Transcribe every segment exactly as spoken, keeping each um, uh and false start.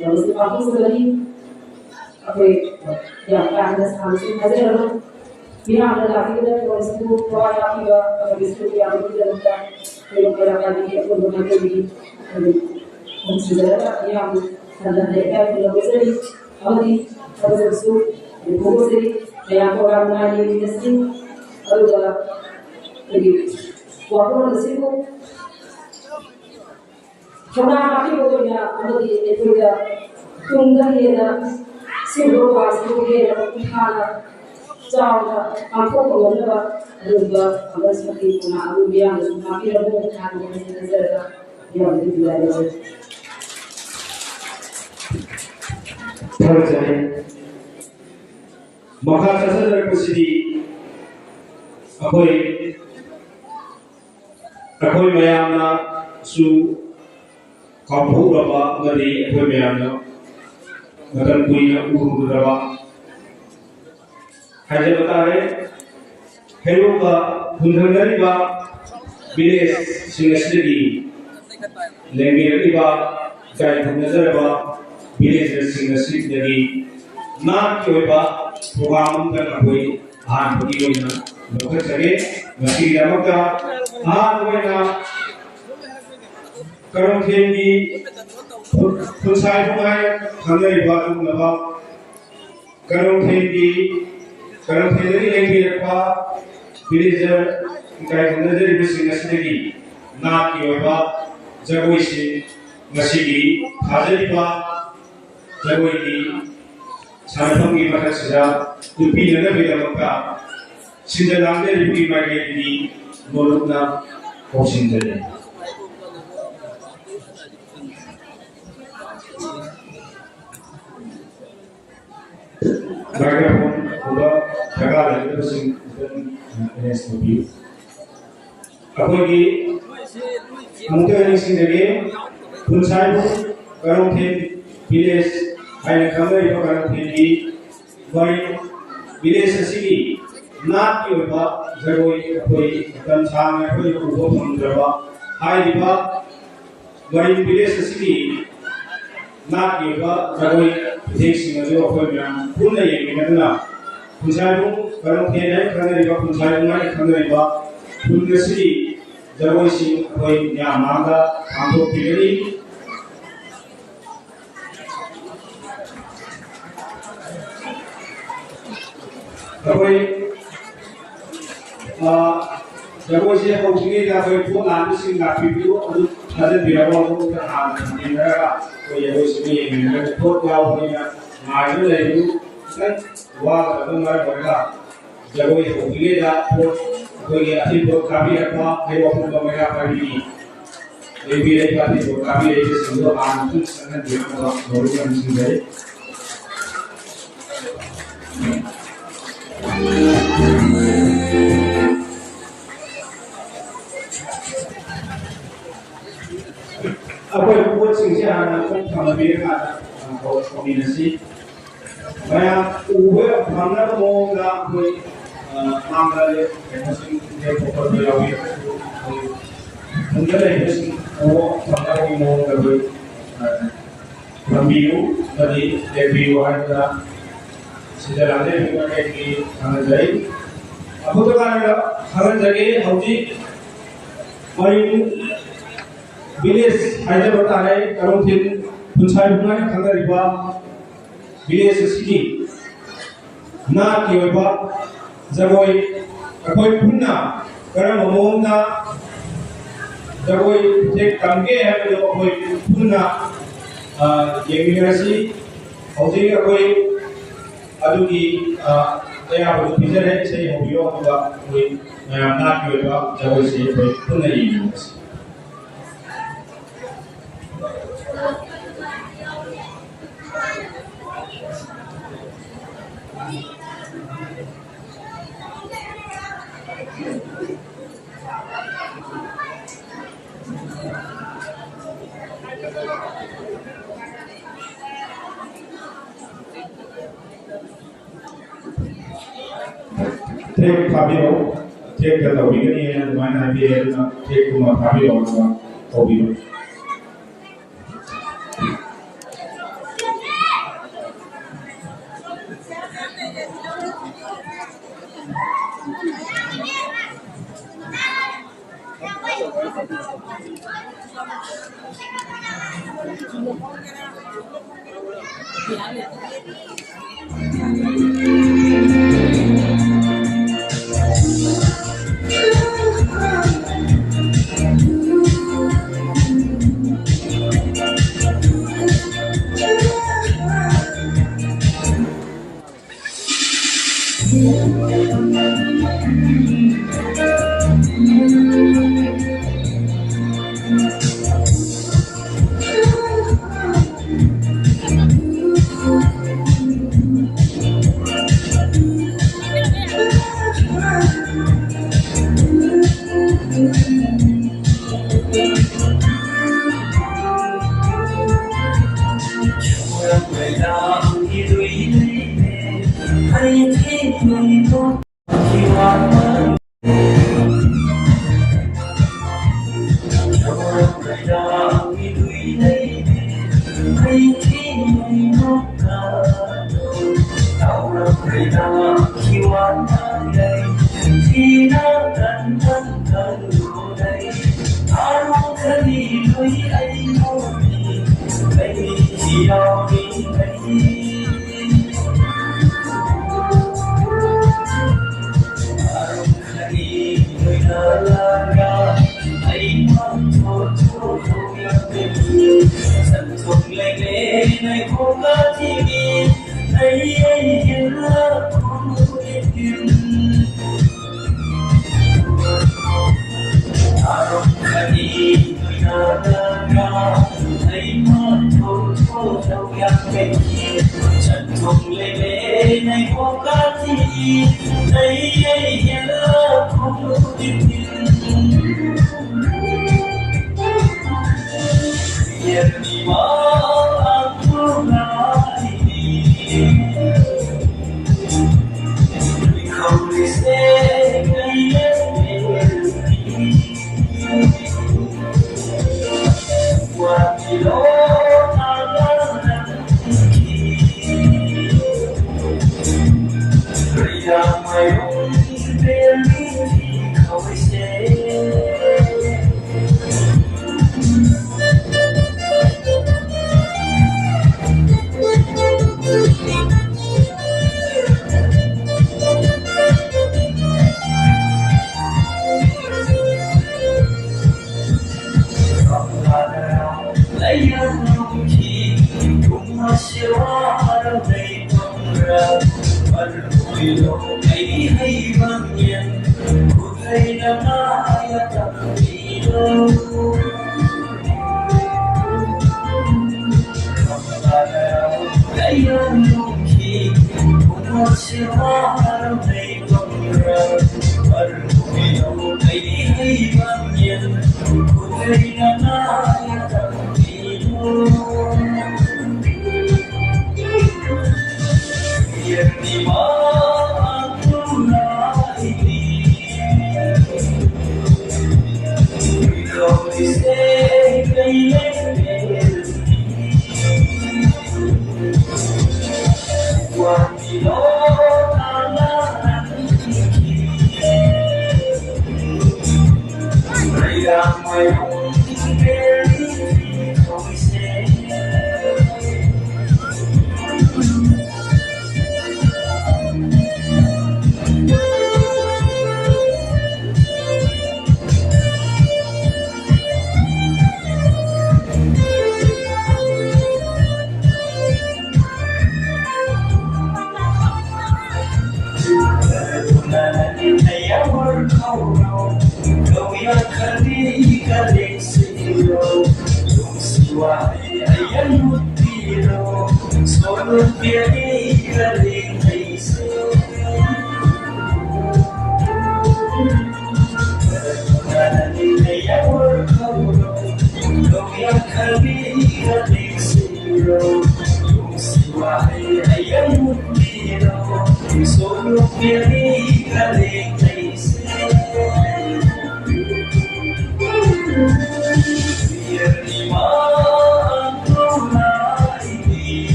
ꯇꯧꯕꯁꯤ ꯄꯥꯡꯊꯣꯛꯆꯕꯅꯤ꯫ ꯑꯩꯈꯣꯏ ꯌꯥꯝ ꯀꯥ ꯍꯦꯟꯅ ꯁꯥꯡꯅꯁꯨ ꯊꯥꯖꯔꯔꯣꯏ꯫ ꯃꯤꯌꯥꯝꯅ ꯂꯥꯛꯄꯤꯒꯗꯕ ꯊꯧꯔꯝꯁꯤꯕꯨ ꯊꯋꯥꯏ ꯍꯥꯞꯄꯤꯕ ꯑꯃꯗꯤ ꯁꯔꯨꯛ ꯌꯥꯕꯤꯒꯤꯗꯃꯛꯇ ꯑꯩꯈꯣꯏ ꯃꯩꯔꯥ ꯄꯥꯏꯕꯤꯒꯤ ꯑꯄꯨꯟꯕ ꯃꯥꯏꯀꯩꯗꯒꯤ ꯑꯩꯈꯣꯏ ꯈꯣꯡꯖꯤꯟꯖꯔꯒ ꯃꯤꯌꯥꯝꯕꯨ ꯍꯟꯅ ꯍꯟꯅ ꯏꯀꯥꯏ ꯈꯨꯝꯅꯕ ꯎꯠꯆꯔꯤ ꯑꯃꯗꯤ ꯊꯥꯖꯕꯁꯨ ꯐꯣꯡꯗꯣꯛꯆꯔꯤ꯫ ꯃꯌꯥꯝ ꯄ꯭ꯔꯣꯒ꯭ꯔꯥꯝ ꯅꯨꯡꯉꯥꯏꯅ ꯌꯦꯡꯃꯤꯟꯅꯁꯤ꯫ ꯑꯗꯨꯒ ꯑꯩꯈꯣꯏꯒꯤ ꯋꯥꯈꯜꯂꯣꯟ ꯑꯁꯤꯕꯨ ꯊꯧꯅꯥ ꯍꯥꯞꯄꯤꯕ ꯑꯣꯏꯅ ꯑꯃꯗꯤ ꯑꯩꯈꯣꯏꯗ ꯇꯨꯡꯗ ꯍꯦꯟꯅ ꯁꯤꯒꯨꯝꯕ ꯄ꯭ꯔꯣꯒ꯭ꯔꯥꯝꯁꯤꯕꯨ ꯍꯦꯟꯅ ꯃꯄꯨꯡ ꯐꯥꯅ ꯆꯥꯎꯅ ꯄꯥꯡꯊꯣꯛꯄ ꯉꯝꯅꯕ ꯑꯗꯨꯒꯨꯝꯕ ꯑꯃ ꯁꯛꯇꯤ ꯊꯧꯅꯥ ꯑꯗꯨ ꯃꯤꯌꯥꯝꯅꯁꯨ ꯍꯥꯞꯄꯤꯔꯝꯃꯨ ꯍꯥꯏꯕ ꯋꯥꯍꯩꯁꯤ ꯊꯝꯖꯔꯒ ꯃꯤꯌꯥꯝꯗ ꯈꯨꯟꯗꯥꯏ ꯂꯧꯖꯔꯤ꯫ ꯊꯥꯒꯠꯆꯔꯤ꯫ ꯃꯈꯥ ꯆꯠꯊꯖꯔꯛꯄꯁꯤꯗꯤ ꯑꯩꯈꯣꯏ ꯑꯩꯈꯣꯏ ꯃꯌꯥꯝꯅꯁꯨ ꯀꯥꯎꯊꯣꯛꯂꯕ ꯑꯃꯗꯤ ꯑꯩꯈꯣꯏ ꯃꯌꯥꯝꯅ ꯃꯇꯝ ꯀꯨꯏꯅ ꯎꯔꯨꯗ꯭ꯔꯕ ꯍꯥꯏꯖꯕ ꯇꯥꯔꯦ꯫ ꯍꯩꯔꯣꯛꯀ ꯈꯨꯡꯒꯪꯅꯔꯤꯕ ꯚꯤꯂꯦꯖꯁꯤꯡ ꯑꯁꯤꯗꯒꯤ ꯂꯦꯡꯕꯤꯔꯛꯂꯤꯕ ꯏꯀꯥꯏ ꯈꯨꯝꯅꯖꯔꯕ ꯚꯤꯂꯦꯖꯔꯁꯤꯡ ꯑꯁꯤꯗꯒꯤ ꯅꯥꯠꯀꯤ ꯑꯣꯏꯕ ꯄ꯭ꯔꯣꯒ꯭ꯔꯥꯝ ꯑꯃꯇꯪ ꯑꯩꯈꯣꯏ ꯑꯍꯥꯟꯕꯒꯤ ꯑꯣꯏꯅ ꯂꯧꯈꯠꯆꯒꯦ꯫ ꯃꯁꯤꯒꯤꯗꯃꯛꯇ ꯑꯍꯥꯟꯕ ꯑꯣꯏꯅ ꯀꯔꯣꯡꯊꯦꯝꯒꯤ ꯈꯨꯟꯁꯥꯏꯕꯨꯡ ꯍꯥꯏꯅ ꯈꯪꯅꯔꯤꯕ ꯑꯗꯨꯒꯨꯝꯂꯕ ꯀꯔꯣꯡꯊꯦꯝꯒꯤ ꯀꯔꯣꯡꯊꯦꯝꯗꯒꯤ ꯂꯦꯡꯕꯤꯔꯛꯄ ꯚꯤꯂꯦꯖꯔ ꯏꯀꯥꯏ ꯈꯨꯝꯅꯖꯔꯤꯕꯁꯤꯡ ꯑꯁꯤꯗꯒꯤ ꯅꯥꯠꯀꯤ ꯑꯣꯏꯕ ꯖꯒꯣꯏꯁꯤꯡ ꯉꯁꯤꯒꯤ ꯊꯥꯖꯔꯤꯕ ꯖꯒꯣꯏꯒꯤ ꯁꯥꯟꯅꯐꯝꯒꯤ ꯃꯊꯛꯁꯤꯗ ꯎꯠꯄꯤꯅꯅꯕꯒꯤꯗꯃꯛꯇ ꯁꯤꯟꯖ ꯂꯥꯡꯖꯔꯤꯕꯒꯤ ꯃꯥꯏꯀꯩꯗꯒꯤ ꯅꯣꯂꯨꯛꯅ ꯀꯧꯁꯤꯟꯖꯔꯤ꯫ ꯃꯥꯏꯀ꯭ꯔꯣꯐꯣꯟꯒꯨꯝꯕ ꯗꯔꯀꯥꯔ ꯂꯩꯒꯗꯕꯁꯤꯡ ꯈꯤꯇꯪ ꯑꯦꯔꯦꯟꯖ ꯇꯧꯕꯤꯌꯨ꯫ ꯑꯩꯈꯣꯏꯒꯤ ꯑꯃꯨꯛꯇ ꯅꯤꯡꯁꯤꯡꯖꯒꯦ, ꯈꯨꯟꯁꯥꯏꯕꯨꯡ ꯀꯔꯣꯡꯊꯦꯝ ꯚꯤꯂꯦꯖ ꯍꯥꯏꯅ ꯈꯪꯅꯔꯤꯕ ꯀꯔꯣꯡꯊꯦꯝꯒꯤ ꯃꯔꯤꯡ ꯚꯤꯂꯦꯖ ꯑꯁꯤꯒꯤ ꯅꯥꯠꯀꯤ ꯑꯣꯏꯕ ꯖꯒꯣꯏ ꯑꯩꯈꯣꯏ ꯃꯇꯝ ꯁꯥꯡꯅ ꯑꯩꯈꯣꯏꯅ ꯎꯕ ꯐꯪꯗ꯭ꯔꯕ ꯍꯥꯏꯔꯤꯕ ꯃꯔꯤꯡ ꯚꯤꯂꯦꯖ ꯑꯁꯤꯒꯤ ꯅꯥꯠꯀꯤ ꯑꯣꯏꯕ ꯖꯒꯣꯏ ꯈꯨꯊꯦꯛꯁꯤꯡ ꯑꯗꯨ ꯑꯩꯈꯣꯏ ꯃꯌꯥꯝ ꯄꯨꯟꯅ ꯌꯦꯡꯃꯤꯟꯅꯗꯨꯅ ꯈꯨꯟꯁꯥꯏꯕꯨꯡ ꯀꯔꯝ ꯊꯦꯡꯅ ꯈꯪꯅꯔꯤꯕ, ꯈꯨꯟꯁꯥꯏꯕꯨꯡ ꯍꯥꯏꯅ ꯈꯪꯅꯔꯤꯕ ꯈꯨꯟ ꯑꯁꯤꯒꯤ ꯖꯒꯣꯏꯁꯤꯡ ꯑꯩꯈꯣꯏ ꯃꯤꯌꯥꯝ ꯃꯥꯡꯗ ꯄꯥꯡꯊꯣꯛꯄꯤꯒꯅꯤ꯫ ꯑꯩꯈꯣꯏ, ꯑ, ꯖꯒꯣꯏꯁꯦ ꯍꯧꯗ꯭ꯔꯤꯉꯩꯗ ꯑꯩꯈꯣꯏ ꯄꯣꯠ ꯂꯥꯟꯕꯁꯤꯡ ꯂꯥꯛꯄꯤꯕꯗꯨ ꯑꯗꯨ ꯊꯥꯖꯟꯕꯤꯔꯝꯃꯣ꯫ ꯑꯗꯨꯒ ꯍꯥꯟꯅ ꯊꯝꯖꯤꯟꯅꯔꯒ ꯑꯩꯈꯣꯏ ꯖꯒꯣꯏꯁꯤꯕꯨ ꯌꯦꯡꯃꯤꯟꯅꯔꯒ ꯄꯣꯠ ꯌꯥꯎꯕꯅꯤꯅ ꯉꯥꯏꯗꯨꯅ ꯂꯩꯕꯗꯨ ꯈꯤꯇꯪ ꯋꯥꯒꯗꯕ ꯃꯔꯝ ꯑꯣꯏꯔꯒ ꯖꯒꯣꯏ ꯍꯧꯗ꯭ꯔꯤꯉꯩꯗ ꯄꯣꯠ ꯑꯩꯈꯣꯏꯒꯤ ꯑꯊꯤꯡꯕ ꯀꯥꯕꯤꯔꯛꯄ ꯍꯩꯔꯣꯛ ꯄꯨꯝꯕ ꯃꯩꯔꯥ ꯄꯥꯏꯕꯤꯅꯤ꯫ ꯂꯩꯕꯤ ꯂꯩꯕ ꯑꯊꯤꯡꯕ ꯀꯥꯕꯤꯔꯛꯏꯕꯁꯤꯡꯗꯨ ꯍꯥꯟꯅ ꯁꯨꯝ ꯆꯪꯍꯟꯕꯤꯔꯝꯅꯕ ꯒꯧꯔꯨ ꯅꯤꯡꯁꯤꯡꯖꯔꯤ꯫ ꯑꯩꯈꯣꯏ ꯄꯣꯠꯁꯤꯡꯁꯦ ꯍꯥꯟꯅ ꯑꯃꯨꯛ ꯊꯝꯃꯕꯤꯔꯀꯥꯟꯗ ꯍꯧꯔꯛꯃꯤꯟꯅꯁꯤ꯫ ꯃꯌꯥꯝ ꯎꯕ ꯐꯪꯅꯕ ꯃꯑꯣꯡꯗ ꯑꯩꯈꯣꯏ, ꯑ, ꯃꯥꯡꯗ ꯀꯩꯅꯣꯁꯤꯡ ꯂꯦꯞꯄ ꯈꯣꯠꯄ ꯌꯥꯎꯕꯤꯔꯒꯁꯨ ꯑꯩꯈꯣꯏ ꯈꯨꯟꯗ ꯂꯩꯕꯁꯤꯡ ꯎꯕ ꯐꯪꯅꯕꯒꯤ ꯃꯑꯣꯡꯗ ꯑꯩꯈꯣꯏ, ꯑ, ꯊꯝꯕꯤꯌꯨ ꯑꯃꯗꯤ ꯂꯦꯞꯄꯤꯌꯨ ꯍꯥꯏꯗꯅ ꯁꯤꯗ ꯂꯥꯛꯆꯔꯤꯕ ꯃꯈꯩꯒꯤ ꯊꯥꯒꯠꯆꯔꯤ꯫ ꯑꯐꯕ ꯀꯥꯟꯅ ꯊꯥꯒꯠꯆꯒꯦ꯫ ꯍꯧꯖꯤꯛ ꯃꯌꯨꯝ village ꯍꯥꯏꯖꯕ ꯇꯥꯔꯦ, ꯀꯔꯣꯡꯊꯦꯡ ꯈꯨꯟꯁꯥꯏꯕꯨꯡ ꯍꯥꯏꯅ ꯈꯪꯅꯔꯤꯕ village ꯑꯁꯤꯒꯤ ꯅꯥꯠꯀꯤ ꯑꯣꯏꯕ ꯖꯒꯣꯏ ꯑꯩꯈꯣꯏ ꯄꯨꯟꯅ ꯀꯔꯝꯕ ꯃꯑꯣꯡꯗ ꯖꯒꯣꯏ ꯈꯨꯊꯦꯛ ꯇꯝꯒꯦ ꯍꯥꯏꯕꯗꯨ ꯑꯩꯈꯣꯏ ꯄꯨꯟꯅ, ꯑ, ꯌꯦꯡꯃꯤꯟꯅꯔꯁꯤ꯫ ꯍꯧꯖꯤꯛ ꯑꯩꯈꯣꯏ ꯑꯗꯨꯒꯤ, ꯑ, ꯑꯌꯥꯕꯗꯨ ꯄꯤꯖꯔꯦ꯫ ꯏꯁꯩ ꯍꯧꯕꯤꯌꯣ, ꯑꯗꯨꯒ ꯑꯩꯈꯣꯏ ꯃꯌꯥꯝ ꯅꯥꯠꯀꯤ ꯑꯣꯏꯕ ꯖꯒꯣꯏꯁꯤ ꯑꯩꯈꯣꯏ ꯄꯨꯟꯅ ꯌꯦꯡꯃꯤꯟꯅꯔꯁꯤ꯫ Track ꯊꯥꯕꯤꯔꯛꯑꯣ꯫ Trackꯇ ꯇꯧꯕꯤꯒꯅꯤ ꯍꯥꯏꯅ ꯑꯗꯨꯃꯥꯏꯅ ꯍꯥꯏꯕꯤꯔꯦ, ꯑꯗꯨꯅ trackꯇꯨꯃ ꯊꯥꯕꯤꯔꯛꯑꯣ, ꯑꯗꯨꯒ ꯇꯧꯕꯤꯔꯣ꯫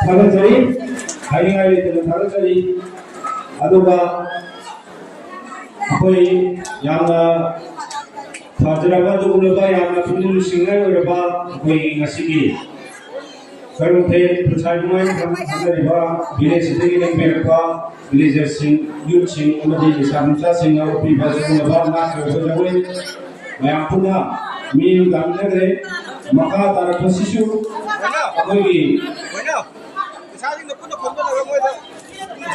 ꯊꯥꯒꯠꯆꯔꯤ꯫ ꯍꯥꯏꯅꯤꯡꯉꯥꯏ ꯂꯩꯇꯅ ꯊꯥꯒꯠꯆꯔꯤ꯫ ꯑꯗꯨꯒ ꯑꯩꯈꯣꯏ ꯌꯥꯝꯅ ꯐꯖꯔꯕ ꯑꯗꯨꯒꯨꯝꯂꯕ ꯌꯥꯝꯅ ꯄꯨꯛꯅꯤꯡ ꯅꯨꯡꯁꯤꯅꯤꯡꯉꯥꯏ ꯑꯣꯏꯔꯕ ꯑꯩꯈꯣꯏꯒꯤ ꯉꯁꯤꯒꯤ ꯀꯩꯔꯣꯝꯊꯦ ꯄꯨꯟꯁꯥꯏ ꯅꯨꯡꯉꯥꯏ ꯈꯪꯅꯔꯤꯕ ꯚꯤꯂꯦꯖ ꯑꯁꯤꯗꯒꯤ ꯂꯦꯡꯕꯤꯔꯛꯄ ꯚꯤꯂꯦꯖꯔꯁꯤꯡ, ꯌꯨꯠꯁꯤꯡ ꯑꯃꯗꯤ ꯂꯩꯁꯥ ꯃꯆꯥꯁꯤꯡꯅ ꯎꯠꯄꯤꯕ ꯁꯤꯒꯨꯝꯂꯕ ꯅꯥꯠꯀꯤ ꯑꯣꯏꯕ ꯖꯒꯣꯏ ꯃꯌꯥꯝ ꯄꯨꯟꯅ ꯃꯤꯠꯌꯦꯡ ꯇꯥꯃꯤꯟꯅꯈ꯭ꯔꯦ꯫ ꯃꯈꯥ ꯇꯥꯔꯛꯄꯁꯤꯁꯨ ꯑꯩꯈꯣꯏꯒꯤ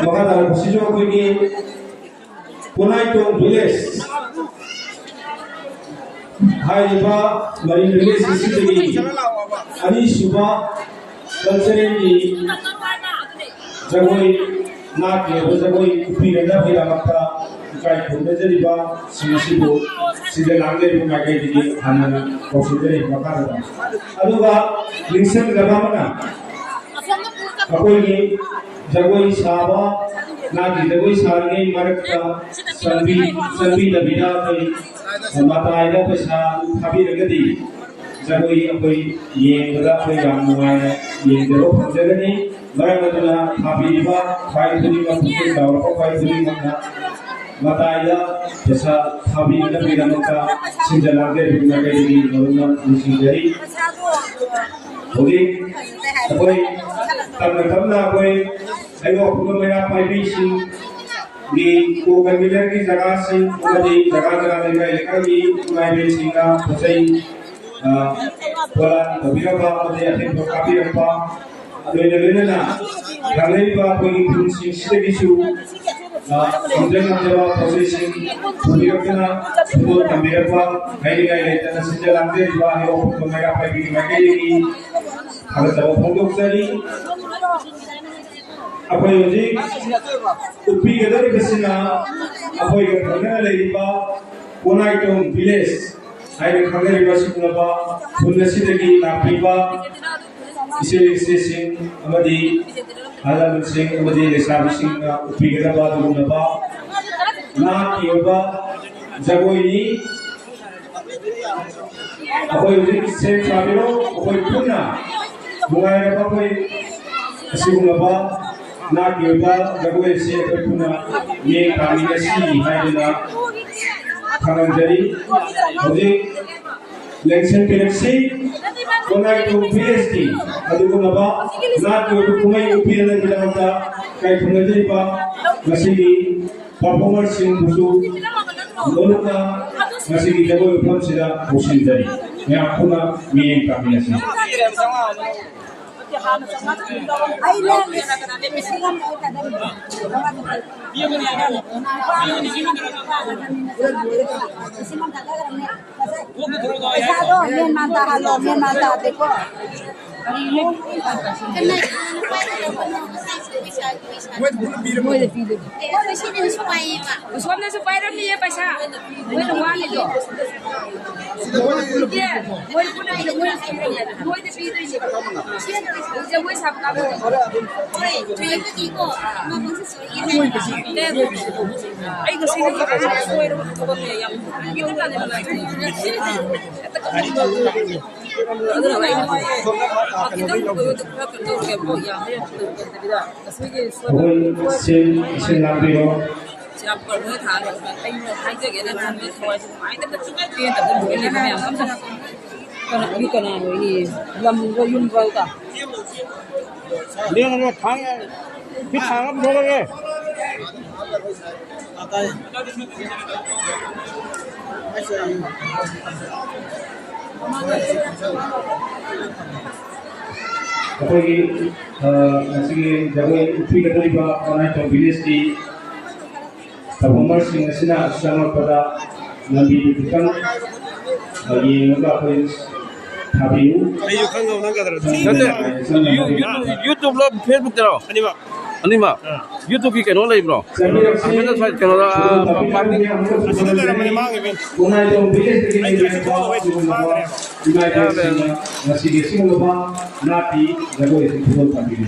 ꯃꯈꯥ ꯇꯥꯔꯛꯄꯁꯤꯁꯨ ꯑꯩꯈꯣꯏꯒꯤ ꯀꯣꯅꯥꯏꯇꯣꯡ ꯚꯤꯂꯦꯖ ꯍꯥꯏꯔꯤꯕ ꯃꯔꯤꯡ ꯚꯤꯂꯦꯖ ꯑꯁꯤꯗꯒꯤ ꯑꯅꯤꯁꯨꯕ ꯀꯜꯆꯔꯦꯜꯒꯤ ꯖꯒꯣꯏ, ꯅꯥꯠꯀꯤ ꯑꯣꯏꯕ ꯖꯒꯣꯏ ꯎꯠꯄꯤꯅꯅꯕꯒꯤꯗꯃꯛꯇ ꯏꯀꯥꯏ ꯈꯨꯝꯅꯖꯔꯤꯕꯁꯤꯡ ꯑꯁꯤꯕꯨ ꯁꯤꯗ ꯂꯥꯡꯖꯔꯤꯕ ꯃꯥꯏꯀꯩꯗꯒꯤ ꯍꯥꯟꯅ ꯀꯧꯁꯤꯟꯖꯔꯤ꯫ ꯃꯈꯥꯗ ꯑꯗꯨꯒ ꯅꯤꯡꯁꯤꯡꯖꯕ ꯑꯃꯅ, ꯑꯩꯈꯣꯏꯒꯤ ꯖꯒꯣꯏ ꯁꯥꯕ, ꯅꯥꯠꯀꯤ ꯖꯒꯣꯏ ꯁꯥꯔꯤꯉꯩ ꯃꯔꯛꯇ ꯆꯪꯕꯤ-, ꯆꯪꯕꯤꯗꯕꯤꯗ ꯑꯩꯈꯣꯏ ꯃꯇꯥꯏꯗ ꯄꯩꯁꯥ ꯊꯥꯕꯤꯔꯒꯗꯤ ꯖꯒꯣꯏ ꯑꯩꯈꯣꯏ ꯌꯦꯡꯕꯗ ꯑꯩꯈꯣꯏ ꯌꯥꯝ ꯅꯨꯡꯉꯥꯏꯅ ꯌꯦꯡꯖꯕ ꯐꯪꯖꯒꯅꯤ꯫ ꯃꯔꯝ ꯑꯗꯨꯅ ꯊꯥꯕꯤꯔꯤꯕ ꯈ꯭ꯋꯥꯏ ꯈꯨꯗꯤꯡꯃꯛ, ꯄꯨꯛꯆꯦꯜ ꯆꯥꯎꯔꯕ ꯈ꯭ꯋꯥꯏ ꯈꯨꯗꯤꯡꯃꯛꯅ ꯃꯇꯥꯏꯗ ꯄꯩꯁꯥ ꯊꯥꯕꯤꯅꯕꯒꯤꯗꯃꯛꯇ ꯁꯤꯟꯖ ꯂꯥꯡꯖꯔꯤꯕ ꯃꯥꯏꯀꯩꯗꯒꯤ ꯃꯔꯨꯞꯅ ꯅꯤꯡꯁꯤꯡꯖꯔꯤ꯫ ꯍꯧꯖꯤꯛ ꯑꯩꯈꯣꯏ ꯇꯞꯅ ꯇꯞꯅ ꯑꯩꯈꯣꯏ ꯍꯩꯔꯣꯛ ꯑꯄꯨꯟꯕ ꯃꯩꯔꯥ ꯄꯥꯏꯕꯤꯁꯤꯡꯒꯤ ꯀꯣ ꯀꯟꯚꯤꯅꯔꯒꯤ ꯖꯒꯥꯁꯤꯡ ꯑꯃꯗꯤ ꯖꯒꯥ ꯖꯒꯥ ꯂꯩꯀꯥꯏ ꯂꯩꯀꯥꯏꯒꯤ ꯏꯃꯥ ꯏꯕꯦꯟꯁꯤꯡꯅ ꯄꯣꯠ ꯆꯩ, ꯑ, ꯄꯣꯂꯥꯡ ꯇꯧꯕꯤꯔꯛꯄ ꯑꯃꯗꯤ ꯑꯊꯦꯟ ꯄꯣꯠ ꯀꯥꯞꯄꯤꯔꯛꯄ, ꯂꯣꯏꯅ ꯂꯣꯏꯅꯅ ꯊꯥꯡꯂꯩꯕ ꯑꯩꯈꯣꯏꯒꯤ ꯈꯨꯟꯁꯤꯡꯁꯤꯗꯒꯤꯁꯨ, ꯑ, ꯉꯝꯖ ꯉꯝꯖꯕ ꯄꯣꯠꯆꯩꯁꯤꯡ ꯄꯨꯕꯤꯔꯛꯇꯨꯅ ꯈꯨꯗꯣꯜ ꯇꯝꯕꯤꯔꯛꯄ ꯍꯥꯏꯅꯤꯡꯉꯥꯏ ꯂꯩꯇꯅ ꯁꯤꯟꯖ ꯂꯥꯡꯖꯔꯤꯕ ꯍꯩꯔꯣꯛ ꯑꯄꯨꯟꯕ ꯃꯩꯔꯥ ꯄꯥꯏꯕꯤꯒꯤ ꯃꯥꯏꯀꯩꯗꯒꯤ ꯊꯥꯒꯠꯆꯕ ꯐꯣꯡꯗꯣꯛꯆꯔꯤ꯫ ꯑꯩꯈꯣꯏ ꯍꯧꯖꯤꯛ ꯎꯠꯄꯤꯒꯗꯧꯔꯤꯕꯁꯤꯅ ꯑꯩꯈꯣꯏꯒ ꯊꯪꯅꯅ ꯂꯩꯔꯤꯕ ꯀꯣꯅꯥꯏꯇꯣꯡ ꯚꯤꯂꯦꯖ ꯍꯥꯏꯅ ꯈꯪꯅꯔꯤꯕ ꯁꯤꯒꯨꯝꯂꯕ ꯈꯨꯟ ꯑꯁꯤꯗꯒꯤ ꯂꯥꯛꯄꯤꯕ ꯏꯆꯦ ꯏꯆꯦꯁꯤꯡ ꯑꯃꯗꯤ ꯑꯍꯜ ꯂꯃꯟꯁꯤꯡ ꯑꯃꯗꯤ ꯂꯩꯁꯥꯕꯤꯁꯤꯡꯅ ꯎꯠꯄꯤꯒꯗꯕ ꯑꯗꯨꯒꯨꯝꯂꯕ ꯅꯥꯠꯀꯤ ꯑꯣꯏꯕ ꯖꯒꯣꯏꯅꯤ꯫ ꯑꯩꯈꯣꯏ ꯍꯧꯖꯤꯛ ꯁꯦꯝ ꯁꯥꯕꯤꯔꯣ꯫ ꯑꯩꯈꯣꯏ ꯄꯨꯟꯅ ꯅꯨꯡꯉꯥꯏꯔꯕ ꯑꯩꯈꯣꯏ ꯑꯁꯤꯒꯨꯝꯂꯕ ꯅꯥꯠꯀꯤ ꯑꯣꯏꯕ ꯖꯒꯣꯏ ꯑꯁꯤ ꯑꯩꯈꯣꯏ ꯄꯨꯟꯅ ꯃꯤꯠꯌꯦꯡ ꯇꯥꯃꯤꯟꯅꯁꯤ ꯍꯥꯏꯗꯨꯅ ꯈꯪꯍꯟꯖꯔꯤ꯫ ꯍꯧꯖꯤꯛ ꯂꯦꯡꯁꯟ ꯄꯤꯔꯛꯁꯤ꯫ ꯀꯣꯅꯥꯏꯇꯣꯡ ꯚꯤꯂꯦꯖꯀꯤ ꯑꯗꯨꯒꯨꯝꯂꯕ ꯅꯥꯠꯀꯤ ꯑꯣꯏꯕ ꯀꯨꯝꯍꯩ ꯎꯠꯄꯤꯅꯕꯒꯤꯗꯃꯛꯇ ꯀꯥꯏꯈꯨꯝꯅꯖꯔꯤꯕ ꯉꯁꯤꯒꯤ ꯄꯔꯐꯣꯃꯔꯁꯤꯡꯕꯨꯁꯨ ꯂꯣꯏꯅꯅ ꯉꯁꯤꯒꯤ ꯖꯒꯣꯏ ꯃꯐꯝꯁꯤꯗ ꯀꯧꯁꯤꯟꯖꯔꯤ꯫ ꯃꯌꯥꯝ ꯄꯨꯟꯅ ꯃꯤꯠꯌꯦꯡ ꯇꯥꯃꯤꯟꯅꯁꯤ꯫ ꯑꯩ ꯂꯦꯡꯉꯦ꯫ ꯄꯩꯁꯥꯗꯣ ꯃꯦꯟ ꯃꯥꯟ ꯇꯥꯍꯜꯂꯣ, ꯃꯦꯟ ꯃꯥꯟ ꯇꯥꯗꯦꯀꯣ꯫ ꯃꯣꯏꯗ ꯄꯤꯗꯣꯏꯅꯦ꯫ ꯑꯁꯣꯝꯗꯁꯨ ꯄꯥꯏꯔꯝꯃꯤꯌꯦ ꯄꯩꯁꯥ꯫ ꯃꯣꯏꯅ ꯋꯥꯠꯂꯤꯗꯣ꯫ ꯏꯆꯦ, ꯃꯣꯏ ꯄꯨꯟꯅ ꯄꯤꯗꯣꯏꯅꯦ, ꯃꯣꯏꯅ ꯄꯤꯗꯣꯏꯅꯦ꯫ ꯃꯣꯏꯗ ꯄꯤꯗꯣꯏꯅꯦ꯫ ꯏꯆꯦ, ꯃꯣꯏ ꯁꯥꯕ ꯀꯥꯞꯄꯗꯣ꯫ ꯍꯣꯏ, ꯇ꯭ꯔꯦꯟꯗꯗꯤꯀꯣ, ꯑꯃ ꯃꯣꯏꯁꯨ ꯁꯣꯏꯌꯦ ꯍꯥꯏꯌꯦꯕ꯫ ꯑꯩ ꯉꯁꯤ ꯁꯣꯏꯔꯕ ꯊꯕꯛꯅꯦ ꯌꯥꯝ꯫ ꯑꯗꯨꯅ ꯑꯩ ꯈꯤꯇꯪ ꯈꯔ ꯀꯩꯅꯣ ꯇꯧꯒꯦꯕ, ꯌꯥꯝ ꯍꯦꯟꯅ ꯀꯩꯅꯣ ꯇꯧꯗꯕꯤꯗ꯫ ꯑꯩꯈꯣꯏ ꯁꯤꯟ, ꯁꯤꯟ ꯂꯥꯡꯕꯤꯔꯣ꯫ ꯌꯥꯝ ꯀꯩꯅꯣ ꯊꯥꯔꯦ꯫ ꯑꯩꯅ ꯍꯥꯏꯖꯒꯦꯅ ꯈꯟꯕ ꯊꯋꯥꯏꯁꯦ ꯅꯨꯡꯉꯥꯏꯇꯕ ꯁꯨꯡꯄꯦꯟ ꯄꯦꯟꯗꯕ ꯂꯣꯏꯔꯦ ꯃꯌꯥꯝ ꯑꯃ꯫ ꯀꯅꯥ, ꯃꯤ ꯀꯅꯥ ꯑꯣꯏꯅꯤ? ꯂꯝꯒ ꯌꯨꯝꯒ ꯀ-, ꯂꯦꯡꯉꯒ ꯊꯥꯡ, ꯐꯤꯠ ꯊꯥꯡ ꯑꯃ ꯂꯣꯡꯉꯒ꯫ ꯑꯩꯈꯣꯏꯒꯤ, ꯑ, ꯉꯁꯤꯒꯤ ꯖꯒꯣꯏ ꯎꯠꯄꯤꯒꯗꯧꯔꯤꯕ ꯀꯣꯅꯥꯏꯊꯣꯡ ꯚꯤꯂꯦꯖꯀꯤ ꯄꯔꯐꯣꯃꯔꯁꯤꯡ ꯑꯁꯤꯅ ꯆꯪꯂꯛꯄꯗ ꯂꯝꯕꯤꯗꯨ ꯈꯤꯇꯪ, ꯑ, ꯌꯦꯡꯉꯒ ꯑꯩꯈꯣꯏ ꯊꯥꯕꯤꯌꯨ꯫ ꯑꯩꯁꯨ ꯈꯪꯉꯧ ꯅꯪ ꯀꯗꯔ ꯅꯠꯇꯦ꯫ ꯌꯨ-, ꯌꯨ-, ꯌꯨꯇ꯭ꯌꯨꯕꯂꯣ ꯐꯦꯁꯕꯨꯛꯇꯔꯣ? ꯑꯅꯤꯃꯛ꯫ ꯑꯅꯤꯃꯛ? ꯑꯥ꯫ YouTubeꯀꯤ ꯀꯩꯅꯣ ꯂꯩꯕ꯭ꯔꯣ? ꯆꯠꯃꯤꯟꯅꯁꯤ꯫ ꯍꯥꯏꯐꯦꯠꯇꯪ ꯁ꯭ꯋꯥꯏ ꯀꯩꯅꯣꯗ, ꯑꯥ, ꯄꯥꯔꯇꯤ꯫ ꯑꯁꯤꯗ ꯂꯩꯔꯝꯕꯅꯤ, ꯃꯥꯡꯉꯤꯕꯅꯤ꯫ ꯈꯣꯡꯅꯥꯏ ꯇꯣꯡꯕꯤ ꯑꯩ ꯀꯔꯤꯁꯨ ꯊꯣꯛꯑꯣꯏ, ꯃꯥꯡꯈ꯭ꯔꯦꯕ꯫ ꯏꯃꯥ ꯏꯕꯦꯜꯁꯤꯡꯅ ꯉꯁꯤꯒꯤ ꯑꯁꯤꯒꯨꯝꯂꯕ ꯅꯥꯠꯀꯤ ꯖꯒꯣꯏ ꯑꯁꯤ ꯈꯨꯗꯣꯜ ꯇꯝꯕꯤꯔꯤ꯫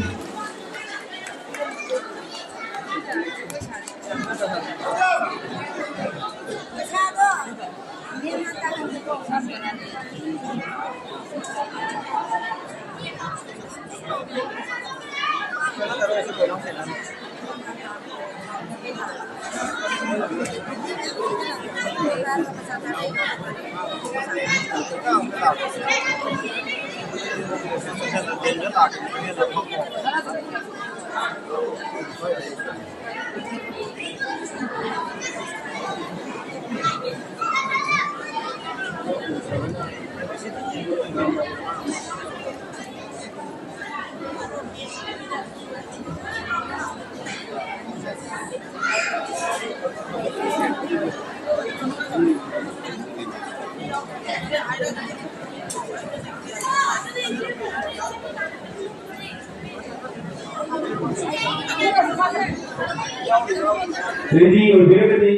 Ready ꯑꯣꯏꯕꯤꯔꯒꯗꯤ,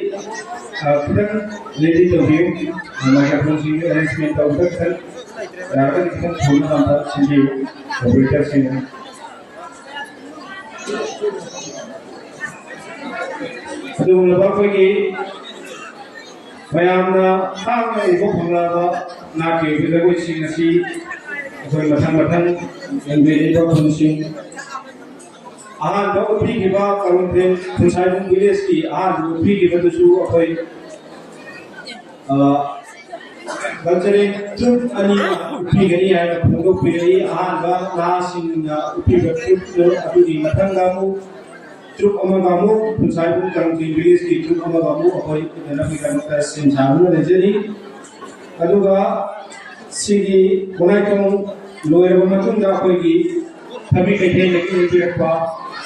ꯑ, ꯈꯤꯇꯪ ready ꯇꯧꯕꯤꯌꯨ꯫ ꯑ, microphoneꯁꯤꯡꯒꯤ arrangement ꯇꯧꯕꯗ ꯈꯤꯇꯪ ꯌꯥꯔꯒꯗꯤ ꯈꯤꯇꯪ ꯊꯨꯅ ꯑꯝꯇ ꯁꯤꯟꯕꯤꯌꯨ, operatorꯁꯤꯡ꯫ ꯑꯗꯨꯒꯨꯝꯂꯕ ꯑꯩꯈꯣꯏꯒꯤ ꯃꯌꯥꯝꯅ ꯇꯥꯡꯅ ꯎꯕ ꯐꯪꯂꯕ ꯅꯥꯠꯀꯤ ꯑꯣꯏꯕ ꯖꯒꯣꯏꯁꯤꯡ ꯑꯁꯤ ꯑꯩꯈꯣꯏ ꯃꯊꯪ ꯃꯊꯪ ꯌꯦꯡꯕꯤꯔꯤꯕ ꯈꯨꯟꯁꯤꯡ, ꯑꯍꯥꯟꯕ ꯎꯠꯄꯤꯈꯤꯕ ꯀꯔꯣꯟꯊꯦꯝ ꯈꯨꯟꯁꯥꯏꯕꯨꯡ villageꯀꯤ ꯑꯍꯥꯟꯕ ꯎꯠꯄꯤꯈꯤꯕꯗꯨꯁꯨ ꯑꯩꯈꯣꯏ, ꯑ, cultural troupe ꯑꯅꯤꯅ ꯎꯠꯄꯤꯒꯅꯤ ꯍꯥꯏꯅ ꯐꯣꯡꯗꯣꯛꯄꯤꯔꯛꯏ꯫ ꯑꯍꯥꯟꯕ ꯅꯍꯥꯁꯤꯡꯅ ꯎꯠꯄꯤꯕ troupe ꯑꯗꯨꯒꯤ ꯃꯊꯪꯗ ꯑꯃꯨꯛ troupe ꯑꯃꯒ ꯑꯃꯨꯛ ꯈꯨꯟꯁꯥꯏꯕꯨꯡ ꯀꯔꯣꯟꯊꯦꯝ villageꯀꯤ troupe ꯑꯃꯒ ꯑꯃꯨꯛ ꯑꯩꯈꯣꯏ ꯎꯠꯅꯅꯕꯒꯤꯗꯃꯛꯇ ꯁꯦꯝ ꯁꯥꯗꯨꯅ ꯂꯩꯖꯔꯤ꯫ ꯑꯗꯨꯒ ꯁꯤꯒꯤ ꯈꯣꯡꯅꯥꯏ ꯊꯣꯡ ꯂꯣꯏꯔꯕ ꯃꯇꯨꯡꯗ ꯑꯩꯈꯣꯏꯒꯤ ꯊꯕꯤ ꯀꯩꯊꯦꯜꯗꯒꯤ ꯂꯩꯕꯤꯔꯛꯄ,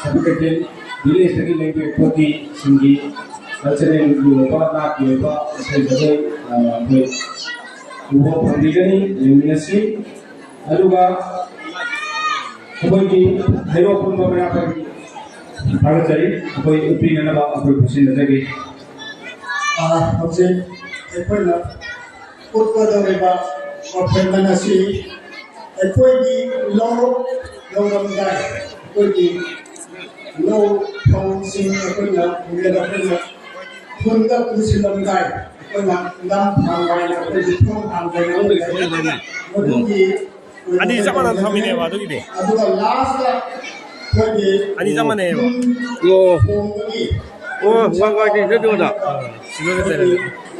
ꯊꯕꯤ ꯀꯩꯊꯦꯜ villageꯇꯒꯤ ꯂꯩꯕꯤꯔꯛꯄꯒꯤ ꯁꯤꯡꯒꯤ culturalꯒꯤ ꯑꯣꯏꯕ, ꯅꯥꯠꯀꯤ ꯑꯣꯏꯕ ꯏꯁꯩ ꯖꯒꯣꯏ, ꯑ, ꯑꯩꯈꯣꯏ ꯎꯕ ꯐꯪꯕꯤꯒꯅꯤ, ꯌꯦꯡꯃꯤꯟꯅꯁꯤ꯫ ꯑꯗꯨꯒ ꯑꯩꯈꯣꯏꯒꯤ ꯍꯩꯔꯣꯛ ꯄꯨꯝꯕ ꯃꯩꯔꯥ ꯄꯥꯏꯕꯤ ꯊꯥꯒꯠꯆꯔꯤ꯫ ꯑꯩꯈꯣꯏ ꯎꯠꯄꯤꯅꯅꯕ ꯑꯩꯈꯣꯏ ꯈꯨꯠꯁꯤꯟꯅꯖꯒꯦ꯫ ꯑꯥ, ꯍꯧꯖꯤꯛ ꯑꯩꯈꯣꯏꯅ ꯎꯠꯀꯗꯧꯔꯤꯕ performance ꯑꯁꯤ ꯑꯩꯈꯣꯏꯒꯤ ꯂꯧ ꯂꯧꯔꯝꯗꯥꯏ, ꯑꯩꯈꯣꯏꯒꯤ ꯂꯧ ꯐꯧꯁꯤꯡ ꯑꯩꯈꯣꯏꯅ ꯍꯨꯟꯒꯠ-, ꯑꯩꯈꯣꯏꯅ ꯈꯨꯟꯗ ꯄꯨꯁꯤꯜꯂꯝꯗꯥꯏ, ꯑꯩꯈꯣꯏꯅ ꯂꯝ ꯊꯥꯡ ꯍꯥꯏꯅ ꯑꯩꯈꯣꯏꯒꯤ ꯊꯣꯡ ꯊꯥꯡ ꯍꯥꯏꯅ ꯑꯃ ꯂꯩ꯫ ꯃꯗꯨꯒꯤ ꯑꯅꯤ ꯆꯞ ꯃꯥꯟꯅꯅ ꯊꯝꯃꯤꯅꯦꯕ ꯑꯗꯨꯒꯤꯗꯤ꯫ ꯑꯗꯨꯒ last ꯑꯩꯈꯣꯏꯒꯤ ꯑꯅꯤ ꯆꯞ ꯃꯥꯟꯅꯩꯌꯦꯕ꯫ ꯑꯣ꯫ ꯊꯣꯡꯕꯒꯤ ꯑꯣ, ꯋꯥ ꯋꯥ ꯆꯤꯡ ꯆꯠꯇꯣꯏꯗ꯫ ꯑꯥ, ꯁꯤꯗ ꯂꯣꯏ ꯇꯧꯔꯦ꯫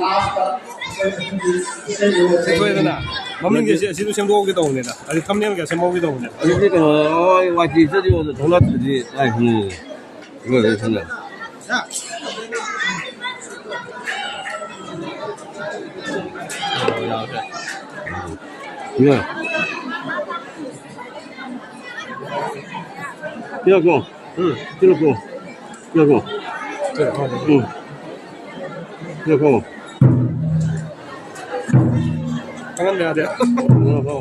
Last ꯑꯩꯈꯣꯏꯒꯤ ꯏꯁꯩ ꯂꯣꯏꯔꯦ꯫ ꯁꯦꯝꯗꯣꯛꯑꯦꯗꯅ꯫ ꯃꯃꯤꯡꯁꯦ ꯁꯤ-, ꯑꯁꯤꯁꯨ ꯁꯦꯝꯗꯣꯛꯑꯒꯦ ꯇꯧꯕꯅꯤꯗ꯫ ꯑꯗꯩ thumbnail ꯀ ꯁꯦꯝꯍꯧꯒꯦ ꯇꯧꯕꯅꯦ꯫ ꯑꯗꯨꯗꯤ ꯀꯩꯅꯣ, ꯑꯣ, ꯋꯥ ꯆꯤꯡ ꯆꯠꯇꯣꯏꯗ ꯊꯣꯛꯂꯛꯇ꯭ꯔꯗꯤ ꯂꯥꯏ ꯈꯨꯔꯨꯝ꯫ ꯂꯣꯏꯔꯦ ꯁꯤꯅ꯫ ꯌꯥ꯫ ꯁꯤꯅ ꯀꯣ꯫ ꯎꯝ꯫ ꯁꯤꯅ ꯀꯣ꯫ ꯁꯤꯅ ꯀꯣ꯫ ꯎꯝ꯫ ꯁꯤꯅ ꯀꯣ꯫ ꯈꯪꯍꯟꯕ ꯌꯥꯗꯦ꯫ ꯁꯤꯅ ꯀꯣ꯫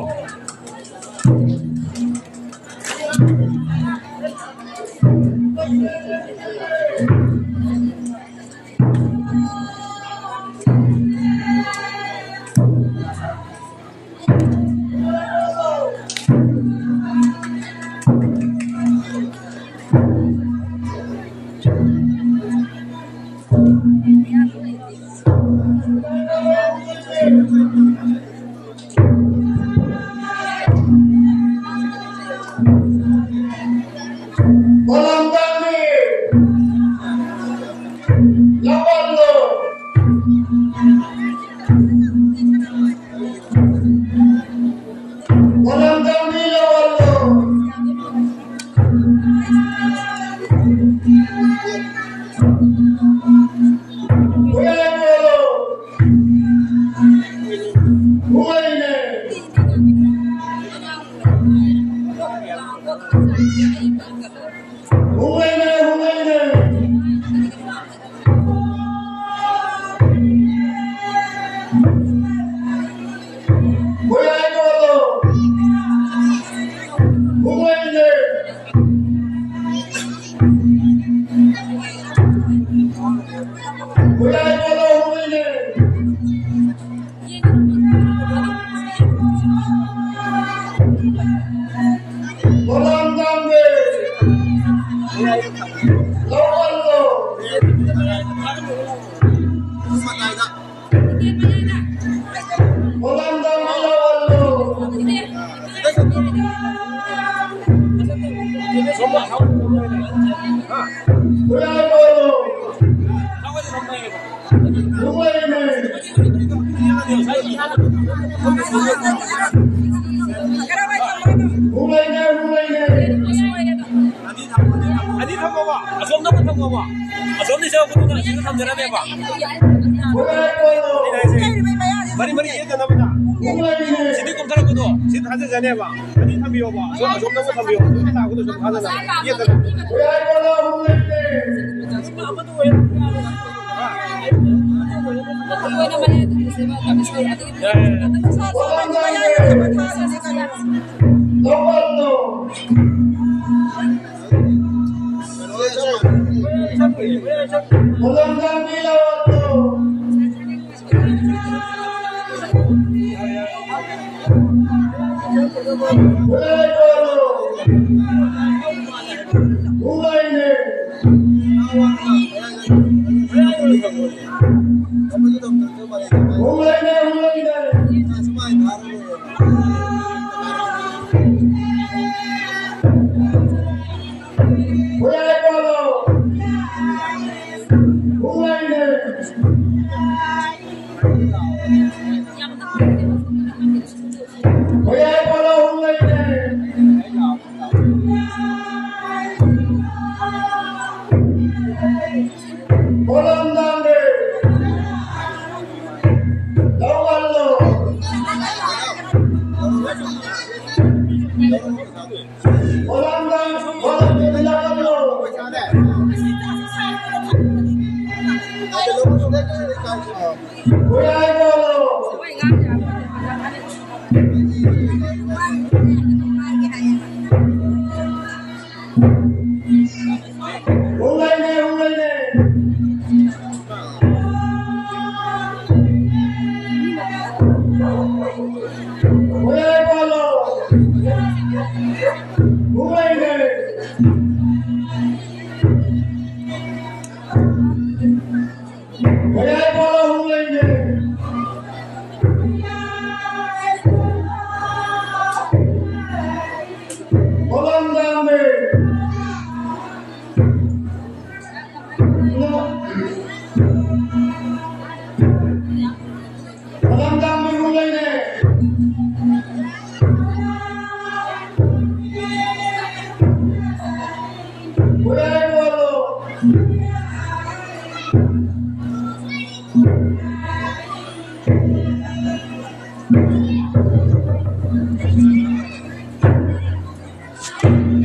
ꯍꯨꯔꯥꯏꯕꯣꯂꯣ! ꯍꯨꯔꯥꯏꯅꯦ! ꯍꯨꯔꯥꯏꯅꯦ, ꯍꯨꯔꯥꯏꯅꯦ! ꯑꯅꯤ ꯊꯝꯃꯣꯕ, ꯑꯁꯣꯝꯗ ꯑꯃ ꯊꯝꯃꯣꯕ꯫ ꯑꯁꯣꯝꯗꯤ ꯆꯪꯉꯛꯄꯗꯨꯅ ꯑꯁꯤꯗ ꯊꯝꯖꯔꯝꯃꯦꯕ꯫ ꯍꯨꯔꯥꯏꯕꯣꯂꯣ! ꯑꯩꯅ ꯍꯥꯏꯁꯦ, ꯃꯔꯤ ꯃꯔꯤ ꯌꯦꯠꯇꯅꯕꯗ꯫ ꯍꯨꯔꯥꯏꯅꯦ! ꯁꯤꯗꯤ ꯀꯨꯝꯊꯔꯛꯄꯗꯣ, ꯁꯤ ꯊꯥꯖꯖꯅꯦꯕ꯫ ꯑꯅꯤ ꯊꯝꯕꯤꯌꯣꯕ꯫ ꯑꯁꯣꯝ, ꯑꯁꯣꯝꯗ ꯑꯃ ꯊꯝꯕꯤꯌꯣ꯫ ꯑꯗꯨ ꯂꯥꯛꯄꯗꯣ ꯁꯨꯝ ꯊꯥꯖꯜꯂꯣ꯫ ꯌꯦꯠꯇꯅ꯫ ꯍꯨꯔꯥꯏꯕꯣꯂꯣ! ꯍꯨꯔꯥꯏꯅꯦ!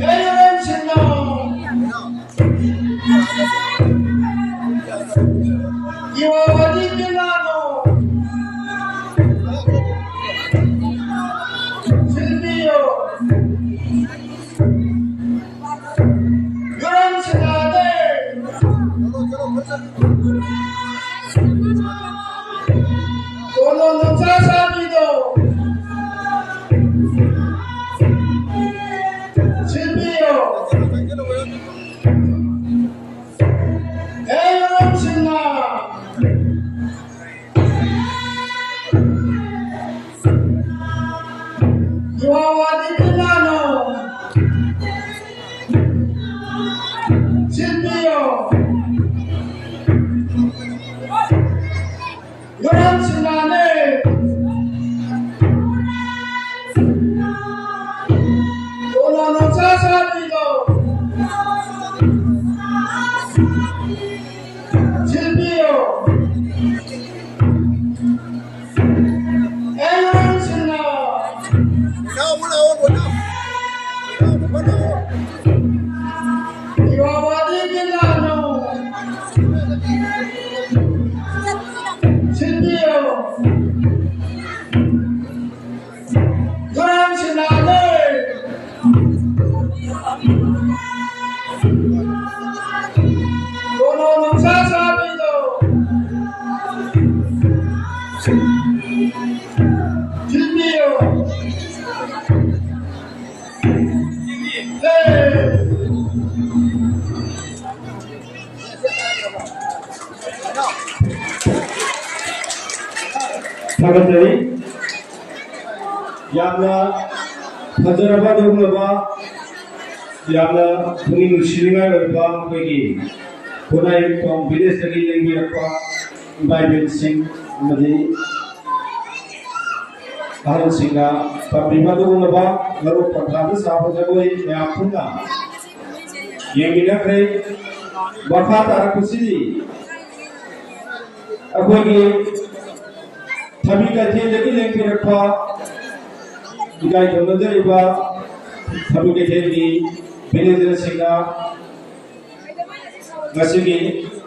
ꯌꯥꯏꯔꯦꯝ ꯁꯤꯡꯅ ꯏꯋꯥ ꯋꯥꯗꯤ ꯀꯤꯅꯥꯅꯣ ꯁꯤꯜꯕꯤꯌꯣ꯫ ꯌꯥꯏꯔꯦꯝ ꯁꯤꯡꯅꯅꯦ꯫ ꯀꯣꯅꯣ ꯅꯨꯡꯁꯥ ꯁꯥꯕꯤꯗꯣ ꯁꯤꯜꯕꯤꯌꯣ꯫ ꯍꯦ ꯌꯥꯏꯔꯦꯝ ꯁꯤꯡꯅ ꯏꯋꯥ ꯋꯥꯗꯤ ꯀꯤꯅꯥꯅꯣ ꯁꯤꯜꯕꯤꯌꯣ꯫ ꯌꯥꯏꯔꯦꯝ ꯁꯤꯡꯅꯅꯦ꯫ ꯀꯣꯅꯣ ꯅꯨꯡꯁꯥ ꯁꯥꯕꯤꯗꯣ ꯁꯤꯜꯕꯤꯌꯣ꯫ ꯌꯥꯏꯔꯦꯝ ꯁꯤꯡꯅ ꯏꯋꯥ ꯋꯥꯗꯤ ꯀꯤꯅꯥꯅꯣ ꯁꯤꯜꯕꯤꯌꯣ꯫ ꯌꯥꯏꯔꯦꯝ ꯁꯤꯡꯅꯅꯦ꯫ ꯀꯣꯅꯣ ꯅꯨꯡꯁꯥ ꯁꯥꯕꯤꯗꯣ ꯁꯤꯜꯕꯤꯌꯣ꯫ ꯍꯦ꯫ ꯊꯥꯒꯠꯆꯔꯤ꯫ ꯌꯥꯝꯅ ꯐꯖꯔꯕ ꯑꯗꯨꯒꯨꯝꯂꯕ ꯌꯥꯝꯅ ꯄꯨꯛꯅꯤꯡ ꯅꯨꯡꯁꯤꯅꯤꯡꯉꯥꯏ ꯑꯣꯏꯕ ꯑꯩꯈꯣꯏꯒꯤ ꯈꯨꯟꯅꯥꯏ ꯇꯣꯡ ꯚꯤꯂꯦꯖꯇꯒꯤ ꯂꯦꯡꯕꯤꯔꯛꯄ ꯏꯃꯥ ꯏꯕꯦꯟꯁꯤꯡ ꯑꯃꯗꯤ ꯑꯍꯜꯁꯤꯡꯅ ꯇꯝꯕꯤꯕ ꯑꯗꯨꯒꯨꯝꯂꯕ ꯃꯔꯨꯞ ꯄꯟꯊꯥꯗ ꯁꯥꯕ ꯖꯒꯣꯏ ꯃꯌꯥꯝ ꯄꯨꯟꯅ ꯌꯦꯡꯃꯤꯟꯅꯈ꯭ꯔꯦ꯫ ꯃꯈꯥ ꯇꯥꯔꯛꯄꯁꯤꯗꯤ ꯑꯩꯈꯣꯏꯒꯤ ꯊꯕꯤ ꯀꯩꯊꯦꯜꯗꯒꯤ ꯂꯦꯡꯕꯤꯔꯛꯄ ꯏꯀꯥꯏ ꯈꯨꯝꯅꯖꯔꯤꯕ ꯊꯕꯤ ꯀꯩꯊꯦꯜꯒꯤ ꯃꯦꯅꯦꯖꯔꯁꯤꯡꯅ ꯉꯁꯤꯒꯤ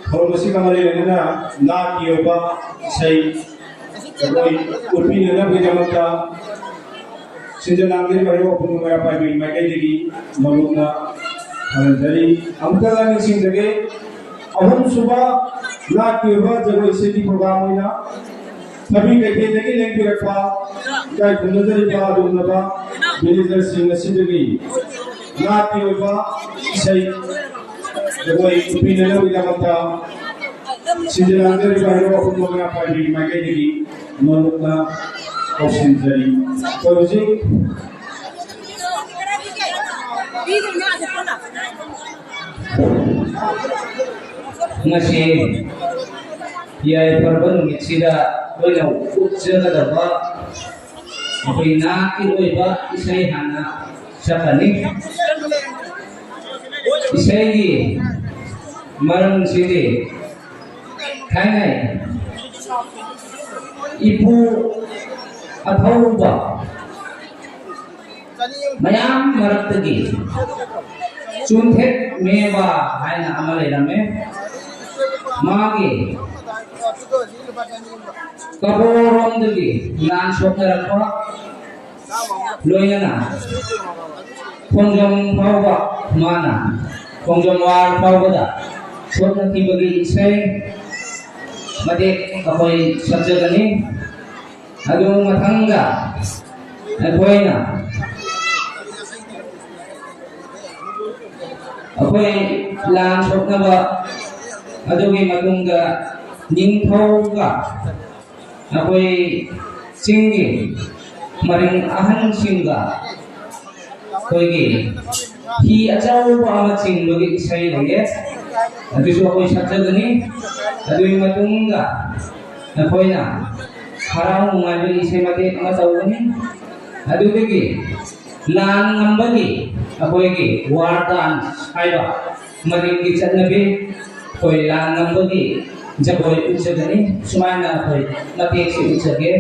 ꯊꯧꯔꯝ ꯑꯁꯤꯒ ꯃꯔꯤ ꯂꯩꯅꯅ ꯅꯥꯠꯀꯤ ꯑꯣꯏꯕ ꯏꯁꯩ ꯖꯒꯣꯏ ꯎꯠꯄꯤꯅꯅꯕꯒꯤꯗꯃꯛꯇ ꯁꯤꯟꯖ ꯂꯥꯡꯖꯔꯤꯕ ꯍꯦꯔꯣ ꯑꯄꯨꯟꯕ ꯃꯩꯔꯥ ꯄꯥꯏꯕꯤ ꯃꯥꯏꯀꯩꯗꯒꯤ ꯃꯔꯨꯞꯅ ꯊꯥꯒꯠꯆꯔꯤ꯫ ꯑꯃꯨꯛꯇꯒ ꯅꯤꯡꯁꯤꯡꯖꯒꯦ, ꯑꯍꯨꯝꯁꯨꯕ ꯅꯥꯠꯀꯤ ꯑꯣꯏꯕ ꯖꯒꯣꯏ ꯏꯁꯩꯒꯤ ꯄ꯭ꯔꯣꯒ꯭ꯔꯥꯝ ꯑꯣꯏꯅ ꯊꯕꯤ ꯀꯩꯊꯦꯜꯗꯒꯤ ꯂꯦꯡꯕꯤꯔꯛꯄ ꯏꯀꯥꯏ ꯈꯨꯝꯅꯖꯔꯤꯕ ꯑꯗꯨꯒꯨꯝꯂꯕ ꯃꯦꯅꯦꯖꯔꯁꯤꯡ ꯑꯁꯤꯗꯒꯤ ꯅꯥꯠꯀꯤ ꯑꯣꯏꯕ ꯏꯁꯩ ꯖꯒꯣꯏ ꯎꯠꯄꯤꯅꯅꯕꯒꯤꯗꯃꯛꯇ ꯁꯤꯟꯖ ꯂꯥꯡꯖꯔꯤꯕ ꯍꯦꯔꯣ ꯑꯄꯨꯟꯕ ꯃꯩꯔꯥ ꯄꯥꯏꯕꯤꯒꯤ ꯃꯥꯏꯀꯩꯗꯒꯤ ꯅꯣꯂꯨꯛꯅ ꯀꯧꯁꯤꯟꯖꯔꯤ꯫ ꯑꯩꯈꯣꯏ ꯍꯧꯖꯤꯛ ꯉꯁꯤ ꯌꯥꯏꯐꯔꯕ ꯅꯨꯃꯤꯠꯁꯤꯗ ꯑꯩꯈꯣꯏꯅ ꯎꯠꯆꯒꯗꯕ ꯑꯩꯈꯣꯏ ꯅꯥꯠꯀꯤ ꯑꯣꯏꯕ ꯏꯁꯩ ꯍꯥꯟꯅ ꯁꯛꯀꯅꯤ꯫ ꯏꯁꯩꯒꯤ ꯃꯔꯝꯁꯤꯗꯤ ꯊꯥꯏꯅ ꯏꯄꯨ ꯑꯊꯧꯕ ꯃꯌꯥꯝ ꯃꯔꯛꯇꯒꯤ ꯆꯨꯝꯊꯦꯛ ꯃꯦꯕ ꯍꯥꯏꯅ ꯑꯃ ꯂꯩꯔꯝꯃꯦ꯫ ꯃꯥꯒꯤ ꯀꯕꯣꯔꯣꯝꯗꯒꯤ ꯂꯥꯟ ꯁꯣꯛꯅꯔꯛꯄ ꯂꯣꯏꯅꯅ ꯈꯣꯡꯖꯣꯝ ꯐꯥꯎꯕ ꯃꯥꯅ ꯈꯣꯡꯖꯣꯝ ꯋꯥꯔ ꯐꯥꯎꯕꯗ ꯁꯣꯛꯅꯈꯤꯕꯒꯤ ꯏꯁꯩ ꯃꯇꯦꯛ ꯑꯩꯈꯣꯏ ꯁꯛꯆꯒꯅꯤ꯫ ꯑꯗꯨ ꯃꯊꯪꯗ ꯑꯩꯈꯣꯏꯅ ꯑꯩꯈꯣꯏ ꯂꯥꯟ ꯁꯣꯛꯅꯕ ꯑꯗꯨꯒꯤ ꯃꯇꯨꯡꯗ ꯅꯤꯡꯊꯧꯒ ꯑꯩꯈꯣꯏ ꯆꯤꯡꯒꯤ ꯃꯔꯤꯡ ꯑꯍꯟꯁꯤꯡꯒ ꯑꯩꯈꯣꯏꯒꯤ ꯍꯤ ꯑꯆꯧꯕ ꯑꯃ ꯆꯤꯡꯕꯒꯤ ꯏꯁꯩ ꯂꯩꯌꯦ꯫ ꯑꯗꯨꯁꯨ ꯑꯩꯈꯣꯏ ꯁꯛꯆꯒꯅꯤ꯫ ꯑꯗꯨꯒꯤ ꯃꯇꯨꯡꯗ ꯑꯩꯈꯣꯏꯅ ꯍꯔꯥꯎ ꯅꯨꯡꯉꯥꯏꯕꯒꯤ ꯏꯁꯩ ꯃꯇꯦꯛ ꯑꯃ ꯇꯧꯒꯅꯤ꯫ ꯑꯗꯨꯗꯒꯤ ꯂꯥꯟ ꯉꯝꯕꯒꯤ ꯑꯩꯈꯣꯏꯒꯤ ꯋꯥꯔ ꯗꯥꯟꯁ ꯍꯥꯏꯕ ꯃꯔꯤꯡꯒꯤ ꯆꯠꯅꯕꯤ ꯑꯩꯈꯣꯏ ꯂꯥꯟ ꯉꯝꯕꯒꯤ ꯖꯒꯣꯏ ꯎꯠꯆꯒꯅꯤ꯫ ꯁꯨꯃꯥꯏꯅ ꯑꯩꯈꯣꯏ ꯃꯇꯦꯛꯁꯤ ꯎꯠꯆꯒꯦ꯫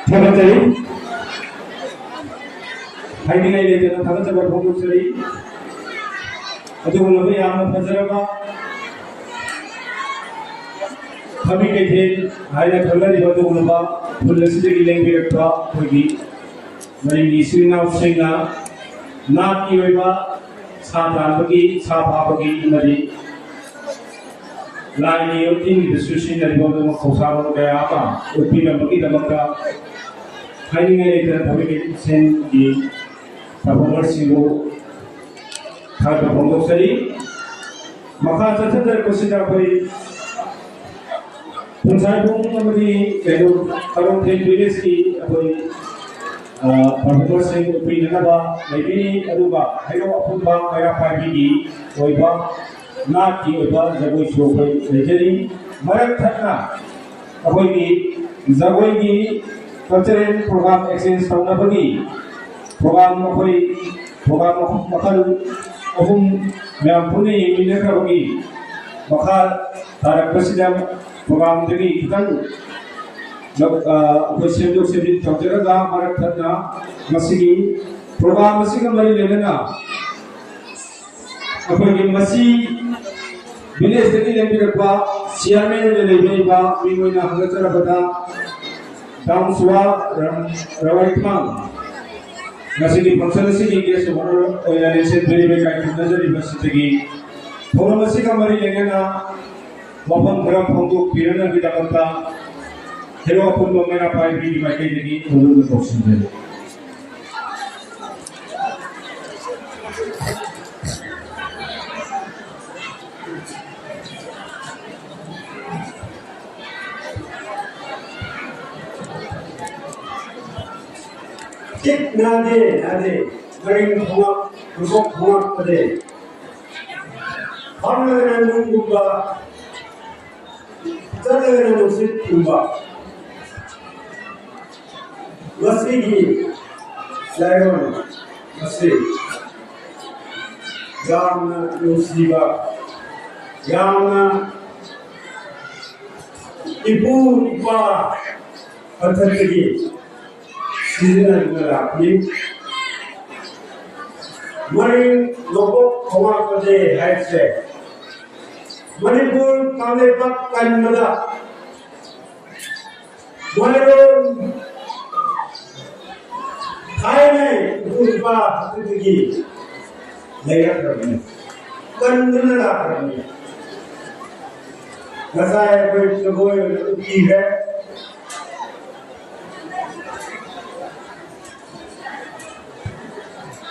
ꯊꯥꯒꯠꯆꯔꯤ꯫ ꯍꯥꯏꯅꯤꯡꯉꯥꯏ ꯂꯩꯇꯅ ꯊꯥꯒꯠꯆꯕ ꯐꯣꯡꯗꯣꯛꯆꯔꯤ꯫ ꯑꯗꯨꯒꯨꯝꯂꯕ ꯌꯥꯝꯅ ꯐꯖꯔꯕ ꯊꯃꯤ ꯀꯩꯊꯦꯜ ꯍꯥꯏꯅ ꯈꯪꯅꯔꯤꯕ ꯑꯗꯨꯒꯨꯝꯂꯕ ꯈꯨꯜ ꯑꯁꯤꯗꯒꯤ ꯂꯦꯡꯕꯤꯔꯛꯄ ꯑꯩꯈꯣꯏꯒꯤ ꯃꯔꯤꯡꯒꯤ ꯏꯆꯤꯜ ꯏꯅꯥꯎꯁꯤꯡꯅ ꯅꯥꯠꯀꯤ ꯑꯣꯏꯕ ꯁꯥ ꯇꯥꯟꯕꯒꯤ, ꯁꯥ ꯐꯥꯕꯒꯤ ꯑꯃꯗꯤ ꯂꯥꯏꯒꯤ ꯇꯤꯟꯒꯤꯗꯁꯨ ꯁꯤꯖꯤꯟꯅꯔꯤꯕ ꯑꯗꯨꯒꯨꯝꯕ ꯈꯧꯁꯥꯕ ꯀꯌꯥ ꯑꯃ ꯎꯠꯄꯤꯔꯝꯕꯒꯤꯗꯃꯛꯇ ꯍꯥꯏꯅꯤꯡꯉꯥꯏ ꯂꯩꯇꯅ ꯊꯃꯤ ꯀꯩꯊꯦꯜꯒꯤ ꯄꯔꯐꯣꯔꯃꯔꯁꯤꯡꯕꯨ ꯊꯥꯒꯠꯄ ꯐꯣꯡꯗꯣꯛꯆꯔꯤ꯫ ꯃꯈꯥ ꯆꯠꯊꯖꯔꯛꯄꯁꯤꯗ ꯑꯩꯈꯣꯏ ꯄꯨꯟꯁꯥꯏꯕꯨꯡ ꯑꯃꯗꯤ ꯀꯩꯅꯣ ꯀꯔꯣꯡꯊꯦꯡ ꯚꯤꯂꯦꯖꯀꯤ ꯑꯩꯈꯣꯏ, ꯑ, ꯄꯔꯐꯣꯔꯃꯔꯁꯤꯡ ꯎꯠꯄꯤꯅꯅꯕ ꯂꯩꯕꯤꯔꯤ꯫ ꯑꯗꯨꯒ ꯍꯩꯔꯣꯛ ꯑꯄꯨꯟꯕ ꯃꯩꯔꯥ ꯄꯥꯏꯕꯤꯒꯤ ꯑꯣꯏꯕ ꯅꯥꯠꯀꯤ ꯑꯣꯏꯕ ꯖꯒꯣꯏꯁꯨ ꯑꯩꯈꯣꯏ ꯂꯩꯖꯔꯤ꯫ ꯃꯔꯛ ꯊꯠꯅ ꯑꯩꯈꯣꯏꯒꯤ ꯖꯒꯣꯏꯒꯤ cultural program exchange ꯇꯧꯅꯕꯒꯤ program ꯑꯩꯈꯣꯏ program ꯃꯈꯜ ꯑꯍꯨꯝ ꯃꯌꯥꯝ ꯄꯨꯟꯅ ꯌꯦꯡꯃꯤꯟꯅꯈ꯭ꯔꯕꯒꯤ ꯃꯈꯥ ꯇꯥꯔꯛꯄꯁꯤꯗ programꯗꯒꯤ ꯈꯤꯇꯪ, ꯑ, ꯑꯩꯈꯣꯏ ꯁꯦꯝꯗꯣꯛ ꯁꯦꯝꯖꯤꯟ ꯇꯧꯖꯔꯒ ꯃꯔꯛ ꯊꯠꯅ ꯃꯁꯤꯒꯤ program ꯑꯁꯤꯒ ꯃꯔꯤ ꯂꯩꯅꯅ ꯑꯩꯈꯣꯏꯒꯤ ꯃꯁꯤ ꯚꯤꯂꯦꯖꯇꯒꯤ ꯂꯦꯡꯕꯤꯔꯛꯄ ꯆꯤꯌꯔꯃꯦꯟ ꯑꯣꯏꯅ ꯂꯩꯕꯤꯔꯤꯕ ꯃꯤꯡ ꯑꯣꯏꯅ ꯍꯪꯒꯠꯆꯔꯕꯗ ꯗꯥꯝꯁꯨꯋꯥ ꯔ-, ꯔꯋꯥꯏꯊꯥꯡ ꯉꯁꯤꯒꯤ function ꯑꯁꯤꯒꯤ guest of honour ꯑꯣꯏꯅ ꯂꯦꯡꯁꯦꯠꯄꯤꯔꯤꯕ ꯏꯀꯥꯏ ꯈꯨꯝꯅꯖꯔꯤꯕ ꯑꯁꯤꯗꯒꯤ ꯊꯧꯔꯝ ꯑꯁꯤꯒ ꯃꯔꯤ ꯂꯩꯅꯅ ꯋꯥꯐꯝ ꯈꯔ ꯐꯣꯡꯗꯣꯛꯄꯤꯔꯛꯅꯕꯒꯤꯗꯃꯛꯇ ꯍꯦꯔꯣ ꯑꯄꯨꯟꯕ ꯃꯩꯔꯥ ꯄꯥꯏꯕꯤꯒꯤ ꯃꯥꯏꯀꯩꯗꯒꯤ ꯊꯧꯒꯜꯗ ꯀꯧꯁꯤꯟꯖꯔꯤ꯫ ꯅꯥꯗꯦ, ꯅꯥꯗꯦ, ꯃꯔꯤꯡ ꯈꯣꯡꯉꯛ, ꯈꯣꯡꯉꯛ ꯈꯣꯡꯉꯛꯄꯗꯦ꯫ ꯐꯝꯂꯒꯅ ꯅꯨꯡꯒꯨꯝꯕ, ꯆꯠꯂꯒꯅ ꯅꯨꯡꯁꯤꯠꯀꯨꯝꯕ꯫ ꯃꯁꯤꯒꯤ ꯂꯥꯏꯑꯣꯟ ꯑꯁꯤ ꯌꯥꯝꯅ ꯅꯨꯡꯁꯤꯕ, ꯌꯥꯝꯅ ꯏꯄꯨ ꯏꯄꯥ ꯃꯊꯛꯇꯒꯤ ꯁꯤꯖꯤꯟꯅꯗꯨꯅ ꯂꯥꯛꯄꯅꯤ꯫ ꯃꯔꯤꯡ ꯅꯣꯡꯄꯣꯛ ꯈꯣꯡꯉꯥꯛꯄꯗꯦ ꯍꯥꯏꯕꯁꯦ ꯃꯅꯤꯄꯨꯔ ꯀꯪꯂꯩꯄꯥꯛ ꯀꯟꯕꯗ ꯃꯔꯣꯟ ꯊꯥꯏꯅ ꯏꯄꯨ ꯏꯄꯥ ꯑꯗꯨꯗꯒꯤ ꯂꯩꯔꯛꯈ꯭ꯔꯕꯅꯤ, ꯀꯟꯗꯨꯅ ꯂꯥꯛꯈ꯭ꯔꯕꯅꯤ꯫ ꯉꯁꯥꯏ ꯑꯩꯈꯣꯏ ꯖꯒꯣꯏ ꯑꯣꯏꯅ ꯎꯠꯄꯤꯈ꯭ꯔꯦ꯫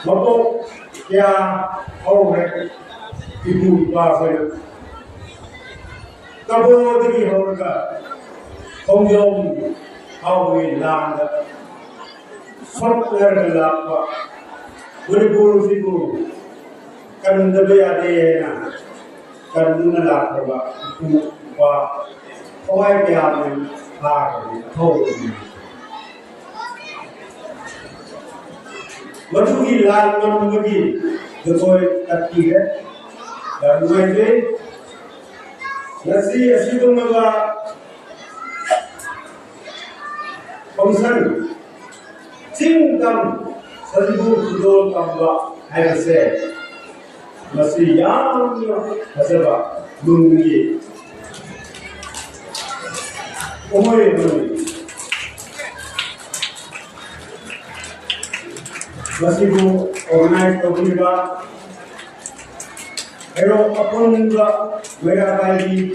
ꯃꯄꯣꯛ ꯀꯌꯥ ꯍꯧꯈ꯭ꯔꯦ ꯏꯄꯨ ꯏꯄꯥꯈꯣꯏꯅ꯫ ꯀꯕꯣꯗꯒꯤ ꯍꯧꯔꯒ ꯈꯣꯡꯖꯣꯝ ꯐꯥꯎꯕꯒꯤ ꯂꯥꯟꯗ ꯁꯣꯛꯅꯔꯒ ꯂꯥꯛꯄ ꯃꯅꯤꯄꯨꯔꯁꯤꯕꯨ ꯀꯟꯗꯕ ꯌꯥꯗꯦ ꯍꯥꯏꯅ ꯀꯟꯗꯨꯅ ꯂꯥꯛꯈ꯭ꯔꯕ ꯏꯄꯨ ꯏꯄꯥ ꯊꯋꯥꯏ ꯀꯌꯥꯅ ꯊꯥꯈ꯭ꯔꯕꯅꯤ, ꯑꯊꯧꯕꯅꯤ꯫ ꯃꯗꯨꯒꯤ ꯂꯥꯟ ꯉꯝꯕꯒꯤ ꯖꯒꯣꯏ ꯇꯥꯛꯄꯤꯔꯦ꯫ ꯌꯥꯝ ꯅꯨꯡꯉꯥꯏꯖꯩ꯫ ꯉꯁꯤ ꯑꯁꯤꯒꯨꯝꯂꯕ function, ꯆꯤꯡ ꯇꯝ ꯁꯖꯤꯕꯨ ꯈꯨꯗꯣꯜ ꯇꯝꯕ ꯍꯥꯏꯕꯁꯦ ꯃꯁꯤ ꯌꯥꯝꯅ ꯐꯖꯕ ꯅꯨꯡꯒꯤ ꯀꯨꯝꯍꯩ ꯑꯃꯅꯤ꯫ ꯃꯁꯤꯕꯨ organize ꯇꯧꯕꯤꯔꯤꯕ ꯍꯩꯔꯣꯛ ꯑꯄꯨꯟꯕ ꯃꯩꯔꯥ ꯄꯥꯏꯕꯤꯒꯤ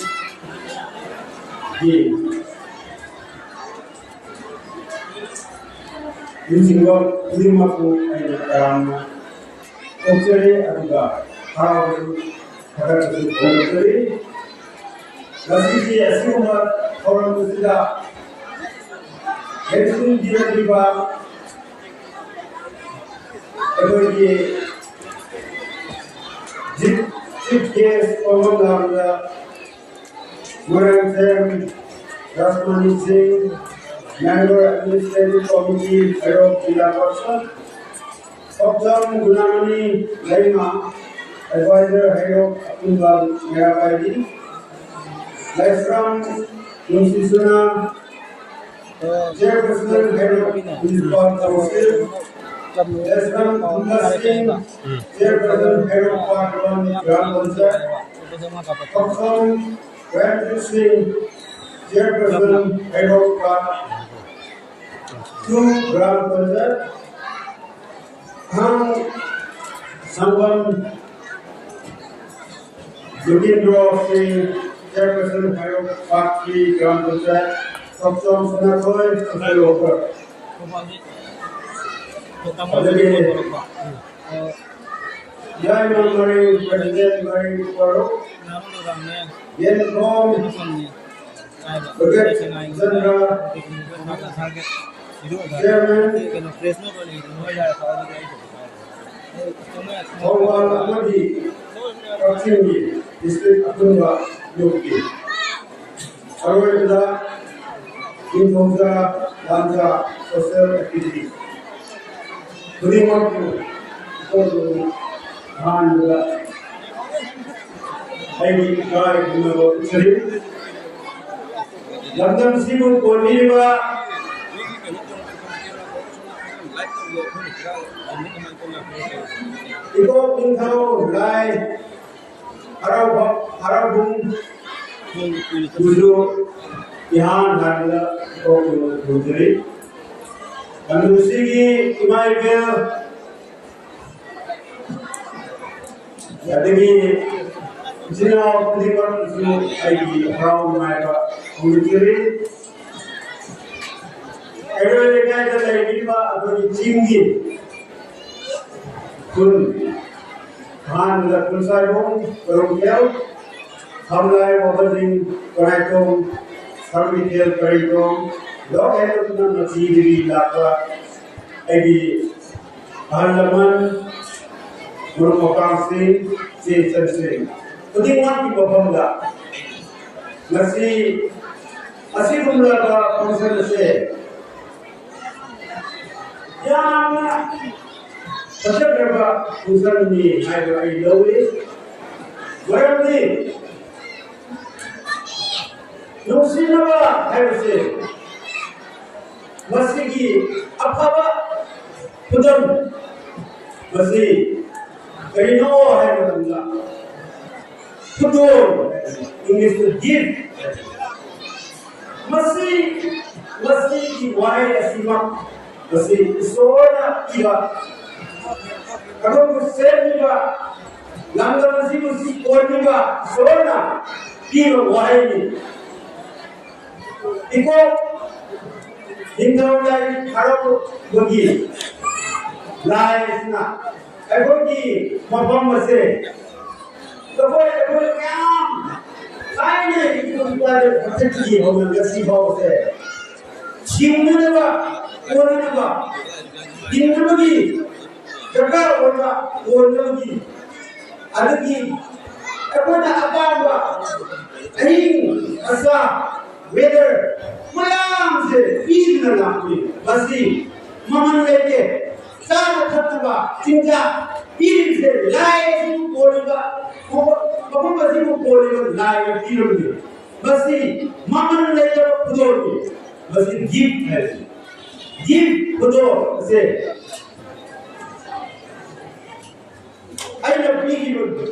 ꯂꯨꯆꯤꯡꯕ ꯈꯨꯗꯤꯡꯃꯛꯄꯨ ꯑꯩꯅ ꯇꯔꯥꯝꯅ ꯑꯣꯛꯆꯔꯤ, ꯑꯗꯨꯒ ꯍꯔꯥꯎꯕꯁꯨ ꯊꯥꯒꯠꯄꯁꯨ ꯐꯣꯡꯗꯣꯛꯆꯔꯤ꯫ ꯉꯁꯤꯒꯤ ꯑꯁꯤꯒꯨꯝꯕ ꯊꯧꯔꯝ ꯑꯁꯤꯗ ꯂꯦꯡꯁꯤꯟꯕꯤꯔꯛꯂꯤꯕ ꯑꯩꯈꯣꯏꯒꯤ ꯆꯤꯐ ꯒꯦꯁ ꯑꯣꯏꯕ ꯃꯇꯝꯗ ꯃꯣꯏꯔꯥꯡꯊꯦꯝ ꯔꯥꯖꯃꯅꯤ ꯁꯤꯡ, ꯃꯦꯝꯕꯔ ꯑꯦꯗꯃꯤꯅꯤꯁꯇ꯭ꯔꯦꯇꯤꯚ ꯀꯃꯤꯇꯤ, ꯍꯩꯔꯣꯛ ꯖꯤꯂꯥ ꯄꯥꯔꯁꯟ, ꯊꯣꯛꯆꯝ ꯒꯨꯅꯥꯃꯅꯤ ꯂꯩꯃ, ꯑꯦꯗꯚꯥꯏꯖꯔ ꯍꯩꯔꯣꯛ ꯑꯄꯨꯟꯕ ꯃꯩꯔꯥ ꯄꯥꯏꯕꯤ, ꯂꯥꯏꯁ꯭ꯔꯝ ꯅꯨꯡꯁꯤꯁꯅꯥ, ꯆꯤꯌꯔꯄꯔꯁꯟ ꯍꯩꯔꯣꯛ ꯃ꯭ꯌꯨꯅꯤꯁꯤꯄꯥꯜ ꯀꯥꯎꯟꯁꯤꯜ, ꯂꯥꯏꯁ꯭ꯔꯝ ꯊꯨꯝꯕ ꯁꯤꯡ, chairperson Heirok part one gram panchayat, ꯊꯣꯛꯆꯝ ꯔꯦꯝꯖꯤꯠ ꯁꯤꯡ, chairperson Heirok part two gram panchayat, ꯊꯥꯡ ꯁꯪꯕꯝ ꯖꯣꯒꯦꯟꯗ꯭ꯔꯣ Singh, chairperson Heirok part three Gram Panchayat, Thokchom Sanathoi, social worker. ꯑꯗꯒꯤ Yaima Maring, president Maring Faruk, Yenthong brigade Chandra, chairman, Thoubal ꯑꯃꯗꯤ ꯀꯛꯆꯤꯡꯒꯤ ꯗꯤꯁꯇ꯭ꯔꯤꯛ ꯑꯄꯨꯟꯕ ꯂꯨꯞꯀꯤ꯫ ꯑꯔꯣꯏꯕꯗ ꯅꯤꯡꯊꯧꯖꯥ ꯂꯥꯟꯖꯥ ꯁꯣꯁꯤꯌꯦꯜ ꯑꯦꯛꯇꯤꯚꯤꯇꯤ ꯈꯨꯗꯤꯡꯃꯛꯄꯨ ꯏꯀꯣꯛꯇꯨꯅ ꯑꯍꯥꯟꯕꯗ ꯑꯩꯒꯤ ꯏꯀꯥꯏ ꯈꯨꯝꯅꯕ ꯎꯠꯆꯔꯤ꯫ ꯂꯝꯗꯝꯁꯤꯕꯨ ꯀꯣꯟꯕꯤꯔꯤꯕ ꯏꯕꯣꯛ ꯅꯤꯡꯊꯧ ꯂꯥꯏ ꯍꯔꯥꯎꯕ, ꯍꯔꯥꯎꯕꯨꯡ ꯕꯨꯁꯨ ꯏꯍꯥꯟ ꯍꯥꯟꯕꯗ ꯏꯀꯣꯛ ꯈꯨꯝꯅꯕ ꯈꯨꯔꯨꯝꯖꯔꯤ꯫ ꯂꯝꯗꯝꯁꯤꯒꯤ ꯏꯃꯥ ꯏꯕꯦꯜ ꯑꯗꯒꯤ ꯏꯆꯤꯟ ꯏꯅꯥꯎ ꯈꯨꯗꯤꯡꯃꯛꯁꯨ ꯑꯩꯒꯤ ꯍꯔꯥꯎ ꯅꯨꯡꯉꯥꯏꯕ ꯐꯣꯡꯗꯣꯛꯆꯔꯤ꯫ ꯀꯩꯔꯣꯏ ꯂꯩꯀꯥꯏꯗ ꯂꯩꯕꯤꯔꯤꯕ ꯑꯩꯈꯣꯏꯒꯤ ꯆꯤꯡꯒꯤ ꯈꯨꯟ, ꯑꯍꯥꯟꯕꯗ ꯈꯨꯟꯁꯥꯏꯕꯣꯡ, ꯀꯣꯔꯣꯡꯊꯦꯜ, ꯈꯝꯂꯥꯏ, ꯋꯥꯕꯖꯤꯡ, ꯀꯣꯅꯥꯏꯊꯣꯡ, ꯁꯔꯃꯤꯊꯦꯜ, ꯀꯔꯤꯊꯣꯡ, ꯂꯣꯛ ꯍꯦꯟꯗꯣꯛꯇꯨꯅ ꯃꯆꯤꯗꯒꯤ ꯂꯥꯛꯄ ꯑꯩꯒꯤ ꯑꯍꯜ ꯂꯃꯟ, ꯃꯔꯨꯞ ꯃꯄꯥꯡꯁꯤꯡ, ꯏꯆꯦ ꯏꯆꯟꯁꯤꯡ ꯈꯨꯗꯤꯡꯃꯛꯀꯤ ꯃꯐꯝꯗ ꯉꯁꯤ ꯑꯁꯤꯒꯨꯝꯂꯕ function ꯑꯁꯦ ꯌꯥꯝꯅ ꯐꯖꯈ꯭ꯔꯕ functionꯅꯤ ꯍꯥꯏꯕ ꯑꯩ ꯂꯧꯏ꯫ ꯃꯔꯝꯗꯤ ꯅꯨꯡꯁꯤꯅꯕ ꯍꯥꯏꯕꯁꯦ ꯃꯁꯤꯒꯤ ꯑꯐꯕ ꯈꯨꯗꯝ ꯃꯁꯤ ꯀꯔꯤꯅꯣ ꯍꯥꯏꯕ ꯃꯇꯝꯗ ꯈꯨꯗꯣꯜ, Englishꯇ gift꯫ ꯃꯁꯤ, ꯃꯁꯤꯒꯤ ꯋꯥꯍꯩ ꯑꯁꯤꯃꯛ ꯃꯁꯤ ꯏꯁꯣꯔꯅ ꯄꯤꯕ, ꯑꯩꯈꯣꯏꯕꯨ ꯁꯦꯝꯕꯤꯕ, ꯂꯝꯗꯝ ꯑꯁꯤꯕꯨ ꯀꯣꯟꯕꯤꯕ ꯏꯁꯣꯔꯅ ꯄꯤꯕ ꯋꯥꯍꯩꯅꯤ꯫ ꯏꯀꯣꯛ ꯅꯤꯡꯊꯧ ꯂꯥꯏ ꯍꯔꯥꯎꯕꯒꯤ ꯂꯥꯏ ꯑꯁꯤꯅ ꯑꯩꯈꯣꯏꯒꯤ ꯃꯐꯝ ꯑꯁꯦ ꯑꯩꯈꯣꯏ, ꯑꯩꯈꯣꯏ ꯃꯌꯥꯝ ꯊꯥꯏꯅ ꯏꯄꯨ ꯏꯄꯥꯗꯒꯤ ꯍꯧꯅ ꯉꯁꯤ ꯐꯥꯎꯕꯁꯦ ꯁꯤꯡꯅꯅꯕ, ꯀꯣꯟꯅꯅꯕ, ꯍꯤꯡꯅꯕꯒꯤ ꯗꯔꯀꯥꯔ ꯑꯣꯏꯕ, ꯀꯣꯟꯅꯕꯒꯤ, ꯑꯗꯒꯤ ꯑꯩꯈꯣꯏꯅ ꯑꯄꯥꯝꯕ ꯑꯏꯪ ꯑꯁꯥ, weather ꯃꯌꯥꯝꯁꯦ ꯄꯤꯗꯨꯅ ꯂꯥꯛꯄꯅꯤ꯫ ꯃꯁꯤ ꯃꯃꯜ ꯂꯩꯇꯦ꯫ ꯆꯥꯅ ꯊꯛꯅꯕ ꯆꯤꯟꯖꯥꯛ ꯄꯤꯔꯤꯕꯁꯦ ꯂꯥꯏ ꯑꯁꯤꯕꯨ ꯀꯣꯜꯂꯤꯕ, ꯃꯐꯝ ꯑꯁꯤꯕꯨ ꯀꯣꯜꯂꯤꯕ ꯂꯥꯏꯅ ꯄꯤꯔꯕꯅꯤ꯫ ꯃꯁꯤ ꯃꯃꯜ ꯂꯩꯇꯕ ꯈꯨꯗꯣꯜꯅꯤ꯫ ꯃꯁꯤ gift ꯍꯥꯏꯕꯅꯤ꯫ Gift ꯈꯨꯗꯣꯜ ꯑꯁꯦ ꯑꯩꯅ ꯄꯤꯈꯤꯕ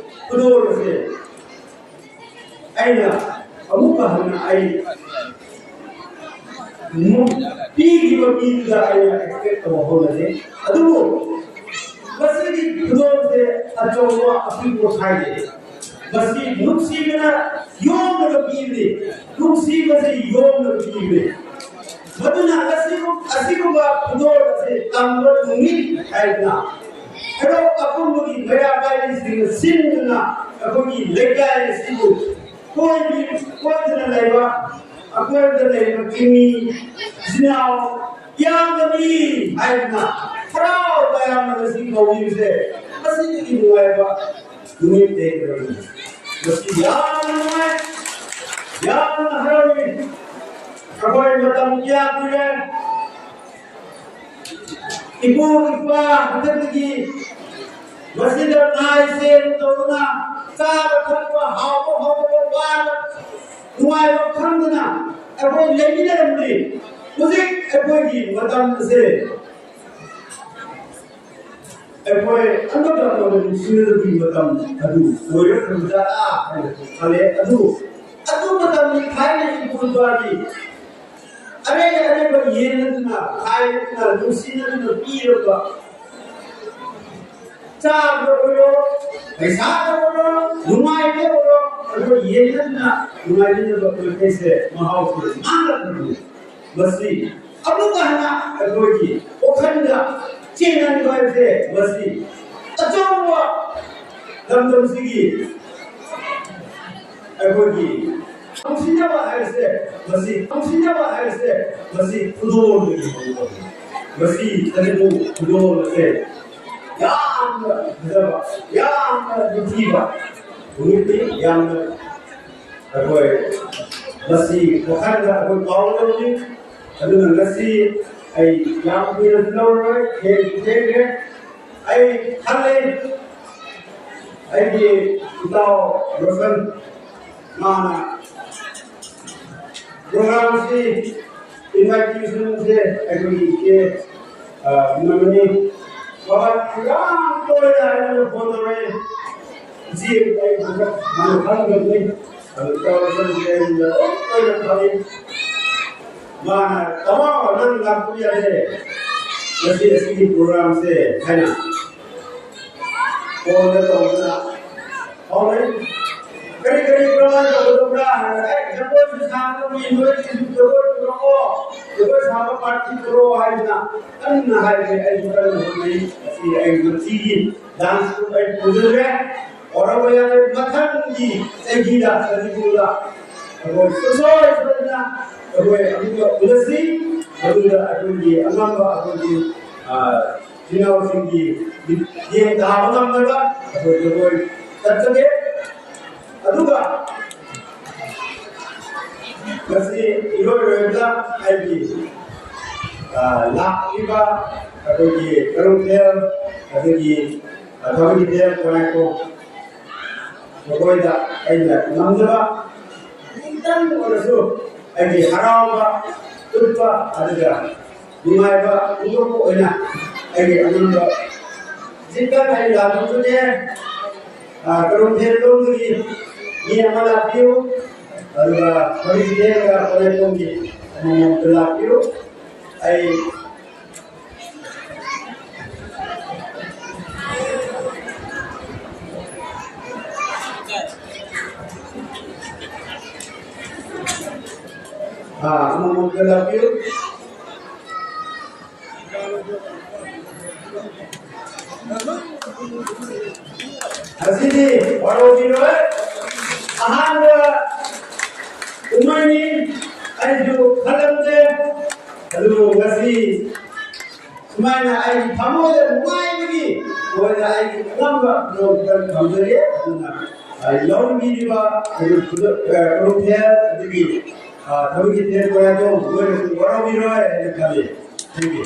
ꯈꯨꯗꯣꯜ ꯑꯁꯦ ꯑꯩꯅ ꯑꯃꯨꯛꯀ ꯍꯟꯅ ꯑꯩ ꯄꯤꯈꯤꯕ ꯃꯤꯗꯨꯗ ꯑꯩꯅ expect ꯇꯧꯕ ꯍꯧꯅꯗꯦ꯫ ꯑꯗꯨꯕꯨ ꯃꯁꯤꯒꯤ ꯈꯨꯗꯣꯜꯁꯦ ꯑꯆꯧꯕ ꯑꯄꯤꯛꯄ ꯈꯥꯏꯗꯦ꯫ ꯃꯁꯤ ꯅꯨꯡꯁꯤꯕꯅ ꯌꯣꯝꯂꯒ ꯄꯤꯕꯅꯤ꯫ ꯅꯨꯡꯁꯤꯕꯁꯤ ꯌꯣꯝꯂꯒ ꯄꯤꯕꯅꯤ꯫ ꯃꯗꯨꯅ ꯑꯁꯤꯒꯨꯝ-, ꯑꯁꯤꯒꯨꯝꯕ ꯈꯨꯗꯣꯜ ꯑꯁꯤ ꯇꯝꯕ ꯅꯨꯃꯤꯠ ꯍꯥꯏꯗꯅ ꯍꯦꯔꯣ ꯑꯄꯨꯟꯕꯒꯤ ꯃꯩꯔꯥ ꯄꯥꯏꯕꯤꯁꯤꯡꯅ ꯁꯤꯟꯗꯨꯅ ꯑꯩꯈꯣꯏꯒꯤ ꯂꯩꯀꯥꯏ ꯑꯁꯤꯕꯨ ꯀꯣꯏꯕꯤ-, ꯀꯣꯏꯗꯨꯅ ꯂꯩꯕ, ꯑꯀꯣꯏꯕꯗ ꯂꯩꯔꯤꯕ ꯆꯤꯡꯃꯤ ꯏꯆꯤꯟ ꯏꯅꯥꯎ ꯌꯥꯝꯕꯅꯤ ꯍꯥꯏꯗꯨꯅ ꯍꯔꯥꯎ ꯇꯌꯥꯝꯅ ꯀꯧꯕꯤꯕꯁꯦ ꯃꯁꯤꯗꯒꯤ ꯅꯨꯡꯉꯥꯏꯕ ꯅꯨꯃꯤꯠ ꯂꯩꯇ꯭ꯔꯕꯅꯤ꯫ ꯃꯁꯤ ꯌꯥꯝꯅ ꯅꯨꯡꯉꯥꯏ, ꯌꯥꯝꯅ ꯍꯔꯥꯎꯏ꯫ ꯑꯩꯈꯣꯏ ꯃꯇꯝ ꯀꯌꯥ ꯀꯨꯏꯔꯦ ꯏꯄꯨ ꯏꯄꯥ ꯍꯟꯗꯛꯇꯒꯤ ꯃꯁꯤꯗ ꯉꯥꯏ ꯁꯦꯟ ꯇꯧꯗꯨꯅ ꯆꯥꯕ ꯊꯛꯄ ꯍꯥꯎꯕ ꯍꯥꯎꯕ ꯋꯥꯕ ꯅꯨꯡꯉꯥꯏꯕ ꯈꯪꯗꯅ ꯑꯩꯈꯣꯏ ꯂꯩꯃꯤꯟꯅꯔꯝꯕꯅꯤ꯫ ꯍꯧꯖꯤꯛ ꯑꯩꯈꯣꯏꯒꯤ ꯃꯇꯝ ꯑꯁꯦ ꯑꯩꯈꯣꯏ ꯑꯃꯒ ꯑꯃꯒ ꯅꯨꯡꯁꯤꯅꯗꯕꯒꯤ ꯃꯇꯝ ꯑꯗꯨ ꯑꯣꯏꯔꯛꯈ꯭ꯔꯕꯖꯥꯠꯂꯥ ꯍꯥꯏꯅ ꯈꯜꯂꯦ꯫ ꯑꯗꯨ ꯑꯗꯨ ꯃꯇꯝꯒꯤ ꯊꯥꯏꯅꯒꯤ ꯄꯨꯟꯕꯒꯤ ꯑꯔꯩ ꯑꯔꯩꯕ ꯌꯦꯟꯅꯗꯨꯅ ꯈꯥꯏꯅꯗꯨꯅ ꯅꯨꯡꯁꯤꯅꯗꯨꯅ ꯄꯤꯔꯕ ꯆꯥꯕꯗ ꯑꯣꯏꯔꯣ, ꯄꯩꯁꯥꯗ ꯑꯣꯏꯔꯣ, ꯅꯨꯡꯉꯥꯏꯕ ꯑꯣꯏꯔꯣ, ꯑꯗꯨꯒ ꯌꯦꯟꯅꯗꯨꯅ ꯅꯨꯡꯉꯥꯏꯃꯤꯟꯅꯕ ꯃꯈꯩꯁꯦ ꯃꯍꯥꯎꯁꯦ ꯃꯥꯡꯂꯛꯄꯅꯤ꯫ ꯃꯁꯤ ꯑꯃꯨꯛꯀ ꯍꯟꯅ ꯑꯩꯈꯣꯏꯒꯤ ꯋꯥꯈꯜꯗ ꯆꯦꯟꯍꯟꯕ ꯍꯥꯏꯕꯁꯦ ꯃꯁꯤ ꯑꯆꯧꯕ ꯂꯝꯗꯝꯁꯤꯒꯤ ꯑꯩꯈꯣꯏꯒꯤ ꯅꯨꯡꯁꯤꯅꯕ ꯍꯥꯏꯕꯁꯦ ꯃꯁꯤ, ꯅꯨꯡꯁꯤꯅꯕ ꯍꯥꯏꯕꯁꯦ ꯃꯁꯤ ꯈꯨꯗꯣꯜꯗꯒꯤ ꯍꯧꯒꯗꯕꯅꯤ꯫ ꯃꯁꯤ ꯃꯅꯤꯄꯨꯔ ꯈꯨꯗꯣꯜ ꯑꯁꯦ ꯌꯥꯝꯅ ꯐꯖꯕ, ꯌꯥꯝꯅ ꯅꯤꯡꯊꯤꯕ ꯅꯨꯃꯤꯠꯅꯤ꯫ ꯌꯥꯝꯅ ꯑꯩꯈꯣꯏ ꯃꯁꯤ ꯋꯥꯈꯜꯗ ꯑꯩꯈꯣꯏ ꯀꯥꯎꯒꯗꯕꯅꯤ꯫ ꯑꯗꯨꯅ ꯉꯁꯤ ꯑꯩ ꯌꯥꯝ ꯀꯨꯏꯅꯁꯨ ꯂꯧꯔꯔꯣꯏ, ꯊꯦꯡꯁꯨ ꯊꯦꯡꯈ꯭ꯔꯦ꯫ ꯑꯩ ꯈꯜꯂꯦ, ꯑꯩꯒꯤ ꯏꯇꯥꯎ ꯔꯣꯁꯟ, ꯃꯥꯅ ꯄ꯭ꯔꯣꯒ꯭ꯔꯥꯝꯁꯤ ꯏꯟꯚꯥꯏꯇꯦꯁꯟꯁꯦ ꯑꯩꯈꯣꯏꯒꯤ ꯏꯆꯦ, ꯑ, ꯃꯃꯅꯤ ꯕꯕꯥ ꯌꯥꯝ ꯇꯣꯏꯅ ꯑꯩꯉꯣꯟꯗ ꯐꯣꯟ ꯇꯧꯔꯛꯑꯦ꯫ ꯏꯆꯦ ꯑꯩ ꯍꯟꯗꯛ ꯃꯥꯅ ꯈꯪꯗꯕꯅꯤ꯫ ꯑꯗꯨ ꯇꯧꯔꯁꯨ ꯑꯩꯉꯣꯟꯗ ꯂꯣꯏ ꯇꯣꯏꯅ ꯐꯪꯉꯤ꯫ ꯃꯥꯅ "ꯇꯥꯃꯣ ꯅꯪ ꯂꯥꯛꯄ ꯌꯥꯏꯌꯦ ꯉꯁꯤ ꯑꯁꯤꯒꯤ ꯄ꯭ꯔꯣꯒ꯭ꯔꯥꯝꯁꯦ" ꯍꯥꯏꯅ ꯐꯣꯟꯗ ꯇꯧꯗꯅ ꯐꯥꯎꯅꯩ꯫ "ꯀꯔꯤ ꯀꯔꯤ ꯀꯔꯝꯍꯥꯏꯅ ꯇꯧꯒꯗꯕ꯭ꯔꯥ?" ꯍꯥꯏꯔꯒ "ꯑꯦ ꯖꯒꯣꯏꯁꯨ ꯁꯥꯒꯗꯕꯅꯤ, ꯅꯣꯏꯒꯤꯁꯨ ꯖꯒꯣꯏ ꯄꯨꯔꯛꯑꯣ, ꯖꯒꯣꯏ ꯁꯥꯕ ꯄꯥꯔꯇꯤ ꯄꯨꯔꯛꯑꯣ" ꯍꯥꯏꯗꯅ ꯀꯟꯅ ꯍꯥꯏꯔꯦ꯫ ꯑꯩꯁꯨ ꯀꯟꯅ ꯍꯣꯠꯅꯩ꯫ ꯉꯁꯤ ꯑꯩ ꯃꯁꯤꯒꯤ ꯗꯥꯟꯁ ꯒ꯭ꯔꯨꯞ ꯑꯩ ꯄꯨꯖꯗ꯭ꯔꯦ꯫ ꯑꯣꯔꯕ ꯌꯥꯗꯦ꯫ ꯃꯊꯪꯒꯤ ꯆꯍꯤꯗ ꯃꯅꯤꯄꯨꯔꯗ ꯑꯩꯈꯣꯏ ꯁꯨꯡꯁꯣꯏ ꯁꯣꯏꯗꯅ ꯑꯩꯈꯣꯏ ꯑꯃꯨꯛꯀ ꯎꯅꯁꯤ꯫ ꯑꯗꯨꯗ ꯑꯩꯈꯣꯏꯒꯤ ꯑꯉꯝꯕ ꯑꯩꯈꯣꯏꯒꯤ, ꯑ, ꯏꯆꯤꯟ ꯏꯅꯥꯎꯁꯤꯡꯒꯤ ꯃꯤꯠꯌꯦꯡ ꯇꯥꯕ ꯉꯝꯅꯕ ꯑꯩꯈꯣꯏ ꯖꯒꯣꯏ ꯆꯠꯆꯒꯦ꯫ ꯑꯗꯨꯒ ꯉꯁꯤ ꯏꯔꯣꯏ ꯂꯣꯏꯕꯗ ꯑꯩꯒꯤ, ꯑ, ꯂꯥꯛꯂꯤꯕ ꯑꯩꯈꯣꯏꯒꯤ ꯀꯔꯨꯡꯊꯦꯜ, ꯑꯗꯒꯤ, ꯑ, ꯊꯕꯛꯀꯤꯊꯦꯜ, ꯀꯣꯅꯥꯏꯈꯣ ꯃꯈꯣꯏꯗ ꯑꯩꯅ ꯉꯝꯖꯕ ꯈꯤꯇꯪ ꯑꯣꯏꯔꯁꯨ ꯑꯩꯒꯤ ꯍꯔꯥꯎꯕ ꯎꯠꯄ ꯑꯗꯨꯒ ꯅꯨꯡꯉꯥꯏꯕ ꯐꯣꯡꯗꯣꯛꯄ ꯑꯣꯏꯅ ꯑꯩꯒꯤ ꯑꯉꯝꯕ ꯖꯤꯡꯀꯟ ꯑꯩ ꯂꯥꯛꯄꯗꯨꯅꯦ꯫ ꯑ, ꯀꯔꯨꯡꯊꯦꯜ ꯂꯣꯝꯗꯒꯤ ꯃꯤ ꯑꯃ ꯂꯥꯛꯄꯤꯌꯨ, ꯑꯗꯨꯒ ꯊꯕꯛꯀꯤꯊꯦꯜꯒ ꯀꯣꯅꯥꯏꯈꯣꯒꯤ ꯑꯃꯃꯝꯇ ꯂꯥꯛꯄꯤꯌꯨ꯫ ꯑꯩ ꯑꯥ, ꯑꯃꯃꯝꯇ ꯂꯥꯛꯄꯤꯌꯨ꯫ ꯉꯁꯤꯗꯤ ꯋꯥꯔꯧꯕꯤꯔꯣꯏ, ꯑꯍꯥꯟꯕ ꯀꯨꯝꯍꯩꯅꯤ, ꯑꯩꯁꯨ ꯈꯜꯂꯝꯗꯦ꯫ ꯑꯗꯨꯕꯨ ꯉꯁꯤ ꯁꯨꯃꯥꯏꯅ ꯑꯩꯒꯤ ꯊꯃꯣꯏꯗ ꯅꯨꯡꯉꯥꯏꯕꯒꯤ ꯃꯣꯏꯗ ꯑꯩꯒꯤ ꯑꯉꯝꯕ ꯈꯨꯗꯣꯡ ꯈꯤꯇꯪ ꯊꯝꯖꯔꯤ꯫ ꯑꯗꯨꯅ, ꯑ, ꯂꯧꯔꯤꯕ ꯀꯔꯨ-, ꯀꯔꯨ-, ꯑ, ꯀꯔꯨꯡꯊꯦꯜ ꯑꯗꯒꯤ, ꯑ, ꯊꯕꯛꯀꯤꯊꯦꯜ ꯀꯣꯅꯥꯏꯈꯣ ꯃꯣꯏꯅꯁꯨ ꯋꯥꯔꯧꯕꯤꯔꯣꯏ ꯍꯥꯏꯅ ꯈꯜꯂꯤ꯫ Thank you꯫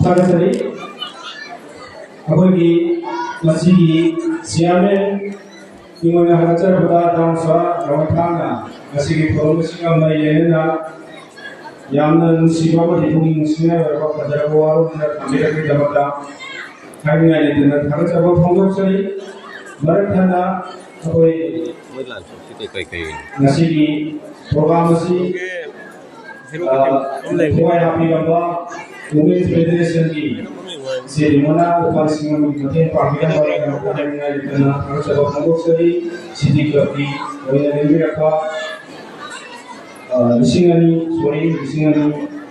ꯊꯥꯒꯠꯆꯔꯤ꯫ ꯑꯩꯈꯣꯏꯒꯤ ꯃꯁꯤꯒꯤ ꯆꯤꯌꯥꯔꯃꯦꯟ ꯑꯩꯉꯣꯟꯗ ꯍꯥꯏꯖꯔꯛꯄꯗ ꯗꯥꯝꯁ꯭ꯋꯥ ꯔꯣꯡꯊꯥꯡꯅ ꯉꯁꯤꯒꯤ ꯊꯧꯔꯝ ꯑꯁꯤꯒ ꯃꯔꯤ ꯂꯩꯅꯅ ꯌꯥꯝꯅ ꯅꯨꯡꯁꯤꯕ ꯑꯃꯗꯤ ꯄꯨꯛꯅꯤꯡ ꯅꯨꯡꯁꯤꯅꯤꯡꯉꯥꯏ ꯑꯣꯏꯔꯕ ꯐꯖꯔꯕ ꯋꯥꯔꯣꯜ ꯈꯔ ꯊꯝꯕꯤꯔꯛꯄꯒꯤꯗꯃꯛꯇ ꯍꯥꯏꯅꯤꯡꯉꯥꯏ ꯂꯩꯇꯅ ꯊꯥꯒꯠꯆꯕ ꯐꯣꯡꯗꯣꯛꯆꯔꯤ꯫ ꯃꯔꯛ ꯊꯠꯅ ꯑꯩꯈꯣꯏ ꯃꯣꯏ ꯂꯥꯟꯊꯣꯛꯈꯤꯗꯦ ꯀꯩ ꯀꯩ ꯑꯣꯏꯅ? ꯉꯁꯤꯒꯤ ꯄ꯭ꯔꯣꯒ꯭ꯔꯥꯝ ꯑꯁꯤ, ꯍꯦꯔꯣ ꯑ, ꯀꯤꯇꯦꯝ ꯑꯃ ꯂꯩꯕꯅꯦ꯫ ꯊꯋꯥꯏ ꯍꯥꯞꯄꯤꯔꯝꯕ ꯋꯨꯃꯦꯟꯁ ꯐꯦꯗꯔꯦꯁꯟꯒꯤ ꯏꯆꯦ ꯔꯦꯃꯣꯅꯥ ꯂꯨꯄꯥ ꯂꯤꯁꯤꯡ ꯑꯃꯒꯤ ꯃꯇꯦꯡ ꯄꯥꯡꯕꯤꯔꯝꯕꯒꯤꯗꯃꯛꯇ ꯍꯥꯏꯅꯤꯡꯉꯥꯏ ꯂꯩꯇꯅ ꯊꯥꯒꯠꯆꯕ ꯐꯣꯡꯗꯣꯛꯆꯔꯤ꯫ ꯁꯤꯇꯤ ꯀ꯭ꯂꯕꯀꯤ ꯑꯣꯏꯅ ꯂꯦꯡꯕꯤꯔꯛꯄ, ꯑ, ꯂꯤꯁꯤꯡ ꯑꯅꯤ, ꯁꯣꯔꯤ, ꯂꯤꯁꯤꯡ ꯑꯅꯤ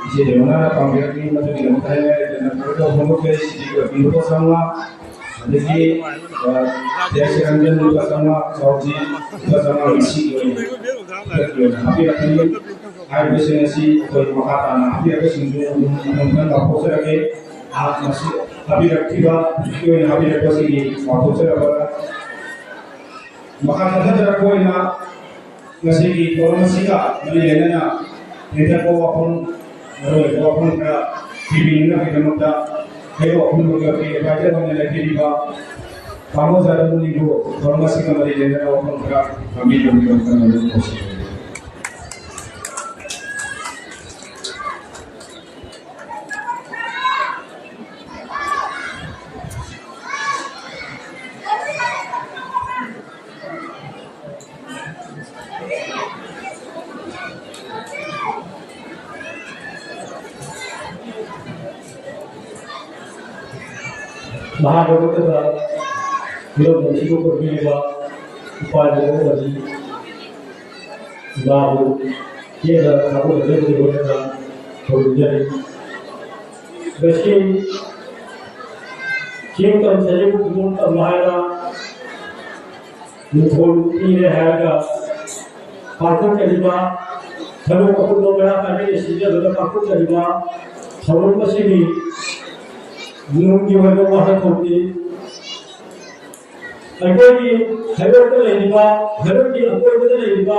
ꯏꯆꯦ ꯔꯦꯃꯣꯅꯥꯅ ꯄꯥꯡꯕꯤꯔꯛꯄꯒꯤ ꯃꯇꯨꯡ ꯏꯟꯅ ꯍꯥꯏꯅꯤꯡꯉꯥꯏ ꯂꯩꯇꯅ ꯊꯥꯒꯠꯆꯕ ꯐꯣꯡꯗꯣꯛꯆꯔꯤ꯫ ꯁꯤꯇꯤ ꯀ꯭ꯂꯕꯀꯤ ꯂꯨꯄꯥ ꯆꯥꯝꯃꯉꯥ, ꯑꯗꯒꯤ, ꯑ, ꯇꯦꯛꯁ ꯔꯟꯖꯟ ꯂꯨꯄꯥ ꯆꯥꯝꯃꯉꯥ, ꯆꯥꯎꯖꯤ ꯂꯨꯄꯥ ꯆꯥꯝꯃꯉꯥ ꯉꯁꯤꯒꯤ ꯑꯣꯏꯅ ꯍꯥꯞꯄꯤꯔꯛꯀꯅꯤ꯫ ꯍꯥꯏꯔꯤꯕꯁꯤꯡ ꯑꯁꯤ ꯑꯩꯈꯣꯏ ꯃꯈꯥ ꯇꯥꯅ ꯍꯥꯞꯄꯤꯔꯛꯄꯁꯤꯡꯁꯨ ꯑꯗꯨꯝ ꯃꯊꯪ ꯃꯊꯪ ꯂꯥꯎꯊꯣꯛꯆꯔꯛꯀꯦ꯫ ꯑꯥ, ꯃꯁꯤ ꯍꯥꯞꯄꯤꯔꯛꯈꯤꯕ, ꯍꯧꯖꯤꯛꯀꯤ ꯑꯣꯏꯅ ꯍꯥꯞꯄꯤꯔꯛꯄꯁꯤꯡꯒꯤ ꯂꯥꯎꯊꯣꯛꯆꯔꯛꯄꯗ ꯃꯈꯥ ꯆꯠꯊꯖꯔꯛꯄ ꯑꯣꯏꯅ ꯉꯁꯤꯒꯤ ꯊꯧꯔꯝ ꯑꯁꯤꯒ ꯃꯔꯤ ꯂꯩꯅꯅ ꯇꯦꯟꯇꯛꯄ ꯋꯥꯐꯝ, ꯃꯔꯨꯑꯣꯏꯕ ꯋꯥꯐꯝ ꯈꯔ ꯊꯤꯕꯤꯅꯕꯒꯤꯗꯃꯛꯇ ꯍꯩꯔꯣꯛ ꯑꯄꯨꯟꯕ ꯀ꯭ꯂꯕꯀꯤ ꯑꯦꯗꯚꯥꯏꯖꯔ ꯑꯣꯏꯅ ꯂꯩꯕꯤꯔꯤꯕ ꯇꯥꯃꯣ ꯖꯥꯗꯕꯅꯤꯕꯨ ꯊꯧꯔꯝ ꯑꯁꯤꯒ ꯃꯔꯤ ꯂꯩꯅꯅ ꯋꯥꯐꯝ ꯈꯔ ꯊꯝꯕꯤꯅꯕꯒꯤꯗꯃꯛꯇ ꯉꯥꯏꯔꯝꯃꯨ꯫ ꯃꯍꯥꯛ ꯂꯧꯈꯠꯄꯗ ꯐꯤꯂꯝ ꯑꯁꯤꯕꯨ ꯀꯣꯏꯕꯤꯔꯤꯕ ꯏꯄꯥ ꯏꯃꯥ ꯑꯃꯗꯤ ꯏꯃꯥꯕꯨ ꯆꯦꯠꯅ ꯊꯥꯒꯠꯆꯔꯤ ꯍꯥꯏꯅ ꯊꯧꯅꯤꯖꯔꯤ꯫ ꯉꯁꯤ ꯆꯤꯡ ꯇꯝ ꯁꯖꯤꯕꯨ ꯈꯨꯗꯣꯜ ꯇꯝꯕ ꯍꯥꯏꯅ ꯃꯤꯡꯊꯣꯜ ꯄꯤꯔꯦ ꯍꯥꯏꯔꯒ ꯄꯥꯡꯊꯣꯛꯆꯔꯤꯕ ꯊꯕꯛ ꯑꯄꯨꯟꯕ ꯃꯩꯔꯥ ꯄꯥꯏꯕꯤꯅ ꯁꯤꯟꯖꯗꯨꯅ ꯄꯥꯡꯊꯣꯛꯆꯔꯤꯕ ꯊꯧꯔꯝ ꯑꯁꯤꯒꯤ ꯅꯨꯡꯒꯤ ꯑꯣꯏꯕ ꯋꯥꯍꯟꯊꯣꯛꯇꯤ ꯑꯩꯈꯣꯏꯒꯤ ꯍꯩꯔꯣꯛꯇ ꯂꯩꯔꯤꯕ, ꯍꯩꯔꯣꯛꯀꯤ ꯑꯀꯣꯏꯕꯗ ꯂꯩꯔꯤꯕ,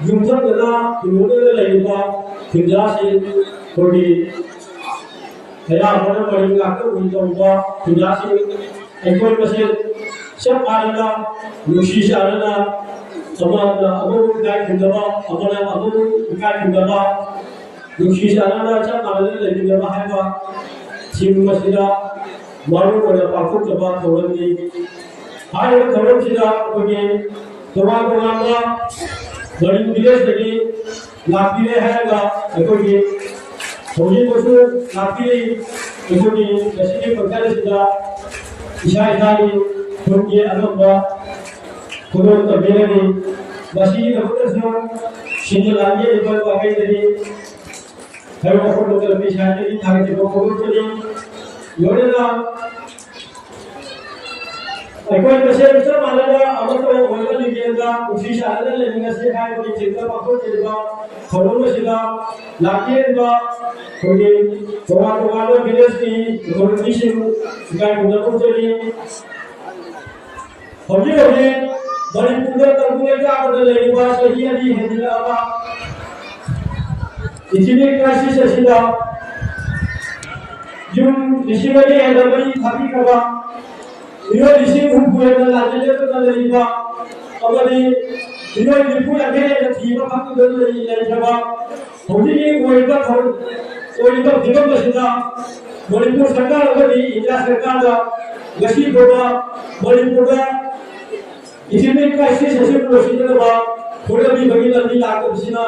ꯌꯨꯝꯊꯪꯅꯅ ꯈꯨꯜꯂꯣꯛꯅꯅ ꯂꯩꯔꯤꯕ ꯈꯨꯟꯖꯥꯁꯤꯡ ꯑꯩꯈꯣꯏꯒꯤ ꯑꯌꯥꯝꯕꯅ ꯃꯔꯤꯡ ꯉꯥꯛꯇ ꯑꯣꯏꯅ ꯇꯧꯕ ꯈꯨꯟꯖꯥꯁꯤꯡ ꯑꯩꯈꯣꯏ ꯃꯁꯦꯜ ꯆꯞ ꯃꯥꯟꯅꯅ ꯅꯨꯡꯁꯤ ꯆꯥꯟꯅꯅ ꯑꯃꯅ ꯑꯃꯕꯨ ꯏꯀꯥꯏ ꯈꯨꯝꯅꯕ, ꯑꯃꯅ ꯑꯃꯕꯨ ꯏꯀꯥꯏ ꯈꯨꯝꯅꯕ, ꯅꯨꯡꯁꯤ ꯆꯥꯟꯅꯅ ꯆꯞ ꯃꯥꯟꯅꯅ ꯂꯩꯃꯤꯟꯅꯕ ꯍꯥꯏꯕ ꯊꯤꯝ ꯑꯁꯤꯗ ꯃꯔꯨ ꯑꯣꯏꯅ ꯄꯥꯡꯊꯣꯛꯆꯕ ꯊꯧꯔꯝꯅꯤ꯫ ꯍꯥꯏꯔꯤꯕ ꯊꯧꯔꯝꯁꯤꯗ ꯑꯩꯈꯣꯏꯒꯤ ꯇꯣꯉꯥꯟ ꯇꯣꯉꯥꯟꯕ ꯃꯔꯤꯡ ꯚꯤꯂꯦꯖꯇꯒꯤ ꯂꯥꯛꯄꯤꯔꯦ ꯍꯥꯏꯔꯒ ꯑꯩꯈꯣꯏꯒꯤ ꯍꯧꯖꯤꯛ ꯃꯁꯨ ꯂꯥꯛꯄꯤꯔꯤ꯫ ꯑꯩꯈꯣꯏꯒꯤ ꯉꯁꯤꯒꯤ ꯐꯪꯁꯟ ꯑꯁꯤꯗ ꯏꯁꯥ ꯏꯁꯥꯒꯤ ꯈꯨꯟꯒꯤ ꯑꯉꯝꯕ ꯈꯨꯗꯣꯜ ꯇꯝꯕꯤꯔꯅꯤ꯫ ꯃꯁꯤꯒꯤꯗꯃꯛꯇꯁꯨ ꯁꯤꯟꯅ ꯂꯥꯡꯖꯔꯤꯕ ꯃꯥꯏꯀꯩꯗꯒꯤ ꯍꯦꯔꯣ ꯐꯣꯇꯣꯒ꯭ꯔꯥꯐꯤ ꯁꯥꯏꯠꯇꯒꯤ ꯊꯥꯒꯠꯆꯕ ꯐꯣꯡꯗꯣꯛꯆꯔꯤ꯫ ꯂꯣꯏꯅꯅ ꯑꯩꯈꯣꯏ ꯃꯁꯦꯟ ꯆꯞ ꯃꯥꯟꯅꯕ ꯑꯃꯠꯇ ꯑꯣꯏꯕ ꯂꯤꯡꯖꯦꯜꯗ ꯄꯨꯟꯁꯤ ꯁꯥꯟꯅꯅ ꯂꯩꯃꯤꯟꯅꯁꯤ ꯍꯥꯏꯕꯒꯤ ꯊꯤꯝꯗ ꯄꯥꯡꯊꯣꯛꯆꯔꯤꯕ ꯊꯧꯔꯝ ꯑꯁꯤꯗ ꯂꯥꯛꯄꯤꯔꯤꯕ ꯑꯩꯈꯣꯏꯒꯤ ꯇꯣꯉꯥꯟ ꯇꯣꯉꯥꯟꯕ ꯚꯤꯂꯦꯖꯀꯤ ꯑꯣꯊꯣꯔꯤꯇꯤꯁꯤꯡ ꯏꯀꯥꯏ ꯈꯨꯝꯅꯕ ꯐꯣꯡꯗꯣꯛꯆꯔꯤ꯫ ꯍꯧꯖꯤꯛ ꯍꯧꯖꯤꯛ ꯃꯅꯤꯄꯨꯔꯗ ꯇꯪꯗꯨ ꯂꯩꯇꯥꯕꯗ ꯂꯩꯔꯤꯕ ꯆꯍꯤ ꯑꯅꯤ ꯍꯦꯟꯖꯤꯜꯂꯛꯑꯕ ꯏꯀꯣꯅꯣꯃꯤꯛ ꯀ꯭ꯔꯥꯏꯁꯤꯁ ꯑꯁꯤꯗ ꯌꯨꯝ ꯂꯤꯁꯤꯡ ꯑꯅꯤ ꯍꯦꯟꯅ ꯃꯩ ꯊꯥꯕꯤꯈ꯭ꯔꯕ, ꯃꯤꯑꯣꯏ ꯂꯤꯁꯤꯡ ꯍꯨꯝꯐꯨ ꯍꯦꯟꯅ ꯂꯥꯟꯃꯤ ꯂꯦꯞꯇꯅ ꯂꯩꯔꯤꯕ ꯑꯃꯗꯤ ꯃꯤꯑꯣꯏ ꯅꯤꯐꯨ ꯌꯥꯡꯈꯩ ꯍꯦꯟꯅ ꯊꯤꯕ ꯐꯪꯗꯅ ꯂꯩ-, ꯂꯩꯈ꯭ꯔꯕ ꯍꯧꯖꯤꯛꯀꯤ ꯑꯣꯏꯔꯤꯕ ꯊꯧ-, ꯑꯣꯏꯔꯤꯕ ꯐꯤꯕꯝ ꯑꯁꯤꯗ ꯃꯅꯤꯄꯨꯔ ꯁꯔꯀꯥꯔ ꯑꯃꯗꯤ ꯏꯟꯗꯤꯌꯥ ꯁꯔꯀꯥꯔꯗ ꯉꯁꯤ ꯐꯥꯎꯕ ꯃꯅꯤꯄꯨꯔꯗ ꯏꯀꯣꯅꯣꯃꯤꯛ ꯀ꯭ꯔꯥꯏꯁꯤꯁ ꯑꯁꯤ ꯂꯣꯏꯁꯤꯟꯅꯅꯕ ꯍꯣꯠꯅꯕꯤꯕꯒꯤ ꯂꯝꯕꯤ ꯂꯥꯛꯇꯕꯁꯤꯅ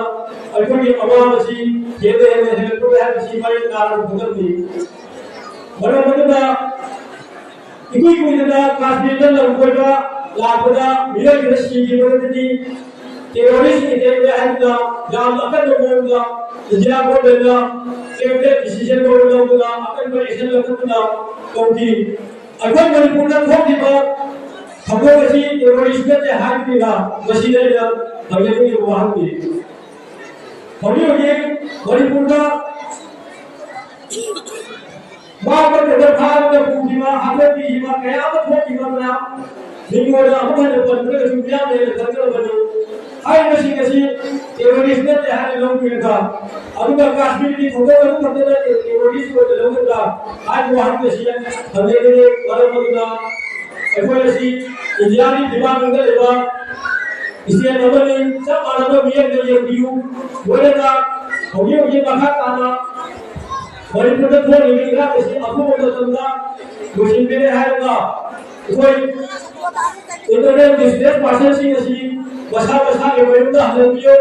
ꯑꯩꯈꯣꯏꯒꯤ ꯑꯋꯥꯕꯁꯤ ꯍꯦꯟꯅ ꯍꯦꯟꯅ ꯍꯦꯟꯒꯠꯄ ꯍꯥꯏꯕꯁꯤ ꯃꯌꯦꯛ ꯇꯥꯔꯕ ꯈꯪꯍꯟꯅꯤ꯫ ꯃꯔꯝ ꯑꯗꯨꯅ ꯏꯀꯨꯏ ꯀꯨꯏꯗꯅ ꯀꯥꯁꯃꯤꯔꯗ ꯂꯝ ꯀꯣꯏꯕ ꯂꯥꯛꯄꯗ ꯃꯤꯑꯣꯏ ꯈꯔ ꯁꯤꯈꯤꯕꯗꯨꯗꯤ ꯇꯦꯔꯣꯔꯤꯁ ꯑꯦꯇꯦꯛꯅꯤ ꯍꯥꯏꯗꯨꯅ ꯌꯥꯝꯅ ꯑꯀꯟꯕ ꯃꯑꯣꯡꯗ ꯏꯟꯗꯤꯌꯥ ꯒꯣꯔꯃꯦꯟꯅ ꯀꯦꯕꯤꯅꯦꯠ ꯗꯤꯁꯤꯖꯟ ꯂꯧꯗꯨꯅ ꯑꯀꯟꯕ ꯑꯦꯛꯁꯟ ꯂꯧꯈꯠꯇꯨꯅ ꯇꯧꯈꯤ꯫ ꯑꯩꯈꯣꯏ ꯃꯅꯤꯄꯨꯔꯗ ꯊꯣꯛꯂꯤꯕ ꯊꯧꯗꯣꯛ ꯑꯁꯤ ꯇꯦꯔꯣꯔꯤꯁ ꯅꯠꯇꯦ ꯍꯥꯏꯕꯅꯤꯅ ꯃꯁꯤꯗ ꯑꯩꯅ ꯍꯪꯖꯅꯤꯡꯂꯤꯕ ꯋꯥꯍꯪꯗꯤ, ꯍꯧꯖꯤꯛ ꯍꯧꯖꯤꯛ ꯃꯅꯤꯄꯨꯔꯗ ꯃꯥ ꯅꯠꯇ꯭ꯔꯒ ꯐꯥꯔꯒ ꯄꯨꯈꯤꯕ, ꯍꯥꯠꯇꯣꯛꯄꯤꯈꯤꯕ ꯀꯌꯥ ꯑꯃ ꯊꯣꯛꯈꯤꯕ ꯃꯌꯥꯝ ꯃꯤꯡ ꯑꯣꯏꯅ ꯑꯃꯨꯛ ꯍꯟꯅ ꯄꯟꯗ꯭ꯔꯒꯁꯨ ꯃꯤꯌꯥꯝꯅ ꯍꯦꯟꯅ ꯈꯪꯅꯔꯕꯅꯤ꯫ ꯍꯥꯏꯔꯤꯕꯁꯤꯡ ꯑꯁꯤ ꯇꯦꯔꯣꯔꯤꯁ ꯅꯠꯇꯦ ꯍꯥꯏꯅ ꯂꯧꯕꯤꯒꯗ꯭ꯔꯥ? ꯑꯗꯨꯒ ꯀꯥꯁꯃꯤꯔꯒꯤ ꯊꯧꯗꯣꯛ ꯑꯗꯨ ꯈꯛꯇꯅ ꯇꯦꯔꯣꯔꯤꯁ ꯑꯣꯏꯅ ꯂꯧꯒꯗ꯭ꯔꯥ ꯍꯥꯏꯕ ꯋꯥꯍꯪ ꯑꯁꯤ ꯍꯪꯖꯅꯤꯡꯉꯤ꯫ ꯃꯔꯝ ꯑꯗꯨꯅ ꯑꯩꯈꯣꯏ ꯑꯁꯤ ꯏꯟꯗꯤꯌꯥꯒꯤ ꯐꯤꯕꯥꯛ ꯀꯟꯒꯠꯂꯤꯕ ꯏꯁꯇꯦꯠ ꯑꯃꯅꯤ꯫ ꯆꯞ ꯃꯥꯟꯅꯕ ꯃꯤꯠꯌꯦꯡꯗ ꯌꯦꯡꯕꯤꯌꯨ꯫ ꯂꯣꯏꯅꯅ ꯍꯧꯖꯤꯛ ꯍꯧꯖꯤꯛ ꯃꯈꯥ ꯇꯥꯅ ꯃꯅꯤꯄꯨꯔꯗ ꯊꯣꯛꯂꯤꯕ ꯏꯔꯥꯡ ꯑꯁꯤ ꯑꯊꯨꯕ ꯃꯇꯝꯗ ꯂꯣꯏꯁꯤꯟꯕꯤꯔꯦ ꯍꯥꯏꯔꯒ ꯑꯩꯈꯣꯏ internal displaced personꯁꯤꯡ ꯑꯁꯤ ꯃꯁꯥ ꯃꯁꯥꯒꯤ ꯃꯌꯨꯝꯗ ꯍꯜꯍꯟꯕꯤꯌꯨ꯫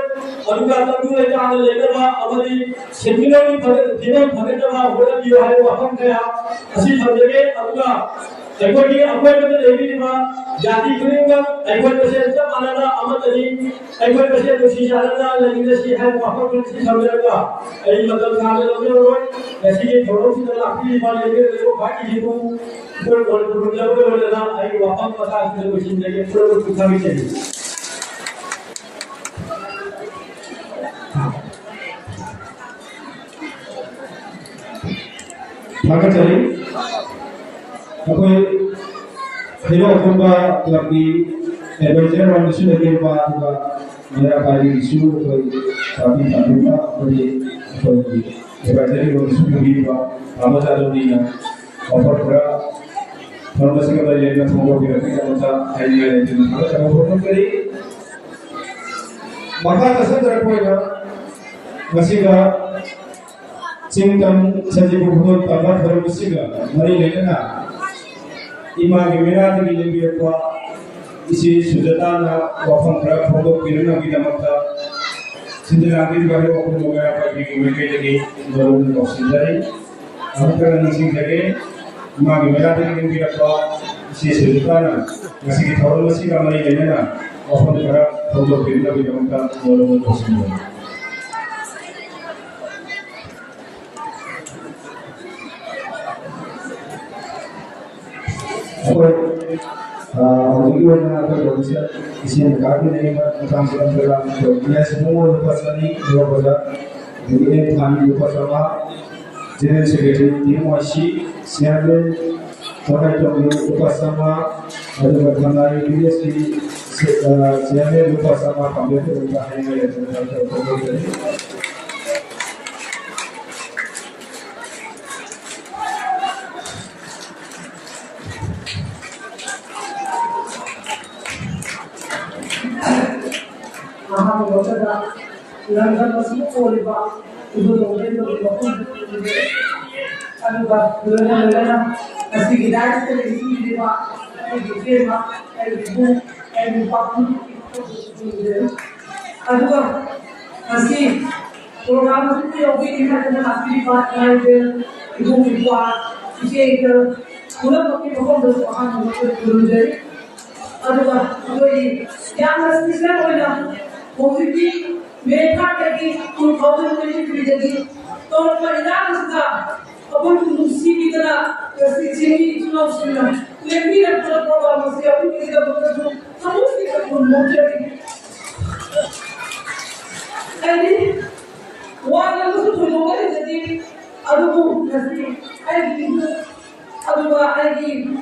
ꯑꯗꯨꯒ ꯇꯪꯗꯨ ꯂꯩꯇꯥꯅ ꯂꯩꯅꯕ ꯑꯃꯗꯤ ꯁꯦꯟꯃꯤꯠꯂꯣꯟꯒꯤ ꯐꯒꯠ-, ꯐꯤꯕꯝ ꯐꯒꯠꯅꯕ ꯍꯣꯠꯅꯕꯤꯌꯨ ꯍꯥꯏꯕ ꯋꯥꯐꯝ ꯀꯌꯥ ꯑꯁꯤ ꯊꯝꯖꯒꯦ꯫ ꯑꯗꯨꯒ ꯑꯩꯈꯣꯏꯒꯤ ꯑꯀꯣꯏꯕꯗ ꯂꯩꯕꯤꯔꯤꯕ ꯖꯥꯇꯤ ꯈꯨꯗꯤꯡꯃꯛ ꯑꯩꯈꯣꯏ ꯃꯁꯦꯟ ꯆꯞ ꯃꯥꯟꯅꯅ ꯑꯃꯠꯇꯅꯤ꯫ ꯑꯩꯈꯣꯏ ꯃꯁꯦꯟ ꯅꯨꯡꯁꯤ ꯆꯥꯟꯅꯅ ꯂꯩꯃꯤꯟꯅꯁꯤ ꯍꯥꯏꯕ ꯋꯥꯐꯝ ꯑꯁꯤ ꯊꯝꯖꯔꯒ ꯑꯩ ꯃꯇꯝ ꯁꯥꯡꯅ ꯂꯧꯖꯔꯔꯣꯏ꯫ ꯉꯁꯤꯒꯤ ꯊꯧꯔꯝꯁꯤꯗ ꯂꯥꯛꯄꯤꯔꯤꯕ ꯂꯩꯉꯥꯛꯂꯣꯏ ꯈ꯭ꯋꯥꯏꯗꯒꯤ ꯃꯄꯨ ꯑꯩꯈꯣꯏ ꯃꯅꯤꯄꯨꯔ ꯂꯣꯏꯅꯅ ꯑꯩꯒꯤ ꯋꯥꯐꯝ ꯃꯇꯥꯡꯁꯤꯗ ꯂꯣꯏꯁꯤꯟꯖꯒꯦ꯫ ꯄꯨꯝꯅꯃꯛꯄꯨ ꯊꯥꯒꯠꯆꯔꯤ꯫ ꯊꯥꯒꯠꯆꯔꯤ꯫ ꯑꯩꯈꯣꯏ ꯍꯩꯔꯣꯛ ꯑꯄꯨꯟꯕ ꯀ꯭ꯂꯕꯀꯤ ꯑꯦꯗꯚꯥꯏꯖꯔ ꯔꯣꯝꯗꯁꯨ ꯂꯩꯕꯤꯔꯤꯕ, ꯑꯗꯨꯒ ꯃꯩꯔꯥ ꯄꯥꯏꯕꯤꯒꯤꯁꯨ ꯑꯩꯈꯣꯏ ꯄꯥꯔꯇꯤ ꯄꯥꯟꯊꯣꯛꯄ ꯑꯩꯈꯣꯏꯒꯤ, ꯑꯩꯈꯣꯏꯒꯤ ꯑꯦꯗꯚꯥꯏꯖꯔ ꯔꯣꯝꯗꯁꯨ ꯂꯩꯕꯤꯔꯤꯕ ꯔꯥꯃꯆꯥ ꯂꯧꯅꯤꯅ ꯑꯣꯐꯔ ꯈꯔ ꯐꯪꯕꯁꯤꯒ ꯃꯔꯤ ꯂꯩꯅꯅ ꯐꯣꯡꯗꯣꯛꯄꯤꯔꯛꯄꯒꯤꯗꯃꯛꯇ ꯍꯥꯏꯅꯤꯡꯉꯥꯏ ꯂꯩꯇꯅ ꯊꯥꯒꯠꯆꯕ ꯐꯣꯡꯗꯣꯛꯆꯔꯤ꯫ ꯃꯈꯥ ꯆꯠꯊꯖꯔꯛꯄ ꯑꯣꯏꯅ ꯃꯁꯤꯒ ꯆꯤꯡ ꯇꯝ ꯁꯖꯤꯕꯨ ꯈꯨꯗꯣꯜ ꯇꯝꯕ ꯊꯧꯔꯝ ꯑꯁꯤꯒ ꯃꯔꯤ ꯂꯩꯅꯅ ꯏꯃꯥꯒꯤ ꯃꯩꯔꯥꯗꯒꯤ ꯂꯦꯡꯕꯤꯔꯛꯄ ꯏꯆꯦ ꯁꯨꯖꯇꯥꯅ ꯋꯥꯐꯝ ꯈꯔ ꯐꯣꯡꯗꯣꯛꯄꯤꯅꯅꯕꯒꯤꯗꯃꯛꯇ ꯁꯤꯟꯗꯨꯅ ꯂꯥꯡꯕꯤꯔꯤꯕ ꯍꯩꯔꯣꯛ ꯑꯄꯨꯟꯕ ꯃꯩꯔꯥ ꯄꯥꯏꯕꯤꯒꯤ ꯃꯥꯏꯀꯩꯗꯒꯤ ꯃꯔꯨꯞ ꯀꯧꯁꯤꯟꯖꯔꯤ꯫ ꯑꯃꯨꯛ ꯍꯟꯅ ꯅꯤꯡꯁꯤꯡꯖꯒꯦ, ꯏꯃꯥꯒꯤ ꯃꯩꯔꯥꯗꯒꯤ ꯂꯦꯡꯕꯤꯔꯛꯄ ꯏꯆꯦ ꯁꯨꯖꯇꯥꯅ ꯉꯁꯤꯒꯤ ꯊꯧꯔꯝ ꯑꯁꯤꯒ ꯃꯔꯤ ꯂꯩꯅꯅ ꯋꯥꯐꯝ ꯈꯔ ꯐꯣꯡꯗꯣꯛꯄꯤꯅꯕꯒꯤꯗꯃꯛꯇ ꯃꯔꯨꯞ ꯀꯧꯁꯤꯟꯖꯔꯤ꯫ ꯑꯩꯈꯣꯏ, ꯑ, ꯍꯧꯖꯤꯛꯀꯤ ꯑꯣꯏꯅ ꯑꯩꯈꯣꯏ ꯄ꯭ꯔꯣꯐꯦꯁꯔ ꯏꯆꯦꯅ ꯇꯥꯛꯄꯤꯅꯔꯤꯕ ꯃꯇꯥꯡꯁꯤꯗ ꯑꯩꯈꯣꯏ ꯃꯦꯁ ꯃꯣꯃꯣ ꯂꯨꯄꯥ ꯆꯅꯤ ꯌꯧꯔꯛꯄꯗ, ꯑꯗꯒꯤ ꯑꯦꯟ ꯊꯥꯅꯤ ꯂꯨꯄꯥ ꯆꯥꯝꯃꯉꯥ, ꯖꯦꯅꯔꯦꯜ ꯁꯦꯀ꯭ꯔꯦꯇꯔꯤ ꯇꯤ ꯑꯦꯝ ꯋꯥꯏ ꯁꯤ ꯆꯤꯌꯥꯔꯃꯦꯟ ꯃꯈꯥꯏ ꯇꯣꯡꯕꯤ ꯂꯨꯄꯥ ꯆꯥꯝꯃꯉꯥ, ꯑꯗꯨꯒ ꯊꯪꯒꯥꯏ ꯚꯤꯂꯦꯖꯀꯤ ꯆꯤꯌꯥꯔꯃꯦꯟ ꯂꯨꯄꯥ ꯆꯥꯝꯃꯉꯥ ꯐꯪꯕꯒꯤꯗꯃꯛꯇ ꯍꯥꯏꯅꯤꯡꯉꯥꯏ ꯂꯩꯇꯅ ꯊꯥꯒꯠꯆꯔꯤ꯫ ꯑꯍꯥꯟꯕ ꯃꯛꯇꯗ ꯂꯝꯗꯝ ꯑꯁꯤꯕꯨ ꯀꯣꯜꯂꯤꯕ ꯏꯕꯨꯙꯧ ꯏꯕꯦꯟꯗꯧꯒꯤ ꯃꯐꯝꯗ ꯄꯤꯕꯤꯔꯦ꯫ ꯑꯗꯨꯒ ꯂꯣꯏꯅ ꯂꯣꯏꯅꯅ ꯉꯁꯤꯒꯤ ꯗꯥꯏꯁꯇ ꯂꯩꯕꯤꯔꯤꯕ ꯑꯩꯒꯤ ꯏꯆꯦꯃ, ꯑꯩꯒꯤ ꯏꯕꯨꯡ, ꯑꯩꯒꯤ ꯅꯨꯄꯥ ꯄꯨꯝꯅꯃꯛꯀꯤ ꯃꯐꯝꯗꯁꯨ ꯈꯨꯔꯨꯝꯖꯔꯤ꯫ ꯑꯗꯨꯒ ꯉꯁꯤ ꯄ꯭ꯔꯣꯒ꯭ꯔꯥꯝ ꯑꯁꯤꯕꯨ ꯌꯥꯎꯕꯤꯅꯤ ꯍꯥꯏꯗꯅ ꯂꯥꯛꯄꯤꯔꯤꯕ ꯏꯃꯥ ꯏꯕꯦꯜ, ꯏꯕꯨꯡ ꯏꯄ꯭ꯋꯥ, ꯏꯆꯦ ꯏꯆꯜ ꯄꯨꯝꯅꯃꯛꯀꯤ ꯃꯐꯝꯗꯁꯨ ꯑꯍꯥꯟꯕ ꯃꯛꯇꯗ ꯈꯨꯔꯨꯝꯖꯔꯤ꯫ ꯑꯗꯨꯒ ꯑꯩꯈꯣꯏꯒꯤ ꯌꯥꯝꯅ ꯁ꯭ꯄꯦꯁꯦꯜ ꯑꯣꯏꯅ ꯍꯧꯖꯤꯛꯀꯤ ꯃꯦ ꯊꯥꯔꯠꯇꯒꯤ ꯇꯨ ꯊꯥꯎꯖꯟ ꯇ꯭ꯋꯦꯟꯇꯤ ꯊ꯭ꯔꯤꯗꯒꯤ ꯇꯧꯔꯛꯄ ꯏꯔꯥꯡ ꯑꯁꯤꯗ ꯑꯩꯈꯣꯏꯕꯨ ꯅꯨꯡꯁꯤꯕꯤꯗꯅ ꯉꯁꯤ ꯆꯤꯡꯃꯤ ꯏꯆꯤꯜ ꯏꯅꯥꯎꯁꯤꯡꯅ ꯂꯦꯡꯕꯤꯔꯛꯄ ꯄ꯭ꯔꯣꯒ꯭ꯔꯥꯝ ꯑꯁꯤ ꯑꯩꯈꯣꯏꯒꯤꯗꯃꯛꯇꯁꯨ ꯊꯃꯣꯏ ꯁꯦꯡꯅ ꯈꯨꯔꯨꯝꯖꯔꯤ꯫ ꯑꯩꯗꯤ ꯋꯥ ꯉꯥꯡꯕꯁꯨ ꯊꯣꯏꯗꯣꯛꯄ ꯍꯩꯖꯗꯦ, ꯑꯗꯨꯕꯨ ꯉꯁꯤ ꯑꯩꯒꯤ ꯏꯃꯨꯡ, ꯑꯗꯨꯒ ꯑꯩꯒꯤ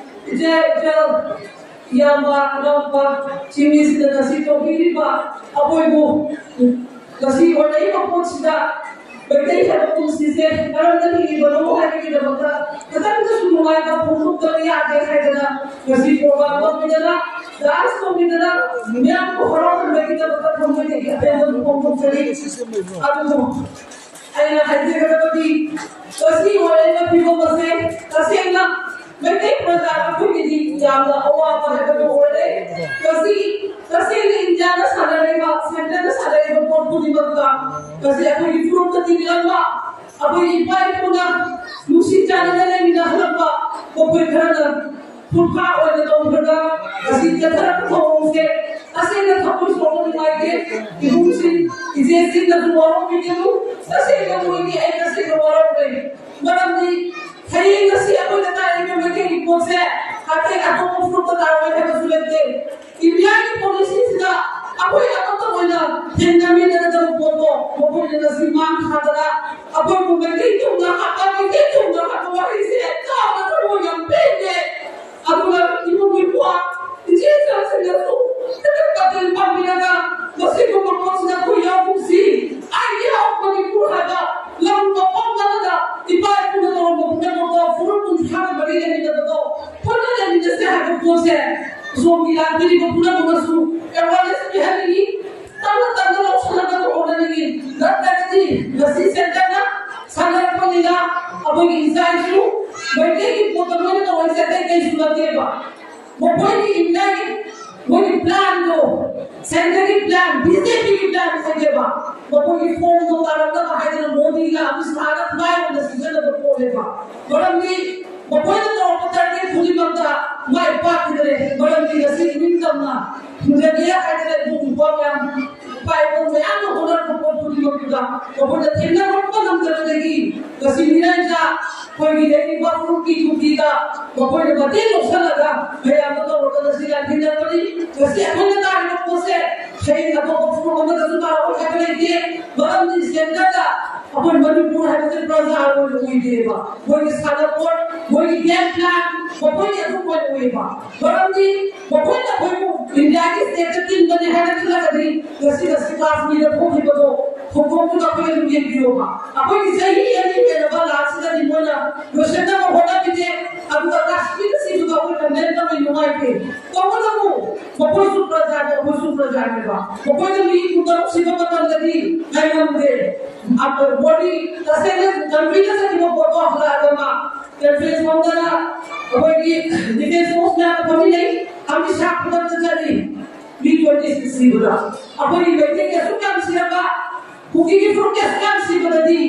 ꯏꯆꯦ ꯏꯆꯜ, ꯏꯌꯥꯝꯕ ꯏꯅꯥꯎꯄꯥ ꯁꯤꯡ ꯑꯁꯤꯅ ꯉꯁꯤ ꯇꯧꯕꯤꯔꯤꯕ ꯑꯩꯈꯣꯏꯕꯨ ꯉꯁꯤ ꯑꯣꯏꯔꯛꯏꯕ ꯄꯣꯠꯁꯤꯗ ꯃꯩꯇꯩ ꯍꯥꯏꯕ ꯄꯨꯟꯁꯤꯁꯦ ꯀꯔꯝꯅ ꯍꯤꯡꯂꯤꯕꯅꯣ ꯍꯥꯏꯕꯒꯤꯗꯃꯛꯇ ꯈꯤꯇꯪꯗꯁꯨ ꯅꯨꯡꯉꯥꯏꯕ ꯐꯣꯡꯗꯣꯛꯇꯕ ꯌꯥꯗꯦ ꯍꯥꯏꯗꯅ ꯉꯁꯤ ꯄ꯭ꯔꯣꯒ꯭ꯔꯥꯝ ꯇꯧꯕꯤꯗꯅ, ꯗꯥꯟꯁ ꯇꯧꯕꯤꯗꯅ, ꯃꯌꯥꯝꯕꯨ ꯍꯔꯥꯎꯍꯟꯕꯒꯤꯗꯃꯛꯇ ꯊꯃꯣꯏꯗꯒꯤ ꯑꯄꯦꯟꯕ ꯐꯣꯡꯗꯣꯛꯆꯔꯤ꯫ ꯑꯗꯨꯕꯨ ꯑꯩꯅ ꯍꯥꯏꯖꯒꯗꯕꯗꯤ ꯉꯁꯤ ꯑꯣꯏꯔꯛꯏꯕ ꯐꯤꯕꯝ ꯑꯁꯦ ꯇꯁꯦꯡꯅ ꯃꯩꯇꯩ ꯄ꯭ꯔꯖꯥ ꯑꯩꯈꯣꯏꯒꯤꯗꯤ ꯌꯥꯝꯅ ꯑꯋꯥꯕ ꯍꯥꯏꯕꯗꯨ ꯑꯣꯏꯔꯦ꯫ ꯉꯁꯤ ꯇꯁꯦꯡꯅ ꯏꯟꯗꯤꯌꯥꯗ ꯁꯥꯟꯅꯔꯤꯕ, ꯁꯦꯟꯇꯔꯗ ꯁꯥꯟꯅꯔꯤꯕ ꯄꯣꯠ ꯈꯨꯗꯤꯡꯃꯛꯇ ꯉꯁꯤ ꯑꯩꯈꯣꯏꯒꯤ ꯐꯨꯔꯨꯞꯇ ꯇꯤꯟꯅꯔꯝꯕ, ꯑꯩꯈꯣꯏꯒꯤ ꯏꯄꯥ ꯏꯄꯨꯅ ꯅꯨꯡꯁꯤ ꯆꯥꯟꯅꯅ ꯂꯩꯃꯤꯟꯅꯍꯜꯂꯝꯕ ꯃꯈꯣꯏ ꯈꯔꯅ ꯈꯨꯠꯐꯥ ꯑꯣꯏꯅ ꯇꯧꯈ꯭ꯔꯒ ꯉꯁꯤ ꯆꯠꯊꯔꯛꯄ ꯊꯧꯑꯣꯡꯁꯦ ꯇꯁꯦꯡꯅ ꯊꯃꯣꯏ ꯁꯣꯛꯅ ꯅꯨꯡꯉꯥꯏꯇꯦ꯫ ꯏꯕꯨꯡꯁꯤꯡ, ꯏꯆꯦꯁꯤꯡꯅꯁꯨ ꯋꯥꯔꯧꯕꯤꯒꯅꯨ꯫ ꯇꯁꯦꯡꯅ ꯃꯣꯏꯒꯤ ꯑꯩ ꯇꯁꯦꯡꯅ ꯋꯥꯔꯧꯔꯦ꯫ ꯃꯔꯝꯗꯤ ꯍꯌꯦꯡ ꯉꯁꯤ ꯑꯩꯈꯣꯏꯅ ꯇꯥꯛꯏꯕ ꯃꯩꯇꯩꯒꯤ ꯄꯣꯠꯁꯦ ꯑꯇꯩ ꯑꯇꯣꯞꯄ ꯐꯨꯔꯨꯞꯇ ꯇꯥꯔꯣꯏ ꯍꯥꯏꯕꯁꯨ ꯂꯩꯇꯦ꯫ ꯏꯟꯗꯤꯌꯥꯒꯤ ꯄꯣꯂꯤꯁꯤꯁꯤꯗ ꯑꯩꯈꯣꯏ ꯑꯃꯠꯇ ꯑꯣꯏꯅ ꯍꯤꯡꯅꯃꯤꯟꯅꯒꯗꯕ ꯄꯣꯠꯇꯣ ꯃꯈꯣꯏꯅ ꯉꯁꯤ ꯃꯥꯡ ꯊꯥꯗꯅ ꯑꯩꯈꯣꯏꯕꯨ ꯃꯩꯇꯩ ꯊꯨꯡꯅ ꯍꯥꯠꯄ, ꯃꯩꯇꯩ ꯊꯨꯡꯅ ꯍꯥꯠꯄ ꯋꯥꯍꯩꯁꯦ ꯇꯥꯕꯗ ꯊꯃꯣꯏ ꯌꯥꯝ ꯄꯦꯟꯗꯦ꯫ ꯑꯗꯨꯒ ꯏꯕꯨꯡ ꯏꯄ꯭ꯋꯥ ꯏꯆꯦ ꯏꯆꯥꯁꯤꯡꯅꯁꯨ ꯈꯤꯇꯪ ꯃꯇꯦꯡ ꯄꯥꯡꯕꯤꯔꯒ ꯃꯁꯤꯒꯨꯝꯕ ꯄꯣꯠꯁꯤꯗ ꯑꯩꯈꯣꯏ ꯌꯥꯎꯒꯨꯝꯁꯤ꯫ ꯑꯩꯒꯤ ꯍꯧ ꯃꯅꯤꯄꯨꯔ ꯍꯥꯏꯕ ꯂꯝ ꯃꯐꯝ ꯑꯃꯗ ꯏꯄꯥ ꯏꯄꯨꯅ ꯇꯧꯔꯝꯕ ꯄꯨꯝꯅꯃꯛꯇꯣ ꯐꯨꯔꯨꯞ ꯀꯨꯟꯊ꯭ꯔꯥꯒ ꯃꯔꯤ ꯂꯩꯃꯤꯟꯅꯕꯗꯣ ꯄꯨꯟꯅ ꯂꯩꯃꯤꯟꯅꯁꯦ ꯍꯥꯏꯕ ꯄꯣꯠꯁꯦ ꯁꯣꯝꯒꯤ ꯂꯥꯛꯄꯤꯔꯤꯕ ꯄꯨꯝꯅꯃꯛꯅꯁꯨ ꯑꯦꯋꯥꯔꯅꯦꯁ ꯄꯤꯍꯟꯅꯤꯡꯉꯤ꯫ ꯇꯞꯅ ꯇꯞꯅ ꯂꯧꯁꯤꯜꯂꯒ ꯍꯣꯠꯅꯅꯤꯡꯉꯤ꯫ ꯅꯠꯇ꯭ꯔꯒꯗꯤ ꯉꯁꯤ ꯁꯦꯟꯇꯔꯅ ꯁꯥꯟꯅꯔꯛꯄꯅꯤꯅ ꯑꯩꯈꯣꯏꯒꯤ ꯏꯆꯥ ꯏꯁꯨ ꯃꯩꯇꯩꯒꯤ ꯄꯣꯠꯇ ꯂꯣꯏꯅ ꯇꯧꯔꯤꯁꯦ ꯑꯇꯩ ꯀꯩꯁꯨ ꯅꯠꯇꯦꯕ꯫ ꯃꯈꯣꯏꯒꯤ ꯏꯟꯗꯤꯌꯥꯒꯤ ꯃꯣꯏꯒꯤ ꯄ꯭ꯂꯥꯟꯗꯣ, ꯁꯦꯟꯇꯔꯒꯤ ꯄ꯭ꯂꯥꯟ, ꯕꯤ ꯖꯦ ꯄꯤꯒꯤ ꯄ꯭ꯂꯥꯟ ꯍꯥꯏꯒꯦꯕ, ꯃꯈꯣꯏꯒꯤ ꯐꯣꯝꯗꯣ ꯇꯥꯔꯛꯅꯕ ꯍꯥꯏꯗꯅ ꯃꯣꯗꯤꯒ ꯑꯃꯤꯠ ꯁꯥꯍꯒ ꯈꯨꯠꯂꯥꯏꯒꯨꯝꯅ ꯁꯤꯖꯤꯟꯅꯕ ꯄꯣꯠꯅꯦꯕ꯫ ꯃꯔꯝꯗꯤ ꯃꯈꯣꯏꯅ ꯇꯧꯔꯛꯄ ꯇꯥꯔꯒꯦꯠ ꯈꯨꯗꯤꯡꯃꯛꯇ ꯃꯥꯏ ꯄꯥꯛꯈꯤꯗ꯭ꯔꯦ꯫ ꯃꯔꯝꯗꯤ ꯉꯁꯤ ꯏꯅꯤꯡꯇꯝꯅ ꯍꯤꯡꯖꯒꯦ ꯍꯥꯏꯗꯅ ꯏꯕꯨꯡ ꯏꯄ꯭ꯋꯥ ꯃꯌꯥꯝ, ꯏꯄꯥ ꯏꯄꯨ ꯃꯌꯥꯝꯅ ꯍꯣꯠꯅꯔꯛꯄ ꯄꯣꯠ ꯈꯨꯗꯤꯡꯃꯛꯇꯨꯗ ꯃꯈꯣꯏꯅ ꯊꯦꯡꯅꯔꯛꯄ ꯉꯝꯗꯕꯗꯒꯤ ꯉꯁꯤ ꯃꯤꯔꯩꯆꯥ ꯑꯩꯈꯣꯏꯒꯤ ꯂꯩꯔꯤꯕ ꯐꯨꯔꯨꯞꯀꯤ ꯌꯨꯝꯕꯤꯗ ꯃꯈꯣꯏꯅ ꯃꯇꯦꯡ ꯂꯧꯁꯤꯜꯂꯒ ꯃꯌꯥꯝꯗ ꯇꯧꯔꯒ ꯉꯁꯤ ꯂꯥꯟꯊꯦꯡꯅꯔꯛꯄꯅꯤ꯫ ꯉꯁꯤ ꯑꯩꯈꯣꯏꯅ ꯇꯥꯔꯤꯕ ꯄꯣꯠꯁꯦ ꯍꯌꯦꯡ ꯑꯇꯣꯞꯄ ꯐꯨꯔꯨꯞ ꯑꯃꯗꯁꯨ ꯇꯥꯔꯛꯑꯣꯏ ꯍꯥꯏꯕ ꯂꯩꯇꯦ꯫ ꯃꯔꯝꯗꯤ ꯁꯦꯟꯇꯔꯗ ꯑꯩꯈꯣꯏ ꯃꯅꯤꯄꯨꯔ ꯍꯥꯏꯕꯁꯦ ꯄ꯭ꯔꯖꯥ ꯑꯣꯏꯅ ꯑꯣꯏꯗꯦꯕ꯫ ꯃꯣꯏꯒꯤ ꯁꯥꯟꯅꯄꯣꯠ, ꯃꯣꯏꯒꯤ ꯒꯦꯝ ꯄ꯭ꯂꯥꯟ, ꯃꯈꯣꯏꯒꯤ ꯑꯗꯨꯝ ꯑꯣꯏꯅ ꯑꯣꯏꯌꯦꯕ꯫ ꯃꯔꯝꯗꯤ ꯃꯈꯣꯏꯅ ꯑꯩꯈꯣꯏꯕꯨ ꯏꯟꯗꯤꯌꯥꯒꯤ ꯁ꯭ꯇꯦꯠꯇ ꯇꯤꯟꯕꯅꯤ ꯍꯥꯏꯅ ꯈꯜꯂꯒꯗꯤ ꯉꯁꯤ ꯉꯁꯤ ꯀꯥꯁꯃꯤꯔꯗ ꯊꯣꯛꯈꯤꯕꯗꯣ ꯊꯧꯗꯣꯛꯇꯨꯗ ꯑꯩꯈꯣꯏ ꯑꯗꯨꯝ ꯌꯦꯡꯕꯤꯌꯣꯕ꯫ ꯑꯩꯈꯣꯏꯒꯤ ꯆꯍꯤ ꯑꯅꯤ ꯍꯦꯜꯂꯕ ꯂꯥꯟꯁꯤꯗꯗꯤ ꯃꯣꯏꯅ ꯂꯣꯏꯁꯤꯟꯅꯕ ꯍꯣꯠꯅꯕꯤꯗꯦ꯫ ꯑꯗꯨꯒ ꯀꯥꯁꯃꯤꯔ ꯑꯁꯤꯁꯨ ꯑꯩꯈꯣꯏ ꯀꯟꯗꯦꯝ ꯇꯧꯕ ꯅꯨꯡꯉꯥꯏꯇꯦ꯫ ꯇꯧꯕꯇꯕꯨ ꯃꯈꯣꯏꯁꯨ ꯄ꯭ꯔꯖꯥꯅꯤ, ꯑꯩꯈꯣꯏꯁꯨ ꯄ꯭ꯔꯖꯥꯅꯦꯕ꯫ ꯃꯈꯣꯏꯅ ꯃꯤ ꯀꯨꯟꯇꯔꯨꯛ ꯁꯤꯕ ꯃꯇꯝꯗꯗꯤ ꯉꯥꯏꯉꯝꯗꯦ꯫ ꯃꯣꯗꯤ ꯇꯁꯦꯡꯅ ꯀꯟꯇ꯭ꯔꯤꯗ ꯆꯠꯈꯤꯕ ꯄꯣꯠꯇꯣ ꯍꯜꯂꯛꯑꯒ ꯃꯥ ꯀꯟꯐ꯭ꯔꯦꯟꯁ ꯐꯝꯗꯅ ꯑꯩꯈꯣꯏꯒꯤ ꯗꯤꯐꯦꯟꯁ ꯐꯣꯔꯁ ꯃꯌꯥꯝ ꯐꯝꯃꯤꯟꯅꯩ꯫ ꯑꯃꯤꯠ ꯁꯥꯍ ꯈꯨꯗꯛꯇ ꯆꯠꯂꯤ꯫ ꯃꯤ ꯇ꯭ꯋꯦꯟꯇꯤ ꯁꯤꯛꯁ ꯁꯤꯕꯗ ꯑꯩꯈꯣꯏꯒꯤ ꯃꯩꯇꯩꯒꯤ ꯑꯁꯨꯛ ꯌꯥꯝ ꯁꯤꯔꯕ, ꯀꯨꯀꯤꯒꯤ ꯐꯨꯔꯨꯞꯀꯤ ꯑꯁꯨꯛ ꯌꯥꯝ ꯁꯤꯕꯗꯗꯤ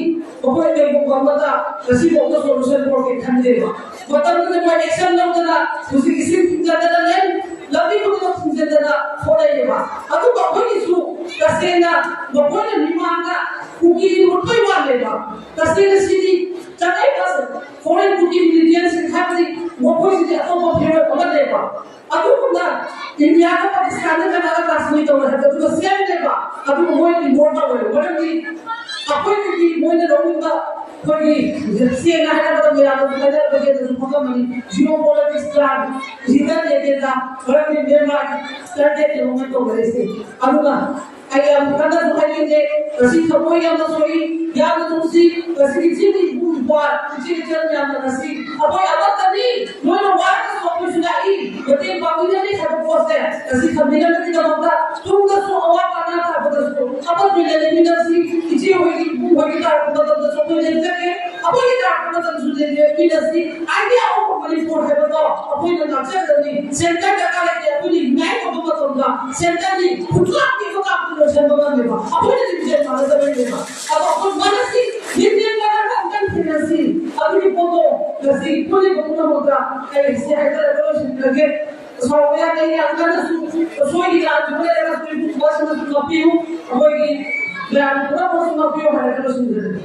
ꯃꯈꯣꯏ ꯀꯩꯒꯨꯝꯕ ꯑꯃꯗ ꯉꯁꯤꯐꯥꯎꯗ ꯁꯣꯂꯨꯁꯟ ꯄꯨꯔꯛꯀꯦ ꯈꯟꯗꯦꯕ꯫ ꯃꯇꯝꯗꯨꯗ ꯃꯣꯏ ꯑꯦꯛꯁꯟ ꯂꯧꯗꯅ ꯍꯧꯖꯤꯛ ꯏꯁꯤꯡ ꯊꯤꯡꯖꯤꯟꯗꯅ ꯂꯩ, ꯂꯝꯕꯤ ꯈꯨꯗꯤꯡꯃꯛ ꯊꯤꯡꯖꯤꯟꯗꯅ ꯍꯣꯠꯅꯩꯌꯦꯕ꯫ ꯑꯗꯨꯕꯨ ꯑꯩꯈꯣꯏꯒꯤꯁꯨ ꯇꯁꯦꯡꯅ ꯃꯈꯣꯏꯅ ꯃꯤꯃꯥꯡꯗ ꯀꯨꯀꯤꯒꯤ ꯃꯨꯠꯄꯩ ꯋꯥꯅꯦꯕ꯫ ꯇꯁꯦꯡꯅ ꯁꯤꯗꯤ ꯆꯠꯅꯩꯕ ꯐꯣꯔꯦꯟ ꯀꯨꯀꯤ ꯃꯤꯂꯤꯇꯦꯟꯁꯤꯡ ꯍꯥꯏꯕꯗꯤ ꯃꯈꯣꯏꯁꯤꯗꯤ ꯑꯇꯣꯞꯄ ꯐꯤꯔꯣꯜ ꯑꯃꯅꯦꯕ꯫ ꯑꯗꯨꯒꯨꯝꯅ ꯏꯟꯗꯤꯌꯥꯒ ꯄꯥꯀꯤꯁꯇꯥꯟꯒ ꯀꯅꯥꯒ ꯀꯥꯁꯃꯤꯔ ꯇꯧꯔꯦ ꯍꯥꯏꯕꯗꯨꯒ ꯁꯦꯝꯅꯦꯕ꯫ ꯑꯗꯨꯒ ꯃꯣꯏ ꯏꯝꯄꯣꯔꯠ ꯇꯧꯋꯦꯕ꯫ ꯃꯔꯝꯗꯤ ꯑꯩꯈꯣꯏꯗꯒꯤ ꯃꯣꯏꯅ ꯂꯧꯅꯤꯡꯕ ꯑꯩꯈꯣꯏꯒꯤ ꯁꯦꯡꯅ ꯍꯥꯏꯔꯕꯗ ꯃꯌꯥꯝꯅꯁꯨ ꯍꯥꯏꯅꯔꯕꯗꯤ ꯑꯗꯨꯁꯨ ꯈꯪꯉꯝꯃꯅꯤ꯫ ꯖꯤꯑꯣ ꯄꯣꯂꯤꯇꯤꯛꯁ ꯄ꯭ꯂꯥꯟ, ꯍꯤꯗꯟ ꯑꯦꯖꯦꯟꯗꯥ, ꯃꯔꯝꯗꯤ ꯃ꯭ꯌꯥꯟꯃꯥꯔꯒꯤ ꯇꯥꯔꯒꯦꯠ ꯌꯧꯅ ꯇꯧꯅꯔꯤꯁꯦ꯫ ꯑꯗꯨꯅ ꯑꯩ ꯌꯥꯝ ꯀꯟꯅꯁꯨ ꯍꯥꯏꯅꯤꯡꯗꯦ꯫ ꯉꯁꯤ ꯊꯃꯣꯏ ꯌꯥꯝꯅ ꯁꯣꯛꯏ꯫ ꯌꯥꯝꯅ ꯅꯨꯡꯁꯤ꯫ ꯉꯁꯤꯒꯤ ꯆꯤꯡꯒꯤ ꯏꯕꯨꯡ ꯏꯄ꯭ꯋꯥ, ꯏꯆꯦ ꯏꯆꯜ ꯃꯌꯥꯝꯅ ꯉꯁꯤ ꯑꯩꯈꯣꯏ ꯑꯃꯠꯇꯅꯤ꯫ ꯅꯣꯏꯅ ꯋꯥꯔꯒꯁꯨ ꯑꯩꯈꯣꯏꯁꯨ ꯂꯥꯛꯏ꯫ ꯃꯇꯦꯡ ꯄꯥꯡꯕꯤꯅꯕꯒꯤꯗꯃꯛ ꯄꯣꯠꯁꯦ ꯉꯁꯤ ꯊꯝꯕꯤꯅꯕꯒꯤꯗꯃꯛꯇ ꯇꯨꯡꯗꯁꯨ ꯑꯋꯥ ꯑꯅꯥ ꯇꯥꯕꯗꯁꯨ ꯑꯃꯠꯇ ꯑꯣꯏꯅ ꯂꯩꯃꯤꯟꯅꯁꯤ꯫ ꯏꯆꯦ ꯍꯣꯏꯒꯤ ꯏꯕꯨꯡ ꯍꯣꯏꯒꯤ ꯇꯥꯔꯛꯄ ꯃꯇꯝꯗꯁꯨ ꯑꯩꯈꯣꯏ ꯂꯦꯞꯆꯒꯦ꯫ ꯑꯩꯈꯣꯏꯒꯤ ꯇꯥꯔꯛꯄ ꯃꯇꯝꯁꯨ ꯂꯩꯔꯦ꯫ ꯃꯤꯅ ꯁꯤ idea of ꯃꯅꯤꯄꯨꯔ ꯍꯥꯏꯕꯗꯣ ꯑꯩꯈꯣꯏꯅ ꯉꯥꯛꯆꯒꯗꯕꯅꯤ꯫ Center ꯗꯔꯀꯥꯔ ꯂꯩꯇꯦ꯫ ꯑꯩꯈꯣꯏꯅ unite ꯇꯧꯕ ꯃꯇꯝꯗ centre ꯗꯤ ꯈꯨꯠꯂꯥꯛꯄꯤꯕ ꯀꯥꯞꯇ ꯂꯣꯏꯁꯤꯟꯕ ꯉꯝꯃꯦꯕ꯫ ꯑꯩꯈꯣꯏꯅ division ꯃꯥꯟꯅꯗꯕꯩꯅꯦꯕ꯫ ꯑꯗꯣ ꯑꯩꯈꯣꯏ ꯃꯥꯟꯅꯁꯤ, ꯂꯤꯡꯖꯦꯜ ꯃꯥꯟꯅꯅ ꯑꯃꯨꯛꯇꯪ ꯊꯦꯡꯅꯁꯤ꯫ ꯑꯗꯨꯒꯤ ꯄꯣꯠꯇꯣ ꯉꯁꯤꯒꯤ ꯄꯨꯜꯂꯤꯕ ꯄꯨꯝꯅꯃꯛꯇ ꯑꯩ ꯁꯤ ꯍꯥꯏꯖꯔꯒ ꯂꯣꯏꯁꯤꯟꯖꯔꯒꯦ꯫ ꯁꯥꯎꯕ ꯌꯥꯗꯦ꯫ ꯌꯥꯝ ꯀꯟꯅꯁꯨ ꯁꯣꯏꯈꯤ ꯂꯥꯟꯈꯤꯕ ꯂꯩꯔꯒꯁꯨ ꯏꯕꯨꯡ ꯏꯄ꯭ꯋꯥꯁꯤꯡꯅꯁꯨ ꯉꯥꯛꯄꯤꯌꯨ꯫ ꯑꯩꯈꯣꯏꯒꯤ ꯃꯌꯥꯝ ꯄꯨꯝꯅꯃꯛꯁꯨ ꯉꯥꯛꯄꯤꯌꯨ ꯍꯥꯏꯔꯒ ꯂꯣꯏꯁꯤꯟꯖꯔꯒꯦ꯫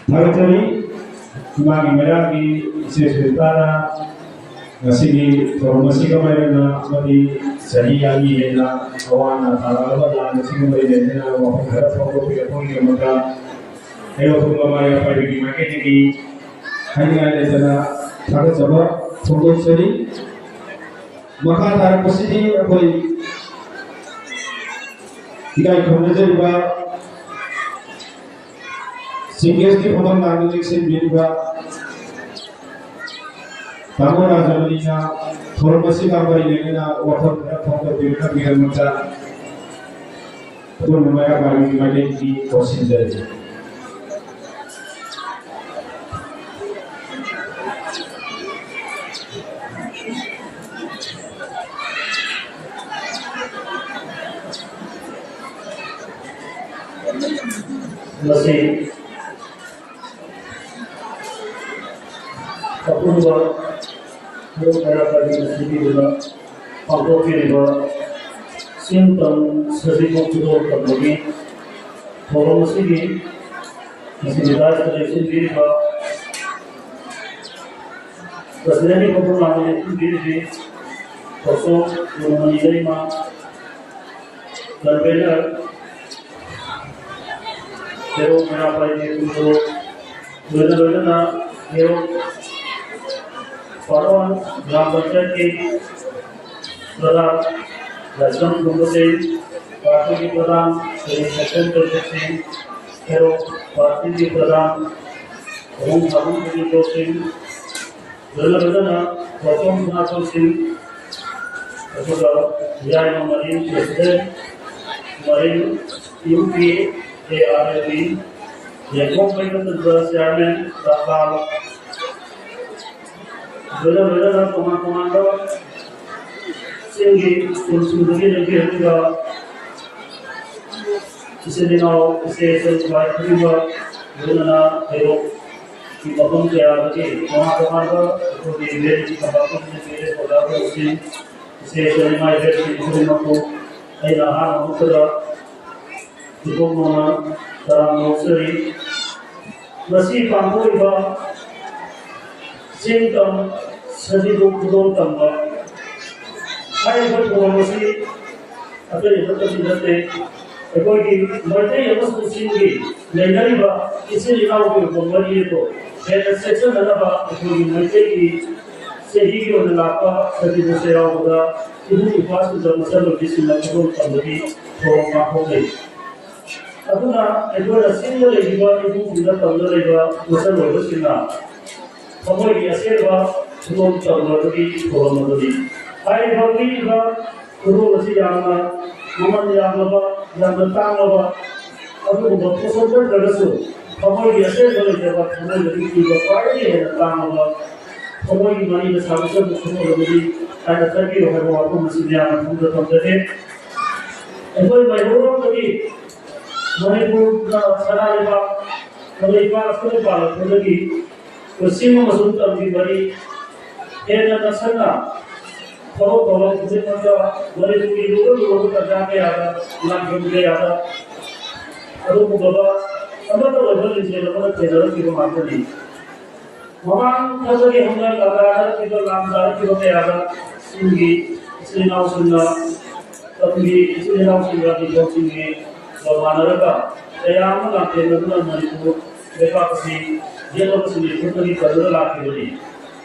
ꯊꯥꯒꯠꯆꯔꯤ꯫ ꯏꯃꯥꯒꯤ ꯃꯩꯔꯥꯒꯤ ꯏꯆꯦ ꯁꯨꯜꯇꯥꯅ ꯉꯁꯤꯒꯤ ꯊꯧꯔꯝ ꯑꯁꯤꯒ ꯃꯥꯏꯔꯦꯅ ꯑꯃꯗꯤ ꯆꯍꯤ ꯑꯅꯤ ꯍꯦꯟꯅ ꯑꯋꯥ ꯑꯅꯥ ꯇꯥꯔꯛꯂꯕ ꯂꯥꯟ ꯑꯁꯤꯒ ꯃꯔꯤ ꯂꯩꯅꯅ ꯋꯥꯐꯝ ꯈꯔ ꯐꯣꯡꯗꯣꯛꯄꯤꯔꯛꯄꯒꯤꯗꯃꯛꯇ ꯑꯩ ꯑꯄꯨꯟꯕ ꯃꯥꯏ ꯄꯥꯛꯄꯒꯤ ꯃꯥꯏꯀꯩꯗꯒꯤ ꯍꯥꯏꯅꯤꯡꯉꯥꯏ ꯂꯩꯇꯅ ꯊꯥꯒꯠꯆꯕ ꯐꯣꯡꯗꯣꯛꯆꯔꯤ꯫ ꯃꯈꯥ ꯇꯥꯔꯛꯄꯁꯤꯗꯤ ꯑꯩꯈꯣꯏ ꯏꯀꯥꯏ ꯈꯨꯝꯅꯖꯔꯤꯕ ꯆꯤꯐ ꯒꯦꯁꯀꯤ ꯐꯝꯐꯝ ꯂꯥꯡꯗꯨꯅ ꯆꯦꯟꯕꯤꯔꯤꯕ ꯇꯥꯃꯣ ꯔꯥꯖꯃꯅꯤꯅ ꯊꯧꯔꯝ ꯑꯁꯤꯒ ꯃꯔꯤ ꯂꯩꯅꯅ ꯋꯥꯐꯝ ꯈꯔ ꯐꯣꯡꯗꯣꯛꯄꯤꯔꯛꯅꯕꯒꯤꯗꯃꯛꯇ ꯑꯄꯨꯟꯕ ꯃꯩꯔꯥ ꯄꯥꯏꯕꯤꯒꯤ ꯃꯥꯏꯀꯩꯗꯒꯤ ꯀꯧꯁꯤꯟꯖꯔꯤ꯫ ꯃꯁꯤ ꯑꯄꯨꯟꯕ ꯃꯔꯨꯞ ꯃꯔꯥ ꯄꯥꯏꯕꯤꯅ ꯁꯤꯟꯕꯤꯗꯨꯅ ꯄꯥꯡꯊꯣꯛꯄꯤꯔꯤꯕ ꯆꯤꯡ ꯇꯝ ꯁꯖꯤꯕꯨ ꯈꯨꯗꯣꯜ ꯇꯝꯕꯒꯤ ꯊꯧꯔꯝ ꯑꯁꯤꯒꯤ ꯉꯁꯤꯒꯤ ꯗꯥꯏꯁꯇ ꯂꯦꯡꯁꯤꯟꯕꯤꯔꯤꯕ ꯄ꯭ꯔꯁꯤꯗꯦꯟꯒꯤ ꯐꯝꯐꯝ ꯂꯥꯡꯗ ꯂꯦꯡꯁꯤꯟꯕꯤꯔꯤꯕꯤ ꯊꯧꯁꯣꯝ ꯅꯣꯡꯃꯅꯤ ꯂꯩꯃ, ꯀꯟꯚꯦꯅꯔ ꯍꯦꯔꯣ ꯃꯩꯔꯥ ꯄꯥꯏꯕꯤ ꯈꯨꯟꯗ꯭ꯔꯣ, ꯂꯣꯏꯅ ꯂꯣꯏꯅꯅ ꯍꯦꯔꯣ ꯄꯥꯔꯣꯟ ꯒ꯭ꯔꯥꯝ ꯄꯟꯆꯥꯌꯠꯀꯤ ꯄ꯭ꯔꯙꯥꯟ ꯂꯥꯏꯁ꯭ꯔꯝ ꯈꯨꯟꯗ꯭ꯔꯣꯁꯤꯡ, ꯄꯥꯔꯇꯤꯒꯤ ꯄ꯭ꯔꯙꯥꯟ ꯁ꯭ꯔꯤ ꯁꯦꯛꯁꯟ ꯄ꯭ꯔꯗꯤꯞ ꯁꯤꯡ, ꯍꯦꯔꯣ ꯄꯥꯔꯇꯤꯒꯤ ꯄ꯭ꯔꯙꯥꯟ ꯑꯍꯨꯝ ꯊꯥꯕꯝ ꯈꯨꯟꯗ꯭ꯔꯣꯁꯤꯡ, ꯂꯣꯏꯅ ꯂꯣꯏꯅꯅ ꯊꯧꯁꯣꯝ ꯁꯅꯥꯇꯣꯟ ꯁꯤꯡ, ꯑꯗꯨꯒ Yaima Maring president, Maring U P A R L P ꯌꯦꯡꯊꯣꯛꯄꯒꯤ ꯃꯇꯝꯗ ꯆꯤꯌꯥꯔꯃꯦꯟ ꯔꯥꯐꯥꯜ, ꯂꯣꯏꯅ ꯂꯣꯏꯅꯅ ꯇꯣꯉꯥꯟ ꯇꯣꯉꯥꯟꯕ ꯆꯤꯡꯒꯤ ꯈꯨꯜꯁꯤꯡꯗꯒꯤ ꯂꯦꯡꯕꯤꯔꯛꯂꯤꯕ ꯏꯆꯤꯜ ꯏꯅꯥꯎ, ꯏꯆꯦ ꯏꯆꯜ ꯏꯕꯥꯏ ꯈꯨꯗꯤꯡꯃꯛ, ꯂꯣꯏꯅꯅ ꯍꯩꯔꯣꯛꯀꯤ ꯃꯐꯝ ꯀꯌꯥꯗꯒꯤ ꯇꯣꯉꯥꯟ ꯇꯣꯉꯥꯟꯕ ꯑꯩꯈꯣꯏꯒꯤ ꯕꯦꯠꯀꯤ ꯊꯕꯛ ꯑꯃꯁꯨꯡ ꯕꯦꯠ ꯑꯣꯖꯥꯁꯤꯡ, ꯏꯆꯦ ꯏꯆꯜ ꯏꯃꯥ ꯏꯕꯦꯟꯁꯤꯡ ꯈꯨꯗꯤꯡꯃꯛꯄꯨ ꯑꯩꯅ ꯑꯍꯥꯟꯕ ꯃꯛꯇꯗ ꯏꯕꯨꯡꯉꯣꯅ ꯇꯔꯥꯝꯅ ꯑꯣꯛꯆꯔꯤ꯫ ꯉꯁꯤ ꯄꯥꯡꯊꯣꯛꯂꯤꯕ ꯆꯤꯡ ꯇꯝ ꯁꯖꯤꯕꯨ ꯈꯨꯗꯣꯜ ꯇꯝꯕ ꯍꯥꯏꯔꯤꯕ ꯊꯧꯔꯝ ꯑꯁꯤ ꯑꯇꯩ ꯑꯃꯠꯇꯗꯤ ꯅꯠꯇꯦ, ꯑꯩꯈꯣꯏꯒꯤ ꯃꯩꯇꯩ ꯑꯃꯁꯨꯡ ꯆꯤꯡꯒꯤ ꯂꯩꯅꯔꯤꯕ ꯏꯆꯤꯜ ꯏꯅꯥꯎꯒꯤ ꯑꯣꯏꯕ ꯃꯔꯤ ꯑꯗꯨ ꯍꯦꯟꯅ ꯆꯦꯠꯁꯤꯟꯅꯅꯕ ꯑꯩꯈꯣꯏꯒꯤ ꯃꯩꯇꯩꯒꯤ ꯆꯍꯤꯒꯤ ꯑꯣꯏꯅ ꯂꯥꯛꯄ ꯁꯖꯤꯕꯨ ꯆꯩꯔꯥꯎꯕꯗ ꯏꯕꯨꯡ ꯏꯄ꯭ꯋꯥꯁꯤꯡꯗ ꯃꯆꯜ ꯑꯣꯏꯕꯤꯁꯤꯡꯅ ꯈꯨꯗꯣꯜ ꯇꯝꯕꯒꯤ ꯊꯧꯔꯝ ꯄꯥꯡꯊꯣꯛꯂꯤ꯫ ꯑꯗꯨꯅ ꯑꯩꯈꯣꯏꯅ ꯆꯤꯡꯗ ꯂꯩꯔꯤꯕ ꯏꯃꯨꯡꯁꯤꯡꯗ ꯇꯝꯅ ꯂꯩꯕ ꯃꯆꯜ ꯑꯣꯏꯕꯁꯤꯡꯅ ꯊꯃꯣꯏꯒꯤ ꯑꯁꯦꯡꯕ ꯈꯨꯗꯣꯜ ꯇꯝꯕꯒꯤ ꯊꯧꯔꯝ ꯑꯗꯨꯅꯤ꯫ ꯍꯥꯏꯔꯤꯕ ꯄꯤꯔꯤꯕ ꯈꯨꯗꯣꯜ ꯑꯁꯤ ꯌꯥꯝꯅ ꯃꯃꯜ ꯌꯥꯝꯂꯕ, ꯌꯥꯝꯅ ꯇꯥꯡꯂꯕ ꯑꯗꯨꯒꯨꯝꯕ ꯄꯣꯠꯁꯛ ꯅꯠꯇ꯭ꯔꯒꯁꯨ ꯊꯃꯣꯏꯒꯤ ꯑꯁꯦꯡꯕ ꯂꯩꯖꯕ, ꯊꯃꯣꯏꯗꯒꯤ ꯄꯤꯕ ꯈ꯭ꯋꯥꯏꯗꯒꯤ ꯍꯦꯟꯅ ꯇꯥꯡꯂꯕ ꯊꯃꯣꯏꯒꯤ ꯃꯔꯤꯅ ꯁꯥꯕꯤꯖꯕ ꯈꯨꯗꯣꯜ ꯑꯗꯨꯅꯤ ꯍꯥꯏꯅ ꯈꯟꯕꯤꯌꯨ ꯍꯥꯏꯕ ꯋꯥꯐꯝ ꯑꯁꯤ ꯃꯌꯥꯝꯅ ꯈꯪꯕ ꯊꯝꯖꯒꯦ꯫ ꯑꯩꯈꯣꯏ ꯃꯩꯍꯧꯔꯣꯟꯗꯒꯤ ꯃꯅꯤꯄꯨꯔꯅ ꯁꯅꯥ ꯂꯩꯕꯥꯛ ꯀꯪꯂꯩꯄꯥꯛ ꯑꯁꯤꯗ ꯄꯥꯜꯂꯛꯄꯗꯒꯤ ꯆꯤꯡ ꯑꯃꯁꯨꯡ ꯇꯝꯒꯤ ꯃꯔꯤ ꯍꯦꯟꯅ ꯅꯛꯁꯟꯅ ꯊꯕꯛ ꯊꯧꯔꯝ ꯈꯨꯗꯤꯡꯃꯛꯇ ꯃꯅꯤꯄꯨꯔꯒꯤ ꯂꯨꯕ ꯂꯨꯔꯕ ꯇꯟꯖꯥ ꯀꯌꯥꯗ ꯂꯥꯟꯐꯝ ꯀꯌꯥꯗ ꯑꯗꯨꯒꯨꯝꯂꯕ ꯑꯃꯠꯇ ꯑꯣꯏꯕ ꯂꯤꯡꯖꯦꯜ ꯑꯃꯅ ꯊꯦꯡꯅꯔꯛꯈꯤꯕ ꯉꯥꯛꯇꯅꯤ꯫ ꯃꯃꯥꯡ ꯊꯪꯕꯒꯤ ꯍꯧꯅ ꯂꯥꯟꯗꯥꯅꯔꯛꯈꯤꯕ, ꯂꯥꯟꯗꯥꯔꯛꯈꯤꯕ ꯀꯌꯥꯗ ꯆꯤꯡꯒꯤ ꯏꯆꯤꯜ ꯏꯅꯥꯎꯁꯤꯡꯅ, ꯇꯝꯒꯤ ꯏꯆꯤꯜ ꯏꯅꯥꯎꯁꯤꯡꯒ ꯅꯤꯡꯊꯧꯁꯤꯡꯒ ꯃꯥꯟꯅꯔꯒ ꯀꯌꯥ ꯑꯃ ꯂꯥꯟꯊꯦꯡꯅꯗꯨꯅ ꯃꯅꯤꯄꯨꯔ ꯂꯩꯕꯥꯛ ꯑꯁꯤ ꯌꯦꯠꯂꯕꯁꯤꯡꯒꯤ ꯈꯨꯠꯇꯒꯤ ꯀꯟꯗꯨꯅ ꯂꯥꯛꯈꯤꯕꯅꯤ꯫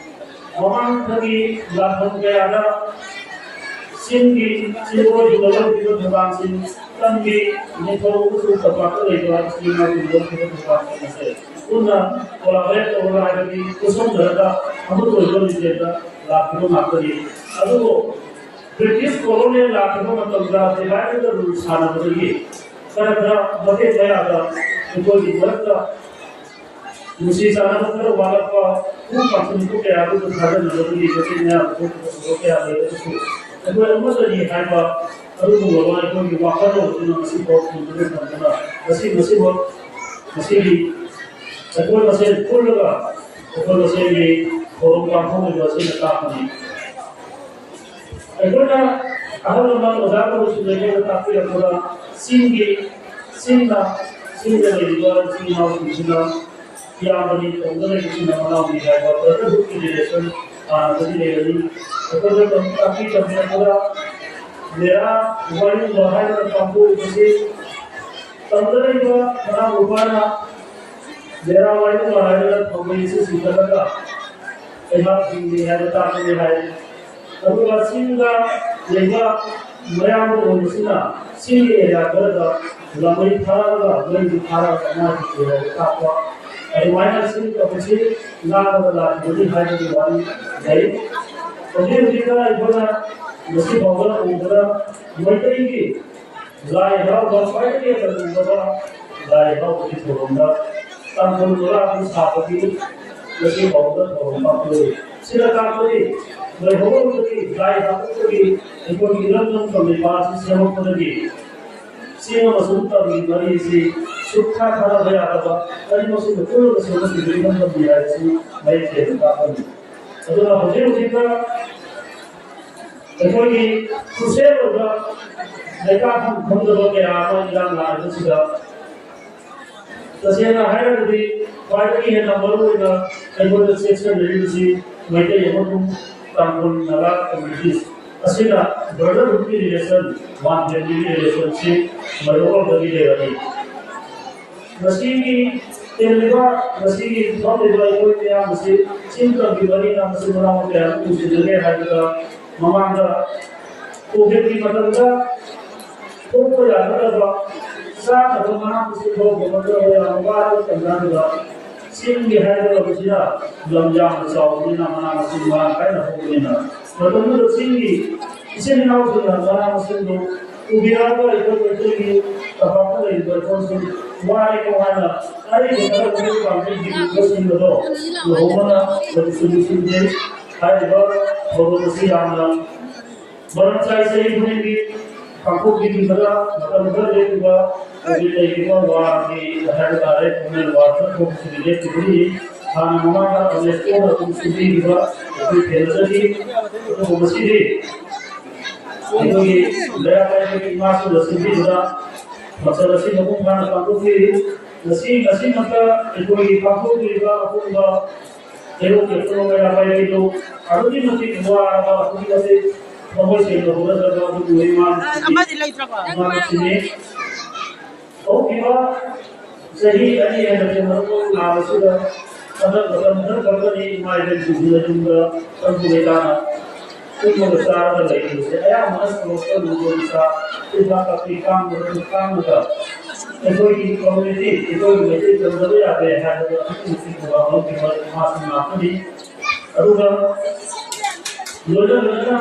ꯃꯃꯥꯡ ꯊꯪꯒꯤ ꯂꯥꯟꯐꯝ ꯀꯌꯥꯗ ꯆꯤꯡꯒꯤ ꯆꯤꯡꯔꯣꯏꯗꯨꯅ ꯂꯧꯈꯤꯕ ꯊꯧꯗꯥꯡꯁꯤꯡ, ꯇꯝꯒꯤ ꯅꯤꯡꯊꯧ ꯑꯃꯁꯨꯡ ꯇꯝꯄꯥꯛꯇ ꯂꯩꯕ ꯆꯤꯡ ꯉꯥꯛꯇꯨꯅ ꯂꯧꯈꯤꯕ ꯊꯧꯗꯥꯡꯁꯤꯡ ꯑꯁꯦ ꯄꯨꯟꯅ collaborate ꯇꯧꯔꯒ, ꯍꯥꯏꯕꯗꯤ ꯈꯨꯠꯁꯝꯅꯔꯒ ꯑꯃꯠꯇ ꯑꯣꯏꯕ ꯂꯤꯡꯖꯦꯜꯗ ꯂꯥꯛꯈꯤꯕ ꯉꯥꯛꯇꯅꯤ꯫ ꯑꯗꯨꯕꯨ British colonial ꯂꯥꯛꯈꯤꯕ ꯃꯇꯝꯗ divide and rule ꯁꯥꯟꯅꯕꯗꯒꯤ ꯈꯔ ꯈꯔ ꯃꯇꯦꯛ ꯃꯌꯥꯗ ꯑꯩꯈꯣꯏꯒꯤ ꯃꯔꯛꯇ ꯅꯨꯡꯁꯤ ꯆꯥꯟꯅꯕ ꯈꯔ ꯋꯥꯠꯂꯛꯄ, ꯈꯨ ꯀꯥꯡꯁꯨ ꯀꯌꯥ ꯑꯗꯨ ꯊꯥꯖꯅꯕꯒꯤ ꯃꯇꯦꯛ ꯃꯌꯥ ꯄꯨꯊꯣꯛꯄ ꯀꯌꯥ ꯂꯩꯔꯒꯁꯨ ꯑꯩꯈꯣꯏ ꯑꯃꯠꯇꯅꯤ ꯍꯥꯏꯕ ꯑꯗꯨꯒꯨꯝꯂꯕ ꯑꯩꯈꯣꯏꯒꯤ ꯋꯥꯈꯜꯂꯣꯟ ꯑꯗꯨꯅ ꯉꯁꯤ ꯐꯥꯎ ꯊꯝꯗꯨꯅ ꯊꯝꯗꯨꯅ ꯉꯁꯤ ꯃꯁꯤꯃꯛ ꯉꯁꯤꯒꯤ ꯑꯩꯈꯣꯏ ꯃꯁꯦꯟ ꯄꯨꯜꯂꯒ ꯑꯩꯈꯣꯏ ꯃꯁꯦꯟꯒꯤ ꯊꯧꯔꯝ ꯄꯥꯡꯊꯣꯛꯂꯤꯕ ꯑꯁꯤꯅ ꯇꯥꯛꯄꯅꯤ꯫ ꯑꯩꯈꯣꯏꯅ ꯑꯍꯜ ꯂꯃꯟ ꯑꯣꯖꯥ ꯒꯨꯔꯨꯁꯤꯡꯅ ꯑꯩꯈꯣꯏꯗ ꯇꯥꯛꯄꯤꯔꯛꯄꯗ ꯆꯤꯡꯒꯤ ꯆꯤꯡꯅ ꯆꯤꯡꯗ ꯂꯩꯔꯤꯕ ꯏꯆꯤꯜ ꯏꯅꯥꯎꯁꯤꯡꯁꯤꯅ ꯏꯌꯥꯝꯕꯅꯤ, ꯇꯧꯗ ꯂꯩꯕꯁꯤꯅ ꯃꯅꯥꯎꯅꯤ ꯍꯥꯏꯕ brotherhood ꯀꯤ relation ꯍꯥꯟꯅꯗꯒꯤ ꯂꯩꯔꯝꯃꯤ꯫ ꯑꯩꯈꯣꯏꯗ ꯇꯝ- ꯇꯥꯛꯄꯤ ꯇꯝꯕꯤꯔꯛꯄꯗ ꯃꯦꯔꯥ ꯋꯥꯌꯨꯡꯕ ꯍꯥꯏꯗꯅ ꯄꯥꯡꯊꯣꯛꯂꯤꯕꯁꯤ ꯇꯝꯗ ꯂꯩꯕ ꯃꯅꯥꯎ ꯅꯨꯄꯥꯅ ꯃꯦꯔꯥ ꯋꯥꯌꯨꯡꯕ ꯍꯥꯏꯗꯅ ꯊꯧꯒꯜ ꯑꯁꯤ ꯆꯤꯡꯈꯠꯂꯒ ꯑꯩꯍꯥꯛ ꯍꯤꯡꯂꯤ ꯍꯥꯏꯕ ꯇꯥꯛꯄꯅꯤ ꯍꯥꯏ꯫ ꯑꯗꯨꯒ ꯆꯤꯡꯗ ꯂꯩꯕ ꯃꯌꯥꯝꯕ ꯑꯣꯏꯕꯁꯤꯅ ꯆꯤꯡꯒꯤ ꯑꯦꯔꯤꯌꯥ ꯈꯔꯗ ꯂꯥꯃꯩ ꯊꯥꯔꯛꯑꯒ ꯃꯩꯗꯤ ꯊꯥꯔꯛꯑꯒ ꯃꯥꯒꯤ ꯑꯦꯔꯤꯌꯥꯗ ꯀꯥꯞꯄ, ꯑꯗꯨꯃꯥꯏꯅ ꯆꯤꯡ ꯇꯧꯕꯁꯤ ꯉꯥꯡꯕꯗ ꯂꯥꯛꯈꯤꯕꯅꯤ ꯍꯥꯏꯕꯒꯤ ꯋꯥꯔꯤ ꯂꯩ꯫ ꯍꯧꯖꯤꯛ ꯍꯧꯖꯤꯛꯇ ꯑꯩꯈꯣꯏꯅ ꯉꯁꯤ ꯐꯥꯎꯕ ꯎꯕꯗ ꯃꯩꯇꯩꯒꯤ ꯂꯥꯏ ꯍꯔꯥꯎꯕ ꯈ꯭ꯋꯥꯏꯗꯒꯤ ꯑꯆꯧꯕ ꯂꯥꯏ ꯍꯔꯥꯎꯕꯒꯤ ꯊꯧꯔꯝꯗ ꯇꯥꯡꯈꯨꯜ ꯅꯨꯔꯥ ꯑꯗꯨ ꯁꯥꯕꯒꯤ ꯉꯁꯤ ꯐꯥꯎꯕꯗ ꯊꯧꯔꯝ ꯄꯥꯡꯊꯣꯛꯏ꯫ ꯁꯤꯅ ꯇꯥꯛꯄꯗꯤ ꯂꯩꯍꯧꯔꯝꯕꯒꯤ ꯂꯥꯏ ꯍꯥꯞꯄꯛꯄꯒꯤ ꯑꯩꯈꯣꯏꯒꯤ ꯏꯔꯝꯗꯝ ꯀꯪꯂꯩꯄꯥꯛ ꯑꯁꯤ ꯁꯦꯝꯃꯛꯄꯗꯒꯤ ꯆꯤꯡ ꯑꯃꯁꯨꯡ ꯇꯝꯒꯤ ꯃꯔꯤ ꯑꯁꯤ ꯁꯨꯛꯊꯥ ꯊꯥꯅꯕ ꯌꯥꯗꯕ, ꯑꯅꯤꯃꯛꯁꯤꯅ ꯄꯨꯜꯂꯒ ꯁꯦꯝꯒꯠꯈꯤꯕ ꯏꯔꯝꯗꯝꯅꯤ ꯍꯥꯏꯕꯁꯤ ꯃꯌꯦꯛ ꯁꯦꯡꯅ ꯇꯥꯛꯄꯅꯤ꯫ ꯑꯗꯨꯅ ꯍꯧꯖꯤꯛ ꯍꯧꯖꯤꯛꯇ ꯑꯩꯈꯣꯏꯒꯤ ꯈꯨꯠꯁꯦꯝ ꯑꯣꯏꯕ ꯂꯩꯕꯥꯛ ꯈꯪ ꯈꯪꯗꯕ ꯀꯌꯥ ꯑꯃ ꯏꯔꯥꯡ ꯂꯥꯛꯂꯤꯕꯁꯤꯗ ꯇꯁꯦꯡꯅ ꯍꯥꯏꯔꯒꯗꯤ ꯈ꯭ꯋꯥꯏꯗꯒꯤ ꯍꯦꯟꯅ ꯃꯔꯨ ꯑꯣꯏꯅ ꯑꯩꯈꯣꯏꯗ ꯆꯦꯛꯁꯤꯟꯅꯔꯤꯕꯁꯤ ꯃꯩꯇꯩ ꯑꯃꯁꯨꯡ ꯇꯥꯡꯈꯨꯜ ꯅꯥꯒꯥ communities ꯑꯁꯤꯅ brotherhood ꯀꯤ relation, one family ꯒꯤ relation ꯁꯤ ꯃꯩꯍꯧꯔꯣꯜꯗꯒꯤ ꯂꯩꯔꯝꯃꯤ꯫ ꯉꯁꯤꯒꯤ ꯇꯤꯜꯂꯤꯕ, ꯉꯁꯤꯒꯤ ꯐꯝꯂꯤꯕ ꯑꯩꯈꯣꯏ ꯃꯌꯥꯝ ꯑꯁꯤ ꯆꯤꯡ ꯇꯝꯒꯤ ꯃꯔꯤꯅ ꯃꯆꯤꯟ ꯃꯅꯥꯎ ꯀꯌꯥ ꯑꯃ ꯅꯨꯡꯁꯤꯅꯔꯦ ꯍꯥꯏꯕꯗ ꯃꯃꯥꯡꯗ COVID ꯀꯤ ꯃꯇꯝꯗ ꯊꯣꯛꯄ ꯌꯥꯅꯗꯕ ꯆꯥꯅꯕ ꯃꯅꯥ ꯃꯁꯤꯡ ꯐꯥꯎꯕ ꯅꯠꯇ꯭ꯔꯕ ꯌꯥꯝꯅ ꯋꯥꯔꯕ ꯇꯥꯟꯖꯥꯗꯨꯗ ꯆꯤꯡꯒꯤ ꯍꯥꯏꯒꯗꯕꯁꯤꯅ ꯂꯝ ꯌꯥꯝꯅ ꯆꯥꯎꯕꯅꯤꯅ ꯃꯅꯥ ꯃꯁꯤꯡ ꯃꯔꯥꯡ ꯀꯥꯏꯅ ꯍꯧꯕꯅꯤꯅ ꯃꯇꯝꯗꯨꯗ ꯆꯤꯡꯒꯤ ꯏꯆꯤꯟ ꯏꯅꯥꯎꯁꯤꯡꯅ ꯃꯅꯥ ꯃꯁꯤꯡꯗꯨ ꯄꯨꯕꯤꯔꯛꯑꯒ ꯑꯩꯈꯣꯏ ꯃꯩꯇꯩꯒꯤ ꯇꯝꯄꯥꯛꯇ ꯂꯩꯔꯤꯕ ꯑꯩꯈꯣꯏꯁꯨ ꯋꯥꯔꯦꯀꯣ ꯍꯥꯏꯅ ꯑꯔꯩꯕ ꯈꯔ ꯃꯇꯦꯡ ꯄꯥꯡꯕ ꯌꯦꯡꯕꯁꯤꯡꯕꯗꯣ ꯂꯨꯍꯣꯡꯕꯅ ꯂꯧꯁꯤꯟ ꯂꯣꯏꯁꯤꯟꯖꯩ꯫ ꯍꯥꯏꯔꯤꯕ ꯊꯧꯔꯝ ꯑꯁꯤ ꯌꯥꯝꯅ ꯃꯔꯝ ꯆꯥꯏ꯫ ꯆꯍꯤ ꯈꯨꯗꯤꯡꯒꯤ ꯄꯥꯡꯊꯣꯛꯄꯤꯈꯤꯕꯗ ꯃꯇꯝ ꯈꯔ ꯂꯦꯞꯈꯤꯕ ꯍꯧꯖꯤꯛ ꯂꯩꯔꯤꯕ ꯋꯥꯔꯒꯤ ꯍꯥꯏꯕ ꯇꯥꯔꯦ, ꯈꯨꯟꯅꯥꯏ ꯋꯥꯔ ꯈꯔ ꯊꯣꯛꯄꯁꯤꯗꯤ ꯂꯦꯞꯈꯤꯕꯅꯤ꯫ ꯍꯥꯟꯅ ꯃꯃꯥꯡꯗ ꯀꯣꯂꯦꯖ ꯇꯣꯛꯅ ꯑꯗꯨꯝ ꯁꯤꯟꯕꯤꯈꯤꯕ ꯑꯩꯈꯣꯏ ꯐꯦꯜꯂꯒꯗꯤ, ꯑꯗꯨꯕꯨ ꯉꯁꯤꯗꯤ ꯑꯩꯈꯣꯏꯒꯤ ꯂꯩꯔꯥꯛ ꯀꯥꯏꯕꯒꯤ ꯏꯃꯥꯁꯤꯡꯅ ꯁꯤꯟꯕꯤꯕꯗ ꯃꯆꯜ ꯑꯁꯤ ꯃꯄꯨꯡ ꯐꯥꯅ ꯄꯥꯡꯊꯣꯛꯄꯤꯔꯤ꯫ ꯉꯁꯤ, ꯉꯁꯤꯃꯛꯇ ꯑꯩꯈꯣꯏꯒꯤ ꯄꯥꯡꯊꯣꯛꯄꯤꯔꯤꯕ ꯑꯄꯨꯟꯕ ꯍꯦꯔꯣꯛꯀꯤ ꯑꯄꯨꯟꯕ ꯃꯩꯔꯥ ꯄꯥꯏꯕꯤꯗꯨ ꯑꯗꯨꯛꯀꯤ ꯃꯇꯤꯛ ꯋꯥꯔꯕ, ꯑꯗꯨꯛꯀꯤ ꯃꯇꯤꯛ ꯊꯃꯣꯏ ꯁꯦꯡꯅ ꯍꯣꯠꯅꯖꯕ ꯑꯗꯨꯕꯨ ꯏꯃꯥ ꯑꯃꯗꯤ ꯂꯩꯇ꯭ꯔꯕꯣ? ꯏꯃꯥꯁꯤꯡꯅꯤ꯫ ꯍꯧꯈꯤꯕ ꯆꯍꯤ ꯑꯅꯤ ꯍꯦꯟꯅ ꯊꯦꯡꯅꯔꯛꯄ ꯂꯥꯟ ꯑꯁꯤꯗ ꯍꯟꯗꯛ ꯃꯇꯝ ꯈꯔ ꯈꯛꯇꯅꯤ ꯏꯃꯥ ꯏꯕꯦꯟꯁꯤꯡꯁꯤꯅ ꯌꯨꯝꯗ ꯇꯪꯗꯨ ꯂꯩꯇꯥꯅ ꯇꯨꯝꯃꯒ ꯆꯥꯔꯒ ꯂꯩꯔꯤꯕꯁꯦ꯫ ꯑꯌꯥꯝꯕꯅ ꯁꯣꯔꯣꯛꯇ ꯂꯨꯕ ꯃꯆꯥ, ꯇꯤꯟꯐꯥ ꯀꯥꯞꯄꯤ ꯀꯥꯡꯕꯗ ꯀꯥꯡꯕꯗ ꯑꯩꯈꯣꯏꯒꯤ ꯀꯝꯃ꯭ꯌꯨꯅꯤꯇꯤ, ꯑꯩꯈꯣꯏꯒꯤ ꯃꯩꯇꯩ ꯀꯟꯗꯕ ꯌꯥꯗꯦ ꯍꯥꯏꯕꯗ ꯑꯗꯨꯛꯀꯤ ꯃꯇꯤꯛ ꯊꯧꯗꯥꯡ ꯂꯧꯈꯤꯕ ꯏꯃꯥꯁꯤꯡ ꯉꯥꯛꯇꯅꯤ꯫ ꯑꯗꯨꯒ ꯂꯣꯏꯅ ꯂꯣꯏꯅꯅ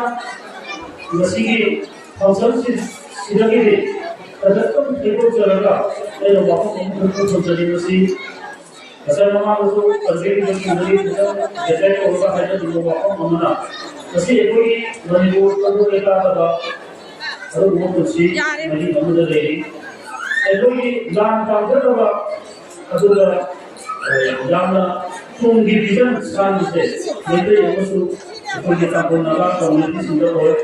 ꯉꯁꯤꯒꯤ ꯐꯪꯁꯟꯁꯤꯗꯒꯤꯗꯤ ꯈꯖꯤꯛꯇꯪ ꯊꯦꯡꯗꯣꯛꯆꯔꯒ ꯑꯩꯅ ꯋꯥꯐꯝ ꯑꯃꯈꯛꯇꯪ ꯊꯝꯖꯅꯤꯡꯕꯁꯤ, ꯉꯁꯥꯏ ꯃꯃꯥꯡꯗꯁꯨ ꯀꯟꯚꯦꯟꯒꯤꯗ ꯈꯤꯇꯪ ꯗꯤꯕꯦꯠ ꯇꯧꯔꯒ ꯍꯥꯏꯖꯅꯤꯡꯕ ꯋꯥꯐꯝ ꯑꯃꯅ, ꯉꯁꯤ ꯑꯩꯈꯣꯏꯒꯤ ꯃꯅꯤꯄꯨꯔ ꯇꯪꯗꯨ ꯂꯩꯇꯥꯗꯕ ꯑꯗꯨꯒꯨꯝꯕ ꯄꯨꯟꯁꯤ ꯃꯍꯤꯡ ꯑꯃꯗ ꯂꯩꯔꯤ꯫ ꯑꯩꯈꯣꯏꯒꯤ ꯂꯥꯟ ꯄꯥꯝꯖꯗꯕ ꯑꯗꯨꯒ, ꯑ, ꯌꯥꯝꯅ ꯇꯨꯡꯒꯤ ꯚꯤꯖꯟ ꯁꯥꯟꯕꯁꯦ ꯃꯩꯇꯩ ꯑꯃꯁꯨ ꯑꯩꯈꯣꯏꯒꯤ ꯇꯥꯡꯈꯨꯜ ꯅꯥꯒꯥ ꯀꯝꯃ꯭ꯌꯨꯅꯤꯇꯤꯁꯤꯡꯗ ꯑꯣꯏ꯫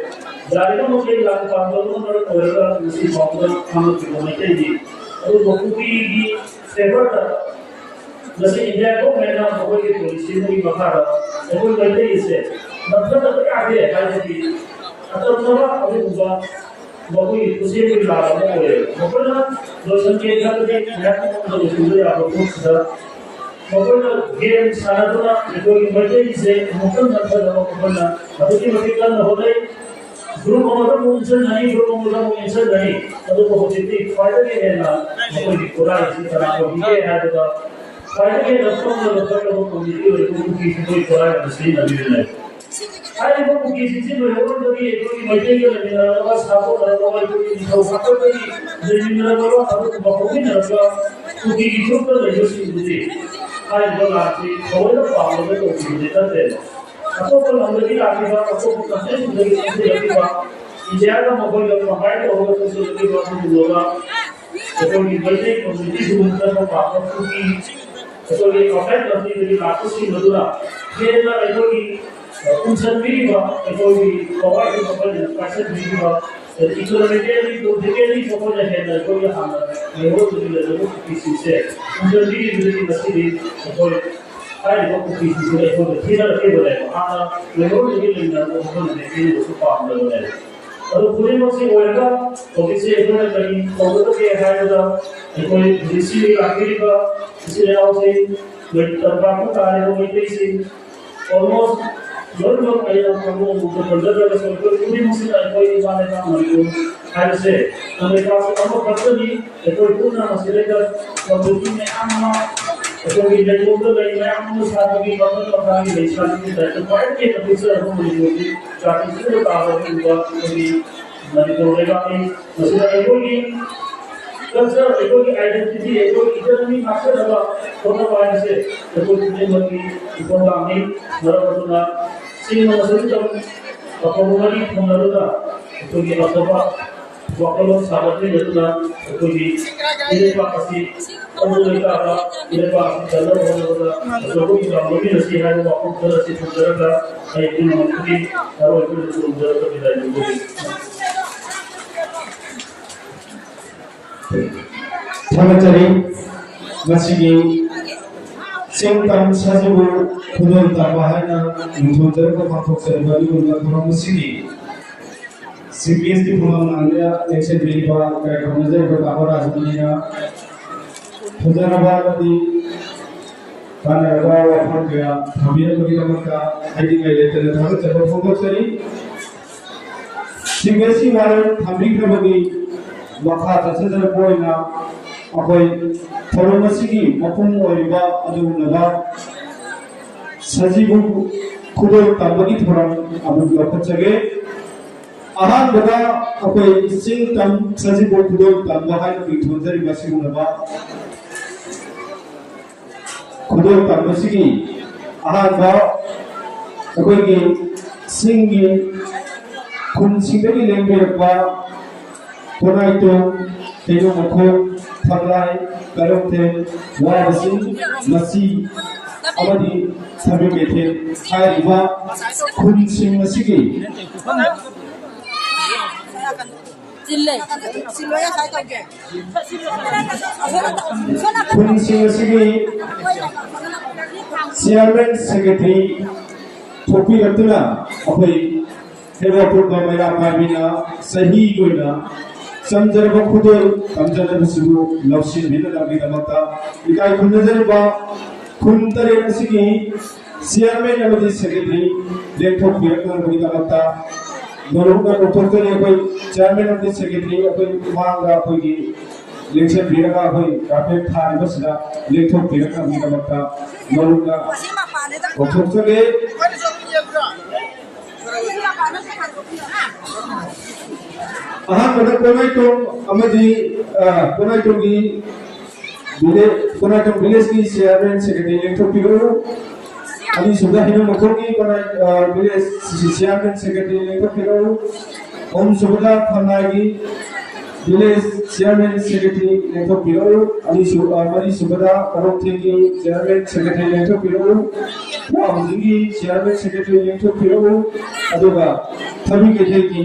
ꯌꯥꯔꯤꯕ ꯃꯈꯩ ꯂꯥꯟ ꯄꯥꯝꯗꯕꯅ ꯃꯔꯝ ꯑꯣꯏꯔꯒ ꯉꯁꯤ ꯐꯥꯎꯕꯗ ꯈꯥꯡꯂꯛꯂꯤꯕ ꯃꯩꯇꯩꯒꯤ ꯑꯗꯨꯒ ꯀꯨꯀꯤꯒꯤ ꯐꯦꯚꯔꯗ ꯉꯁꯤ ꯏꯟꯗꯤꯌꯥ ꯒꯣꯚꯔꯟꯃꯦꯟꯠꯅ ꯃꯈꯣꯏꯒꯤ ꯄꯣꯂꯤꯁꯤ ꯑꯃꯒꯤ ꯃꯈꯥꯗ ꯑꯩꯈꯣꯏ ꯃꯩꯇꯩꯁꯦ ꯅꯝꯊꯗꯕ ꯌꯥꯗꯦ ꯍꯥꯏꯕꯒꯤ ꯑꯇꯝꯅꯕ ꯑꯗꯨꯒꯨꯝꯕ ꯃꯈꯣꯏꯒꯤ ꯈꯨꯠꯁꯦꯝꯒꯤ ꯂꯥꯟ ꯑꯃ ꯑꯣꯏꯔꯦ꯫ ꯃꯈꯣꯏꯅ ꯂꯣꯏꯁꯤꯟꯒꯦ ꯈꯜꯂꯗꯤ ꯉꯥꯏꯍꯥꯛꯀꯤ ꯃꯅꯨꯡꯗ ꯂꯣꯏꯁꯤꯟꯕ ꯌꯥꯕ ꯄꯣꯠꯁꯤꯗ ꯃꯈꯣꯏꯅ ꯒꯦꯝ ꯁꯥꯟꯅꯗꯨꯅ ꯑꯩꯈꯣꯏꯒꯤ ꯃꯩꯇꯩꯒꯤꯁꯦ ꯑꯃꯨꯛꯇꯪ ꯅꯝꯊꯅꯕ ꯃꯈꯣꯏꯅ ꯑꯗꯨꯛꯀꯤ ꯃꯇꯤꯛ ꯀꯟꯅ ꯍꯣꯠꯅꯩ꯫ ꯒ꯭ꯔꯨꯞ ꯑꯃꯗ ꯑꯃꯨꯛ ꯏꯟꯁꯤꯟꯒꯅꯤ, ꯒ꯭ꯔꯨꯞ ꯑꯃꯗ ꯑꯃꯨꯛ ꯏꯟꯁꯤꯟꯒꯅꯤ꯫ ꯑꯗꯨꯕꯨ ꯍꯧꯖꯤꯛꯇꯤ ꯈ꯭ꯋꯥꯏꯗꯒꯤ ꯍꯦꯟꯅ ꯃꯈꯣꯏꯒꯤ ꯈꯨꯠꯂꯥꯏ ꯑꯁꯤ ꯀꯅꯥ ꯑꯣꯏꯕꯤꯒꯦ ꯍꯥꯏꯕꯗ ꯈ꯭ꯋꯥꯏꯗꯒꯤ ꯍꯦꯟꯅ ꯄꯪꯂꯕ ꯐꯠꯇꯕ ꯀꯝꯃ꯭ꯌꯨꯅꯤꯇꯤ ꯑꯣꯏꯔꯤꯕ ꯀꯨꯀꯤꯁꯤ ꯃꯣꯏ ꯈꯨꯠꯂꯥꯏ ꯑꯣꯏꯅ ꯁꯤꯖꯤꯟꯅꯕꯤꯕꯅꯦ꯫ ꯍꯥꯏꯔꯤꯕ ꯀꯨꯀꯤꯁꯤꯡꯁꯤ ꯂꯣꯏꯍꯧꯔꯝꯕꯒꯤ ꯑꯩꯈꯣꯏꯒꯤ ꯃꯩꯇꯩꯒ ꯂꯩꯃꯤꯟꯅꯔꯝꯕ, ꯁꯥꯒꯣꯟꯅꯔꯝꯕ, ꯑꯩꯈꯣꯏꯒꯤ ꯅꯤꯡꯊꯧ ꯍꯥꯛꯇꯛꯇꯒꯤ ꯂꯩꯃꯤꯟꯅꯔꯝꯕ, ꯑꯗꯨꯒꯨꯝꯕ ꯍꯧꯃꯤꯟꯅꯔꯝꯕ ꯀꯨꯀꯤꯒꯤ ꯐꯨꯔꯨꯞꯇ ꯂꯩꯕꯁꯤꯡꯗꯨꯗꯤ ꯍꯥꯏꯔꯤꯕ ꯂꯥꯟꯁꯤ ꯊꯑꯣꯏꯅ ꯄꯥꯝꯂꯒ ꯇꯧꯈꯤꯕꯗꯤ ꯅꯠꯇꯦꯕ꯫ ꯑꯇꯣꯞꯄ ꯂꯝꯗꯒꯤ ꯂꯥꯛꯈꯤꯕ, ꯑꯇꯣꯞꯄ ꯀꯟꯇ꯭ꯔꯤꯁꯤꯡꯗꯒꯤ ꯆꯪꯁꯤꯜꯂꯛꯈꯤꯕ, ꯏꯟꯗꯤꯌꯥꯒ ꯃꯈꯣꯏꯒ ꯀꯝꯕꯥꯏꯟ ꯇꯧꯔꯒ ꯆꯪꯁꯤꯜꯂꯛꯈꯤꯕ ꯑꯗꯨꯒꯨꯝꯂꯕ ꯑꯩꯈꯣꯏꯒꯤ ꯃꯩꯇꯩ ꯀꯝꯃ꯭ꯌꯨꯅꯤꯇꯤꯁꯤꯕꯨ ꯆꯪꯕ ꯄꯥꯝꯕ ꯀꯨꯀꯤ, ꯑꯩꯈꯣꯏꯒꯤ ꯑꯥꯎꯠꯁꯥꯏꯠ ꯀꯟꯇ꯭ꯔꯤꯗꯒꯤ ꯂꯥꯛꯄꯁꯤꯡ ꯑꯗꯨꯅ ꯍꯦꯟꯅ ꯑꯩꯈꯣꯏꯒꯤ ꯎꯟꯁꯟꯕꯤꯔꯤꯕ, ꯑꯩꯈꯣꯏꯒꯤ ꯄꯋꯥꯔꯒꯤ ꯃꯈꯣꯏꯅ ꯄꯥꯏꯁꯟꯕꯤꯔꯤꯕ, ꯏꯀꯣꯅꯣꯃꯤꯀꯦꯜꯂꯤ, ꯄꯣꯂꯤꯇꯤꯀꯦꯜꯂꯤ ꯃꯈꯣꯏꯅ ꯍꯦꯟꯅ ꯑꯩꯈꯣꯏꯒꯤ ꯍꯥꯟꯅ ꯃꯩꯍꯧꯔꯣꯟꯗꯒꯤ ꯂꯩꯔꯝꯕ ꯀꯨꯀꯤꯁꯤꯡꯁꯦ ꯎꯟꯁꯟꯕꯤꯔꯤꯕꯗꯒꯤ ꯉꯁꯤꯗꯤ ꯑꯩꯈꯣꯏ ꯍꯥꯏꯔꯤꯕ ꯀꯨꯀꯤꯁꯤꯡꯁꯦ ꯑꯩꯈꯣꯏꯅ ꯊꯤꯅꯔꯛꯈꯤꯕꯅꯦꯕ꯫ ꯍꯥꯟꯅ ꯃꯩꯍꯧꯔꯣꯟꯗꯒꯤ ꯂꯩꯃꯤꯟꯅꯔꯝꯕ ꯃꯈꯣꯏꯅ ꯊꯤꯅꯕꯁꯨ ꯄꯥꯝꯗꯕꯅꯦꯕ꯫ ꯑꯗꯨ ꯈꯨꯗꯤꯡꯃꯛꯁꯤ ꯑꯣꯏꯔꯒ ꯍꯧꯖꯤꯛꯁꯤ ꯑꯩꯈꯣꯏꯅ ꯀꯔꯤ ꯇꯧꯒꯗꯒꯦ ꯍꯥꯏꯕꯗ, ꯑꯩꯈꯣꯏ ꯍꯧꯖꯤꯛꯁꯤ ꯂꯥꯛꯄꯤꯔꯤꯕ ꯏꯆꯤꯜ ꯏꯅꯥꯎꯁꯤꯡ, ꯇꯝꯄꯥꯛꯇ ꯇꯥꯔꯤꯕ ꯃꯩꯇꯩꯁꯤꯡ, almost ꯂꯣꯏꯅꯃꯛ ꯑꯩꯅ ꯈꯪꯕ ꯎꯕ ꯄꯟꯖꯗ꯭ꯔꯒꯁꯨ ꯑꯩꯈꯣꯏ ꯈꯨꯗꯤꯡꯃꯛꯁꯤꯅ ꯑꯩꯈꯣꯏ ꯏꯃꯥ ꯂꯩꯕꯥꯛ ꯃꯅꯤꯄꯨꯔ ꯍꯥꯏꯕꯁꯦ ꯂꯩꯕꯥꯛꯁꯦ ꯑꯃꯈꯛꯇꯅꯤ꯫ ꯑꯩꯈꯣꯏ ꯄꯨꯟꯅ ꯃꯁꯤꯗꯩꯗ ꯀꯝꯃ꯭ꯌꯨꯅꯤꯇꯤ ꯃꯌꯥꯝ ꯑꯃ, ꯑꯩꯈꯣꯏꯒꯤ ꯂꯩꯔꯣꯝꯗ ꯂꯩ ꯃꯌꯥꯝ ꯑꯃ ꯁꯥꯕꯒꯤ ꯃꯈꯜ ꯃꯈꯥꯒꯤ ꯂꯩꯁꯥꯕꯤꯒꯤ ꯇꯥꯏꯞꯇ ꯈ꯭ꯋꯥꯏꯗꯒꯤ ꯍꯦꯟꯅ ꯄꯤꯛꯆꯔꯕ ꯃꯅꯤꯄꯨꯔꯒꯤ ꯖꯥꯇꯤꯁꯤꯡꯗ ꯇꯥꯕ ꯑꯗꯨꯒꯨꯝꯕ ꯑꯩꯈꯣꯏꯒꯤ ꯃꯅꯤꯄꯨꯔ ꯂꯩꯕꯥꯛꯅꯤ꯫ ꯃꯁꯤꯗ ꯑꯩꯈꯣꯏꯒꯤ ꯀꯜꯆꯔ, ꯑꯩꯈꯣꯏꯒꯤ ꯑꯥꯏꯗꯦꯟꯇꯤꯇꯤ, ꯑꯩꯈꯣꯏꯒꯤ ꯏꯀꯣꯅꯣꯃꯤ ꯉꯥꯛꯁꯦꯟꯅꯕ ꯍꯣꯠꯅꯕ ꯍꯥꯏꯕꯁꯦ ꯑꯩꯈꯣꯏ ꯈꯨꯗꯤꯡꯃꯛꯀꯤ ꯏꯊꯧꯗꯥꯡꯅꯤ꯫ ꯃꯔꯝ ꯑꯗꯨꯅ ꯆꯤꯡ ꯑꯃꯁꯨꯡ ꯇꯝ ꯑꯐꯕ ꯃꯔꯤ ꯊꯝꯅꯗꯨꯅ ꯑꯩꯈꯣꯏꯒꯤ ꯑꯐꯕ ꯋꯥꯈꯜꯂꯣꯟ ꯁꯥꯒꯠꯃꯤꯟꯅꯗꯨꯅ ꯑꯩꯈꯣꯏꯒꯤ ꯏꯔꯩꯄꯥꯛ ꯑꯁꯤ ꯇꯧꯕ ꯂꯩꯇꯥꯕ, ꯏꯔꯩꯄꯥꯛ ꯑꯁꯤ ꯀꯟꯅꯕ ꯍꯣꯠꯅꯕꯗ ꯑꯆꯧꯕ ꯊꯧꯗꯥꯡ ꯂꯧꯃꯤꯟꯅꯁꯤ ꯍꯥꯏꯕ ꯋꯥꯐꯝ ꯈꯔ ꯑꯁꯤ ꯊꯝꯖꯔꯒ ꯑꯩ ꯄꯨꯝꯅꯃꯛꯀꯤ ꯑꯔꯣꯏꯕꯗ ꯈꯨꯔꯨꯝꯖꯔꯒ ꯕꯤꯗꯥꯏ ꯂꯧꯖꯒꯦ꯫ ꯊꯥꯒꯠꯆꯔꯤ꯫ ꯉꯁꯤꯒꯤ ꯆꯤꯡ ꯇꯝ ꯁꯖꯤꯕꯨ ꯈꯨꯗꯣꯜ ꯇꯝꯕ ꯍꯥꯏꯅ ꯃꯤꯡꯊꯣꯟꯖꯔꯛꯄ ꯄꯥꯡꯊꯣꯛꯆꯔꯤꯕ ꯑꯗꯨꯒꯨꯝꯂꯕ ꯊꯧꯔꯝ ꯑꯁꯤꯒꯤ ꯆꯤꯐ ꯒꯦꯁꯀꯤ ꯐꯝꯐꯝ ꯂꯥꯡꯗ ꯂꯦꯡꯁꯤꯟꯕꯤꯔꯤꯕ ꯀꯔꯤ ꯈꯪꯅꯖꯔꯤꯕ ꯇꯥꯃꯣ ꯔꯥꯖꯃꯅꯤꯅ ꯐꯖꯔꯕ ꯑꯃꯗꯤ ꯀꯥꯟꯅꯔꯕ ꯋꯥꯐꯝ ꯀꯌꯥ ꯊꯝꯕꯤꯔꯛꯄꯒꯤꯗꯃꯛꯇ ꯍꯥꯏꯅꯤꯡꯉꯥꯏ ꯂꯩꯇꯅ ꯊꯥꯒꯠꯆꯕ ꯐꯣꯡꯗꯣꯛꯆꯔꯤ꯫ ꯁꯤꯡ ꯑꯁꯤ ꯋꯥꯔꯦꯞ ꯊꯝꯕꯤꯈ꯭ꯔꯕꯒꯤ ꯃꯈꯥ ꯆꯠꯊꯖꯔꯛꯄ ꯑꯣꯏꯅ ꯑꯩꯈꯣꯏ ꯊꯧꯔꯝ ꯑꯁꯤꯒꯤ ꯃꯄꯨꯡ ꯑꯣꯏꯔꯤꯕ ꯑꯗꯨꯒꯨꯝꯂꯕ ꯁꯖꯤꯕꯨ ꯈꯨꯗꯣꯜ ꯇꯝꯕꯒꯤ ꯊꯧꯔꯝ ꯑꯃꯨꯛ ꯂꯧꯈꯠꯆꯒꯦ꯫ ꯑꯍꯥꯟꯕꯗ ꯑꯩꯈꯣꯏ ꯆꯤꯡ ꯇꯝ ꯁꯖꯤꯕꯨ ꯈꯨꯗꯣꯜ ꯇꯝꯕ ꯍꯥꯏꯅ ꯃꯤꯡꯊꯣꯟꯖꯔꯤꯕ ꯑꯁꯤꯒꯨꯝꯂꯕ ꯈꯨꯗꯣꯜ ꯇꯝꯕꯁꯤꯒꯤ ꯑꯍꯥꯟꯕ ꯑꯩꯈꯣꯏꯒꯤ ꯆꯤꯡꯒꯤ ꯈꯨꯟꯁꯤꯡꯗꯒꯤ ꯂꯦꯡꯕꯤꯔꯛꯄ ꯀꯣꯅꯥꯏꯇꯣꯡ, ꯀꯩꯅꯣ ꯃꯈꯣꯡ, ꯊꯝꯂꯥꯏ, ꯀꯔꯝꯊꯦꯜ, ꯋꯥꯕꯁꯤꯡ, ꯃꯆꯤ ꯑꯃꯗꯤ ꯁꯥꯕꯤ ꯀꯩꯊꯦꯜ ꯍꯥꯏꯔꯤꯕ ꯈꯨꯟꯁꯤꯡ ꯑꯁꯤꯒꯤ ꯆꯤꯜꯂꯦ꯫ ꯈꯨꯟꯁꯤꯡ ꯑꯁꯤꯒꯤ chairman secretary ꯊꯣꯛꯄꯤꯔꯛꯇꯨꯅ ꯑꯩꯈꯣꯏ ꯍꯦꯔꯣ ꯄꯨꯔꯕ ꯃꯩꯔꯥ ꯄꯥꯏꯕꯤꯅ ꯆꯍꯤꯒꯤ ꯑꯣꯏꯅ ꯆꯝꯖꯔꯕ ꯈꯨꯗꯣꯜ ꯇꯝꯖꯅꯕꯁꯤꯕꯨ ꯂꯧꯁꯤꯟꯕꯤꯅꯅꯕꯒꯤꯗꯃꯛꯇ ꯏꯀꯥꯏ ꯈꯨꯝꯅꯖꯔꯤꯕ ꯈꯨꯟ ꯇꯔꯦꯠ ꯑꯁꯤꯒꯤ chairman ꯑꯃꯗꯤ secretary ꯂꯦꯡꯊꯣꯛꯄꯤꯔꯛꯅꯕꯒꯤꯗꯃꯛꯇ ꯅꯣꯂꯨꯛꯅ ꯀꯧꯊꯣꯛꯆꯔꯤ꯫ ꯑꯩꯈꯣꯏ chairman ꯑꯃꯗꯤ secretary ꯑꯩꯈꯣꯏ ꯃꯃꯥꯡꯗ ꯑꯩꯈꯣꯏꯒꯤ ꯂꯦꯡꯁꯤꯟꯕꯤꯔꯒ ꯑꯩꯈꯣꯏ carpet ꯊꯥꯔꯤꯕꯁꯤꯗ ꯂꯦꯡꯊꯣꯛꯄꯤꯔꯛꯅꯕꯒꯤꯗꯃꯛꯇ ꯅꯣꯂꯨꯛꯅ ꯀꯧꯊꯣꯛꯆꯒꯦ꯫ ꯑꯍꯥꯟꯕꯗ ꯀꯣꯅꯥꯏꯇꯣꯡ ꯑꯃꯗꯤ, ꯑ, ꯀꯣꯅꯥꯏꯇꯣꯡꯒꯤ village, ꯀꯣꯅꯥꯏꯇꯣꯡ village ꯀꯤ chairman secretary ꯂꯦꯡꯊꯣꯛꯄꯤꯔꯛꯎ꯫ ꯑꯅꯤꯁꯨꯕꯗ ꯍꯩꯅꯧꯃꯈꯣꯡꯒꯤ ꯀꯣꯅꯥꯏ, ꯑ, village chairman secretary ꯂꯦꯡꯊꯣꯛꯄꯤꯔꯛꯎ꯫ ꯑꯍꯨꯝꯁꯨꯕꯗ ꯊꯝꯅꯥꯏꯒꯤ village chairman secretary ꯂꯦꯡꯊꯣꯛꯄꯤꯔꯛꯎ꯫ ꯑꯅꯤꯁꯨ-, ꯑ, ꯃꯔꯤꯁꯨꯕꯗ ꯀꯔꯣꯛꯊꯦꯡꯒꯤ chairman secretary ꯂꯦꯡꯊꯣꯛꯄꯤꯔꯛꯎ꯫ ꯋꯥꯕꯁꯤꯡꯒꯤ chairman secretary ꯂꯦꯡꯊꯣꯛꯄꯤꯔꯛꯎ꯫ ꯑꯗꯨꯒ ꯊꯕꯤ ꯀꯩꯊꯦꯜꯒꯤ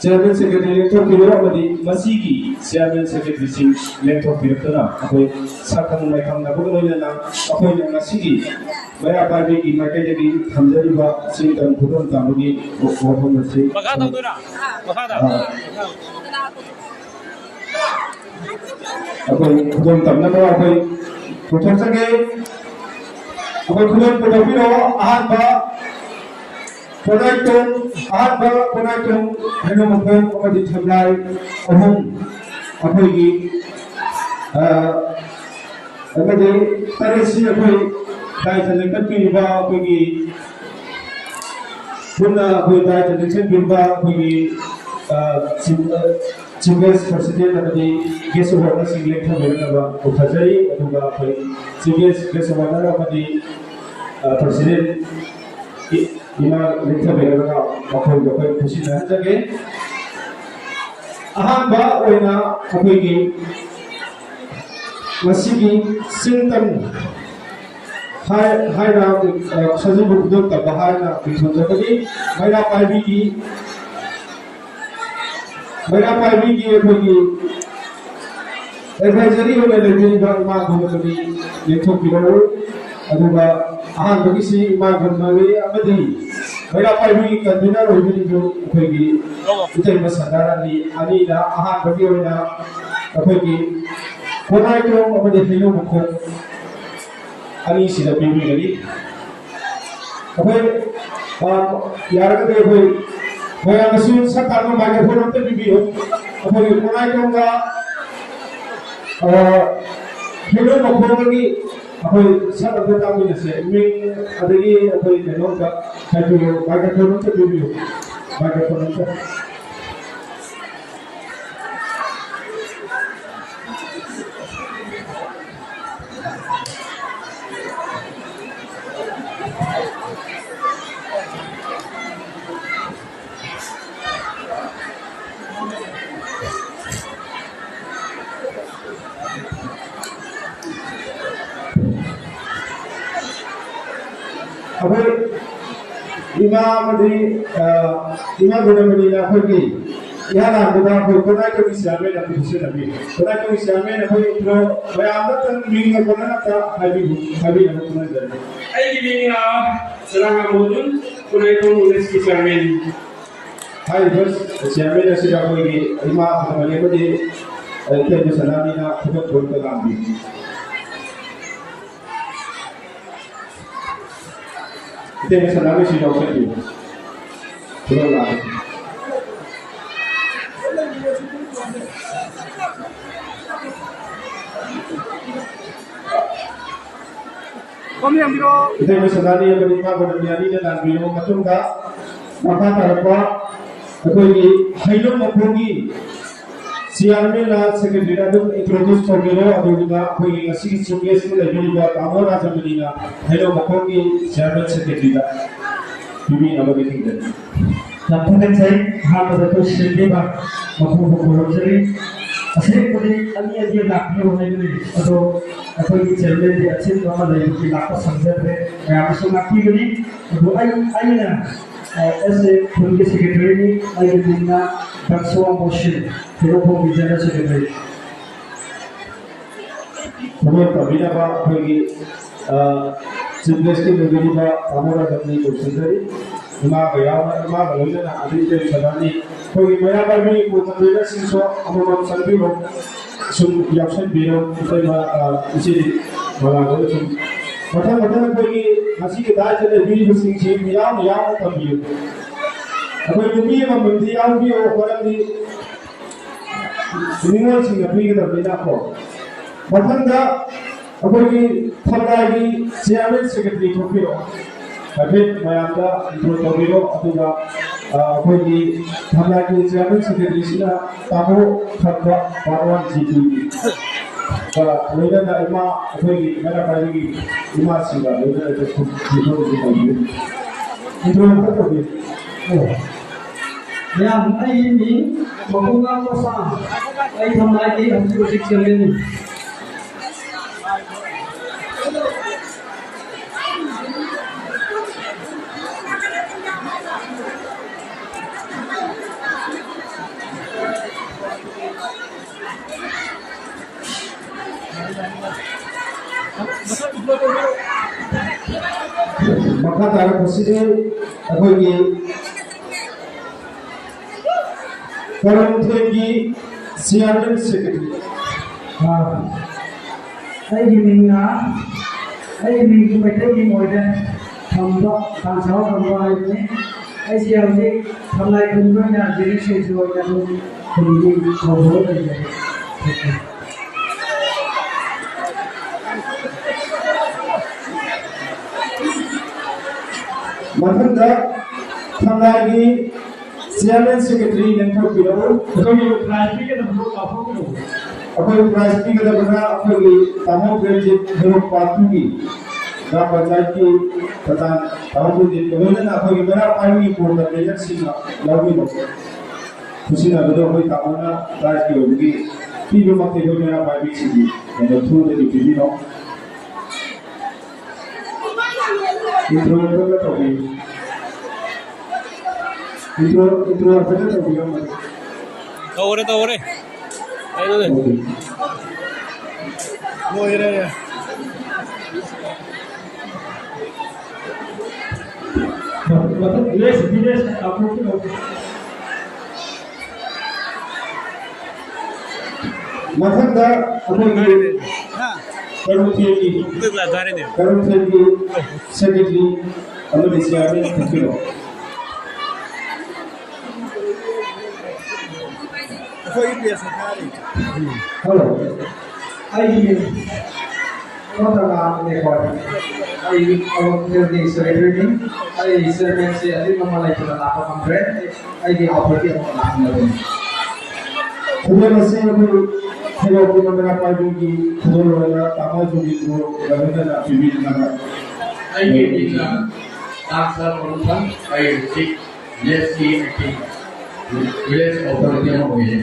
chairman secretary ꯂꯦꯡꯊꯣꯛꯄꯤꯔꯛꯎ ꯑꯃꯗꯤ ꯃꯁꯤꯒꯤ chairman secretary ꯁꯤꯡ ꯂꯦꯡꯊꯣꯛꯄꯤꯔꯛꯇꯨꯅ ꯑꯩꯈꯣꯏ ꯁꯛꯈꯪ ꯃꯥꯏꯈꯪꯅꯕꯒ ꯂꯣꯏꯅꯅ ꯑꯩꯈꯣꯏꯅ ꯉꯁꯤꯒꯤ ꯃꯩꯔꯥ ꯄꯥꯏꯕꯤꯒꯤ ꯃꯥꯏꯀꯩꯗꯒꯤ ꯊꯝꯖꯔꯤꯕ ꯆꯤꯡ ꯇꯝ ꯈꯨꯗꯣꯜ ꯇꯝꯕꯒꯤ ꯋꯥꯐꯝ ꯑꯁꯤ ꯃꯈꯥ ꯇꯧꯗꯣꯏꯔꯥ? ꯃꯈꯥꯗ? ꯑꯥ꯫ ꯑꯩꯈꯣꯏ ꯈꯨꯗꯣꯜ ꯇꯝꯅꯕ ꯑꯩꯈꯣꯏ ꯄꯨꯊꯣꯛꯆꯒꯦ꯫ ꯑꯩꯈꯣꯏ ꯈꯨꯗꯣꯜ ꯄꯨꯊꯣꯛꯄꯤꯔꯛꯑꯣ꯫ ꯑꯍꯥꯟꯕ ꯀꯣꯅꯥꯏꯇꯣꯡ, ꯑꯍꯥꯟꯕ ꯀꯣꯅꯥꯏꯇꯣꯡ ꯍꯩꯅꯧꯃꯈꯣꯡ ꯑꯃꯗꯤ ꯊꯝꯂꯥꯏ ꯑꯍꯨꯝ ꯑꯩꯈꯣꯏꯒꯤ, ꯑ, ꯑꯃꯗꯤ ꯇꯔꯦꯠꯁꯤ ꯑꯩꯈꯣꯏ ꯇꯥꯏꯇ ꯂꯦꯡꯈꯠꯄꯤꯔꯤꯕ ꯑꯩꯈꯣꯏꯒꯤ ꯄꯨꯟꯅ ꯑꯩꯈꯣꯏ ꯇꯥꯏꯇ ꯂꯦꯡꯁꯤꯟꯕꯤꯔꯤꯕ ꯑꯩꯈꯣꯏꯒꯤ, ꯑ, ꯆꯤꯐ, ꯑ, ꯆꯤꯐ ꯒꯦꯁ ꯄ꯭ꯔꯁꯤꯗꯦꯟ ꯑꯃꯗꯤ ꯒꯦꯁ ꯑꯣꯐ ꯑꯣꯅꯔꯁꯤꯡ ꯂꯦꯡꯊꯕꯤꯔꯛꯅꯕ ꯈꯨꯔꯨꯝꯖꯔꯤ꯫ ꯑꯗꯨꯒ ꯑꯩꯈꯣꯏ chief guest, guest of honour ꯑꯃꯗꯤ, ꯑ, ꯄ꯭ꯔꯁꯤꯗꯦꯟ ꯏ-, ꯏꯃꯥ ꯂꯦꯡꯊꯕꯤꯔꯛꯂꯒ ꯃꯈꯣꯏꯕꯨ ꯑꯩꯈꯣꯏ ꯈꯨꯠꯁꯤꯟꯅꯍꯟꯖꯒꯦ꯫ ꯑꯍꯥꯟꯕ ꯑꯣꯏꯅ ꯑꯩꯈꯣꯏꯒꯤ ꯉꯁꯤꯒꯤ ꯆꯤꯡ ꯇꯝ ꯍꯥꯏ-, ꯍꯥꯏꯅ, ꯑ, ꯁꯖꯤꯕꯨ ꯈꯨꯗꯣꯜ ꯇꯝꯕ ꯍꯥꯏꯅ ꯃꯤꯡꯊꯣꯟꯖꯕꯅꯤ꯫ ꯃꯩꯔꯥ ꯄꯥꯏꯕꯤꯒꯤ, ꯃꯩꯔꯥ ꯄꯥꯏꯕꯤꯒꯤ ꯑꯩꯈꯣꯏꯒꯤ ꯑꯦꯗꯚꯥꯏꯖꯔꯤ ꯑꯣꯏꯅ ꯂꯩꯕꯤꯔꯤꯕ ꯏꯃꯥ ꯒꯣꯕꯤꯟꯗꯖꯤ ꯂꯦꯡꯊꯣꯛꯄꯤꯔꯛꯎ꯫ ꯑꯗꯨꯒ ꯑꯍꯥꯟꯕꯒꯤꯁꯤ ꯏꯃꯥ ꯒꯣꯕꯤꯟꯗꯖꯤ ꯑꯃꯗꯤ ꯃꯩꯔꯥ ꯄꯥꯏꯕꯤꯒꯤ ꯀꯟꯚꯤꯅꯔ ꯑꯣꯏꯕꯤꯔꯤꯕ ꯑꯩꯈꯣꯏꯒꯤ ꯏꯇꯩꯃ ꯁꯟꯗꯥꯔꯥꯅꯤ ꯑꯅꯤꯅ ꯑꯍꯥꯟꯕꯒꯤ ꯑꯣꯏꯅ ꯑꯩꯈꯣꯏꯒꯤ ꯀꯣꯅꯥꯏꯇꯣꯡ ꯑꯃꯗꯤ ꯍꯩꯅꯧ ꯃꯈꯣꯡ ꯑꯅꯤꯁꯤꯗ ꯄꯤꯕꯤꯒꯅꯤ꯫ ꯑꯩꯈꯣꯏ, ꯑ, ꯌꯥꯔꯒꯗꯤ ꯑꯩꯈꯣꯏ ꯃꯌꯥꯝꯅꯁꯨ ꯁꯛ ꯊꯥꯅꯕ ꯃꯥꯏꯀ꯭ꯔꯣꯐꯣꯟ ꯑꯝꯇ ꯄꯤꯕꯤꯌꯨ꯫ ꯑꯩꯈꯣꯏꯒꯤ ꯈꯣꯡꯅꯥꯏ ꯇꯣꯡꯒ, ꯑ, ꯍꯦꯔꯣ ꯃꯈꯣꯡꯗꯒꯤ ꯑꯩꯈꯣꯏ ꯁꯛ ꯑꯝꯇ ꯇꯥꯛꯃꯤꯟꯅꯁꯦ꯫ ꯃꯤꯡ ꯑꯗꯒꯤ ꯑꯩꯈꯣꯏ ꯀꯩꯅꯣ ꯑꯝꯇ ꯍꯥꯏꯕꯤꯌꯨ, ꯃꯥꯏꯀ꯭ꯔꯣꯐꯣꯟ ꯑꯝꯇ ꯄꯤꯕꯤꯌꯨ, ꯃꯥꯏꯀ꯭ꯔꯣꯐꯣꯟ ꯑꯝꯇ꯫ ꯑꯩꯈꯣꯏ ꯏꯃꯥ ꯑꯃꯗꯤ, ꯑ, ꯏꯃꯥ ꯒꯨꯅꯃꯅꯤꯅ ꯑꯩꯈꯣꯏꯒꯤ ꯏꯍꯥꯟ ꯍꯥꯟꯕꯗ ꯑꯩꯈꯣꯏ ꯈꯨꯟꯅꯥꯏꯒꯤ ꯆꯤꯌꯔꯃꯦꯟ ꯑꯗꯨ ꯈꯨꯠꯁꯤꯟꯅꯕꯤ꯫ ꯈꯨꯟꯅꯥꯏꯒꯤ ꯆꯤꯌꯔꯃꯦꯟ ꯑꯩꯈꯣꯏ ꯏꯟꯗ꯭ꯔꯣ ꯃꯌꯥꯝ ꯑꯃꯇꯪ ꯃꯤꯡꯒ ꯄꯜꯂꯒ ꯑꯝꯇ ꯍꯥꯏꯕꯤꯌꯨ, ꯍꯥꯏꯕꯤꯅꯕ ꯈꯨꯔꯨꯝꯖꯔꯤ꯫ ꯑꯩꯒꯤ ꯃꯤꯡꯅ ꯁꯅꯥꯉꯥꯝꯕꯝ ꯈꯨꯟꯅꯥꯏ ꯀꯣꯡꯒ꯭ꯔꯦꯁꯀꯤ ꯆꯤꯌꯔꯃꯦꯟ꯫ ꯍꯥꯏꯔꯤꯕ ꯆꯤꯌꯔꯃꯦꯟ ꯑꯁꯤꯗ ꯑꯩꯈꯣꯏꯒꯤ ꯏꯃꯥ ꯒꯨꯅꯃꯅꯤ ꯑꯃꯗꯤ ꯏꯇꯩꯃ ꯁꯅꯥꯃꯤꯅ ꯊꯕꯛ ꯊꯧꯔꯝꯗ ꯂꯥꯛꯄꯤꯌꯨ꯫ ꯏꯇꯩꯃ ꯁꯅꯥꯃꯤꯁꯨ ꯌꯥꯎꯁꯤꯟꯕꯤꯌꯨ꯫ ꯊꯕꯛ ꯂꯥꯛꯄꯁꯤ꯫ ꯏꯇꯩꯃ ꯁꯣꯅꯥꯂꯤ ꯑꯃꯗꯤ ꯏꯃꯥ ꯒꯣꯕꯤꯟꯗ ꯑꯅꯤꯅ ꯂꯥꯟꯕꯤꯔꯕ ꯃꯇꯨꯡꯗ, ꯃꯈꯥ ꯇꯥꯔꯛꯄ ꯑꯩꯈꯣꯏꯒꯤ ꯍꯩꯅꯧ ꯃꯈꯣꯡꯒꯤ ꯆꯤꯌꯥꯔꯃꯦꯟꯅ ꯁꯦꯀ꯭ꯔꯦꯇꯔꯤꯗ ꯑꯗꯨꯝ ꯏꯟꯇ꯭ꯔꯣꯗ꯭ꯌꯨꯁ ꯇꯧꯕꯤꯔꯣ꯫ ꯑꯗꯨꯗꯨꯒ ꯑꯩꯈꯣꯏꯒꯤ ꯉꯁꯤꯒꯤ ꯆꯤꯐ ꯒꯦꯁꯇ ꯂꯩꯕꯤꯔꯤꯕ ꯇꯥꯃꯣ ꯔꯥꯖꯃꯅꯤꯅ ꯍꯩꯅꯧ ꯃꯈꯣꯡꯒꯤ ꯆꯤꯌꯥꯔꯃꯦꯟ ꯁꯦꯀ꯭ꯔꯦꯇꯔꯤꯗ ꯄꯤꯕꯤꯅꯕꯒꯤ ꯊꯤꯡꯖꯔꯤ꯫ ꯌꯥꯝ ꯊꯥꯒꯠꯆꯩ꯫ ꯑꯍꯥꯟꯕꯗ ꯑꯩꯈꯣꯏ ꯁꯦꯝꯕꯤꯕ ꯃꯄꯨꯕꯨ ꯈꯨꯔꯨꯝꯖꯔꯤ꯫ ꯑꯁꯦꯡꯕꯗꯤ ꯑꯅꯤ ꯑꯅꯤ ꯂꯥꯛꯄꯤꯌꯨ ꯍꯥꯏꯕꯅꯤ, ꯑꯗꯣ ꯑꯩꯈꯣꯏꯒꯤ ꯆꯤꯌꯥꯔꯃꯦꯟꯒꯤ ꯑꯆꯤꯟꯕ ꯑꯃ ꯂꯩꯕꯒꯤ ꯂꯥꯛꯄ ꯁꯪꯖꯗ꯭ꯔꯦ꯫ ꯃꯌꯥꯝꯅꯁꯨ ꯉꯥꯛꯄꯤꯒꯅꯤ꯫ ꯑꯗꯨ ꯑꯩ, ꯑꯩꯅ, ꯑꯦꯁ ꯑꯦ ꯈꯨꯟꯒꯤ ꯁꯦꯀ꯭ꯔꯦꯇꯔꯤꯅꯤ꯫ ꯑꯩꯒꯤ ꯃꯤꯡꯅ ꯗꯛꯁꯣ ꯃꯣꯁꯤꯟ, ꯇꯦꯔꯥꯈꯣꯡꯒꯤ ꯖꯦꯅꯔꯦꯜ ꯁꯦꯀ꯭ꯔꯦꯇꯔꯤ꯫ ꯈꯨꯗꯣꯜ ꯇꯝꯕꯤꯅꯕ ꯑꯩꯈꯣꯏꯒꯤ, ꯑ, ꯆꯤꯐ ꯒꯦꯁꯀꯤ ꯑꯣꯏꯕꯤꯔꯤꯕ ꯇꯥꯃꯣ ꯔꯇꯟꯅꯤ ꯀꯧꯁꯤꯟꯖꯔꯤ꯫ ꯏꯃꯥꯒ ꯌꯥꯎꯅ, ꯏꯃꯥꯒ ꯂꯣꯏꯅꯅ ꯑꯗꯩ ꯏꯇꯩ ꯁꯗꯥꯅꯤ꯫ ꯑꯩꯈꯣꯏꯒꯤ ꯃꯩꯔꯥ ꯄꯥꯏꯕꯤꯒꯤ ꯀꯣꯟ ꯊꯝꯕꯤꯕꯁꯤꯡꯁꯨ ꯑꯃꯃꯝ ꯆꯪꯕꯤꯔꯣ꯫ ꯁꯨꯝ ꯌꯥꯎꯁꯟꯕꯤꯔꯣ꯫ ꯑꯩꯈꯣꯏ ꯃ-, ꯑ, ꯏꯆꯦ ꯃꯉꯥꯜꯗꯨꯅ ꯁꯨꯝ ꯃꯊꯪ ꯃꯊꯪ ꯑꯩꯈꯣꯏꯒꯤ ꯉꯁꯤꯒꯤ ꯗꯥꯏꯠꯇ ꯂꯩꯕꯤꯔꯤꯕꯁꯤꯡꯁꯤ ꯌꯥꯎꯅ ꯌꯥꯎꯅ ꯊꯝꯕꯤꯌꯨ꯫ ꯑꯩꯈꯣꯏ ꯅꯨꯄꯤ ꯑꯃꯃꯝꯗꯤ ꯌꯥꯎꯕꯤꯌꯨ, ꯃꯔꯝꯗꯤ ꯅꯤꯉꯣꯜꯁꯤꯡꯅ ꯄꯤꯒꯗꯕꯅꯤꯅꯀꯣ꯫ ꯃꯊꯪꯗ ꯑꯩꯈꯣꯏꯒꯤ ꯊꯝꯅꯥꯏꯒꯤ ꯆꯤꯌꯥꯔꯃꯦꯟ ꯁꯦꯀ꯭ꯔꯦꯇꯔꯤ ꯊꯣꯛꯄꯤꯔꯛꯑꯣ꯫ ꯍꯥꯏꯐꯦꯠ ꯃꯌꯥꯝꯗ ꯏꯟꯇ꯭ꯔꯣ ꯇꯧꯕꯤꯔꯣ꯫ ꯑꯗꯨꯒ, ꯑ, ꯑꯩꯈꯣꯏꯒꯤ ꯊꯝꯅꯥꯏꯒꯤ ꯆꯤꯌꯥꯔꯃꯦꯟ ꯁꯦꯀ꯭ꯔꯦꯇꯔꯤꯁꯤꯅ ꯇꯥꯃꯣ ꯈꯝꯕ ꯄꯥꯔꯋꯥꯟ ꯖꯤꯄꯤꯒꯤ, ꯑ, ꯂꯣꯏꯅꯅ ꯏꯃꯥ, ꯑꯩꯈꯣꯏꯒꯤ ꯃꯩꯔꯥ ꯄꯥꯏꯕꯤꯒꯤ ꯏꯃꯥꯁꯤꯡꯒ ꯂꯣꯏꯅꯅ ꯏꯟꯇ꯭ꯔꯣ ꯇꯧꯕꯤꯌꯨ꯫ ꯏꯟꯇ꯭ꯔꯣ ꯑꯝꯇ ꯇꯧꯕꯤꯌꯨ꯫ ꯑꯣ꯫ ꯃꯌꯥꯝ, ꯑꯩꯒꯤ ꯃꯤꯡ ꯃꯕꯨꯡꯉꯥ ꯄꯣꯁꯥꯡ꯫ ꯑꯩ ꯊꯝꯅꯥꯏꯒꯤ ꯍꯧꯖꯤꯛ ꯍꯧꯖꯤꯛ ꯆꯤꯌꯥꯔꯃꯦꯟꯅꯤ꯫ ꯃꯈꯥ ꯇꯥꯔꯛꯄꯁꯤꯗꯤ ꯑꯩꯈꯣꯏꯒꯤ ꯀꯔꯝꯊꯦꯡꯒꯤ ꯆꯤꯌꯥꯔꯃꯦꯟ ꯁꯦꯀ꯭ꯔꯦꯇꯔꯤ꯫ ꯑꯥ, ꯑꯩꯒꯤ ꯃꯤꯡꯅ, ꯑꯩꯒꯤ ꯃꯤꯡꯁꯨ ꯃꯩꯇꯩ ꯃꯤꯡ ꯑꯣꯏꯔꯦ, ꯈꯝꯕ, ꯇꯥꯡꯁꯥꯎ ꯈꯝꯕ ꯍꯥꯏꯕꯅꯤ꯫ ꯑꯩꯁꯦ ꯍꯧꯖꯤꯛ ꯊꯝꯅꯥꯏ ꯈꯨꯟꯒꯤ ꯑꯣꯏꯅ ꯖꯦꯅꯔꯦꯜ ꯁꯦꯀ꯭ꯔꯦꯇꯔꯤ ꯑꯣꯏꯅ ꯑꯗꯨꯝ ꯈꯨꯟꯒꯤ ꯀꯧꯕ ꯂꯩꯖꯔꯦ꯫ ꯃꯊꯪꯗ ꯊꯪꯒꯥꯏꯒꯤ chairman secretary ꯂꯦꯡꯊꯣꯛꯄꯤꯔꯛꯎ꯫ ꯑꯩꯈꯣꯏꯒꯤ prize ꯄꯤꯒꯗꯕꯗꯣ ꯀꯥꯎꯊꯣꯛꯄꯤꯔꯛꯎ꯫ ꯑꯩꯈꯣꯏ prize ꯄꯤꯒꯗꯕꯅ ꯑꯩꯈꯣꯏꯒꯤ ꯇꯥꯃꯣ ꯄ꯭ꯔꯦꯝꯖꯤꯠ ꯍꯦꯔꯣ ꯄꯥꯔꯠ ꯇꯨꯒꯤ ꯒ꯭ꯔꯥꯝ ꯄꯟꯆꯥꯌꯠꯀꯤ ꯄ꯭ꯔꯙꯥꯟ ꯇꯥꯃꯣ ꯄ꯭ꯔꯦꯝꯖꯤꯠꯀ ꯂꯣꯏꯅꯅ ꯑꯩꯈꯣꯏꯒꯤ ꯃꯩꯔꯥ ꯄꯥꯏꯕꯒꯤ board ꯃꯦꯝꯕꯔꯁꯤꯡꯅ ꯂꯧꯕꯤꯔꯣ꯫ ꯈꯨꯠꯁꯤꯟꯅꯕꯗꯣ ꯑꯩꯈꯣꯏ ꯇꯥꯃꯣꯅ prizeꯀꯤ ꯑꯣꯏꯕꯒꯤ ꯄꯤꯕꯃꯛꯇꯤ ꯑꯩꯈꯣꯏ ꯃꯩꯔꯥ ꯄꯥꯏꯕꯤꯁꯤꯡꯒꯤ ꯀꯩꯅꯣ throughꯗꯒꯤ ꯄꯤꯕꯤꯔꯣ꯫ Intro ꯐꯖꯅ ꯇꯧꯕꯤꯌꯨ꯫ Intro, intro ꯐꯖꯅ ꯇꯧꯕꯤꯔꯝꯃꯒꯦ꯫ ꯇꯧꯔꯦ, ꯇꯧꯔꯦ꯫ ꯀꯩꯅꯣꯅꯦ꯫ Okay꯫ ꯂꯣꯏꯔꯦ꯫ ꯃꯊꯪ village, village ꯀꯥꯞꯊꯣꯛꯄꯤꯔꯛꯑꯣ꯫ ꯃꯊꯪꯗ ꯑꯩꯈꯣꯏꯒꯤ ꯀꯔꯨꯡꯊꯦꯜꯒꯤ, ꯀꯔꯨꯡꯊꯦꯜꯒꯤ secretary ꯑꯃꯗꯤ chairman ꯊꯣꯛꯄꯤꯔꯛꯑꯣ꯫ ꯑꯩꯈꯣꯏꯒꯤ page ꯊꯥꯔꯤ꯫ Hello꯫ ꯑꯩꯒꯤ ꯃꯤꯡ ꯀꯣꯟꯇꯥꯅꯥ ꯅꯦꯀꯣꯟ꯫ ꯑꯩ ꯀꯔꯨꯡꯊꯦꯜꯒꯤ secretaryꯅꯤ꯫ ꯑꯩ chairmanꯁꯦ ꯑꯗꯨꯒꯤ ꯃꯃꯜ ꯂꯩꯇꯅ ꯂꯥꯛꯄ ꯉꯝꯗ꯭ꯔꯦ꯫ ꯑꯩꯒꯤ offerꯗꯤ ꯑꯃꯨꯛ ꯂꯥꯛꯅꯕꯅꯤ꯫ ꯈꯨꯗꯣꯜ ꯑꯁꯤ ꯑꯩꯈꯣꯏ ꯊꯧꯕꯥꯜ ꯄꯨꯔꯅꯤꯃꯥ ꯄꯥꯏꯕꯤꯒꯤ ꯈꯨꯗꯣꯜ ꯑꯣꯏꯅ ꯇꯥꯃꯣ ꯖꯨꯕꯤꯟꯗ꯭ꯔꯣ ꯒꯣꯕꯤꯟꯗꯅ ꯄꯤꯕꯤꯅꯕ꯫ ꯑꯩꯒꯤ ꯃꯤꯡꯅ ꯗꯥꯛꯇꯔ ꯃꯔꯨꯊꯟ, ꯑꯩ ꯍꯧꯖꯤꯛ village acting village authority ꯑꯃ ꯑꯣꯏꯔꯦ꯫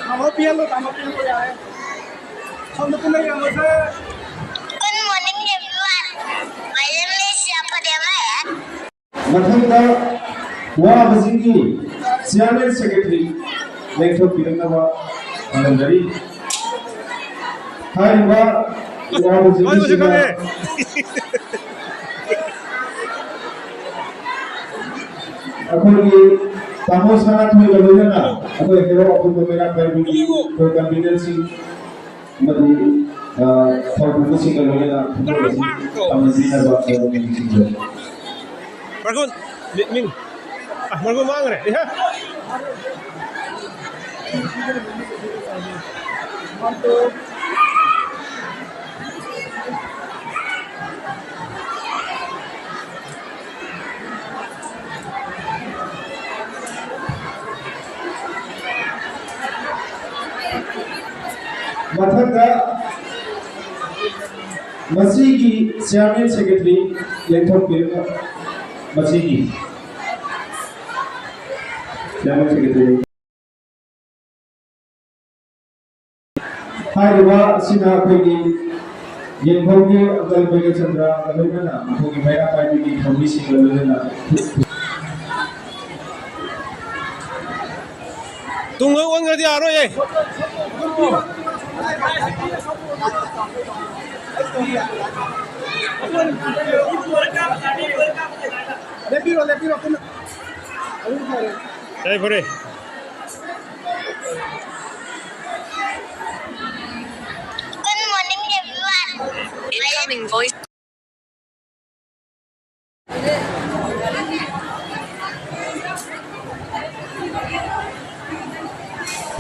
ꯇꯥꯃꯣ ꯄꯤꯍꯜꯂꯣ, ꯇꯥꯃꯣ ꯄꯤꯍꯜꯂꯣ, ꯌꯥꯔꯦ꯫ ꯁꯣꯝꯗ ꯄꯨꯟꯅ ꯌꯦꯡꯉꯁꯦ꯫ Good morning, everyone. My name is Yapadema. ꯃꯊꯪꯗ ꯋꯥꯕꯁꯤꯡꯒꯤ chairman secretary ꯂꯦꯡꯊꯣꯛꯄꯤꯔꯛꯅꯕ ꯈꯪꯍꯟꯖꯔꯤ꯫ ꯍꯥꯏꯔꯤꯕ ꯋꯥꯕꯁꯤꯡꯒꯤꯁꯤꯅ ꯑꯩꯈꯣꯏꯒꯤ ꯇꯥꯃꯣ ꯁꯅꯥꯊꯣꯏꯒ ꯂꯣꯏꯅꯅ ꯑꯩꯈꯣꯏ ꯍꯦꯔꯣ ꯑꯄꯨꯟꯕ ꯃꯩꯔꯥ ꯄꯥꯏꯕꯤꯒꯤ ꯑꯩꯈꯣꯏ convenerꯁꯤꯡ ꯑꯃꯗꯤ, ꯑ, ꯊꯧꯄꯨꯕꯁꯤꯡꯒ ꯂꯣꯏꯅꯅ ꯈꯨꯗꯣꯜ ꯑꯁꯤ ꯇꯝꯕꯤꯅꯕ ꯇꯧꯕꯅꯤ ꯅꯤꯡꯁꯤꯡꯖꯔꯤ꯫ ꯃꯔꯒꯨꯟ, ꯃꯤ-, ꯃꯤꯡ꯫ ꯑ, ꯃꯔꯒꯨꯟ ꯃꯥꯡꯈ꯭ꯔꯦ꯫ ꯏꯍꯦ꯫ ꯃꯊꯪꯗ ꯃꯁꯤꯒꯤ chairman secretary ꯂꯦꯡꯊꯣꯛꯄꯤꯔꯒ, ꯃꯁꯤꯒꯤ chairman secretary꯫ ꯍꯥꯏꯔꯤꯕ ꯑꯁꯤꯅ ꯑꯩꯈꯣꯏꯒꯤ ꯌꯦꯡꯐꯝꯒꯤ ꯑꯪꯀꯜ ꯕꯩꯒꯆꯟꯗ꯭ꯔꯒ ꯂꯣꯏꯅꯅ ꯑꯩꯈꯣꯏꯒꯤ ꯃꯩꯔꯥ ꯄꯥꯏꯕꯤꯒꯤ ꯊꯧꯃꯤꯁꯤꯡꯒ ꯂꯣꯏꯅꯅ꯫ ꯇꯨꯡ ꯑꯣꯟꯈ꯭ꯔꯗꯤ ꯌꯥꯔꯣꯏꯌꯦ꯫ ꯂꯦꯞꯄꯤꯔꯣ, ꯂꯦꯞꯄꯤꯔꯣ, ꯄꯨꯟꯅ꯫ ꯑꯗꯨ ꯐꯔꯦ꯫ ꯌꯥꯏꯐꯔꯦ꯫ Good morning, everyone. Incoming voice.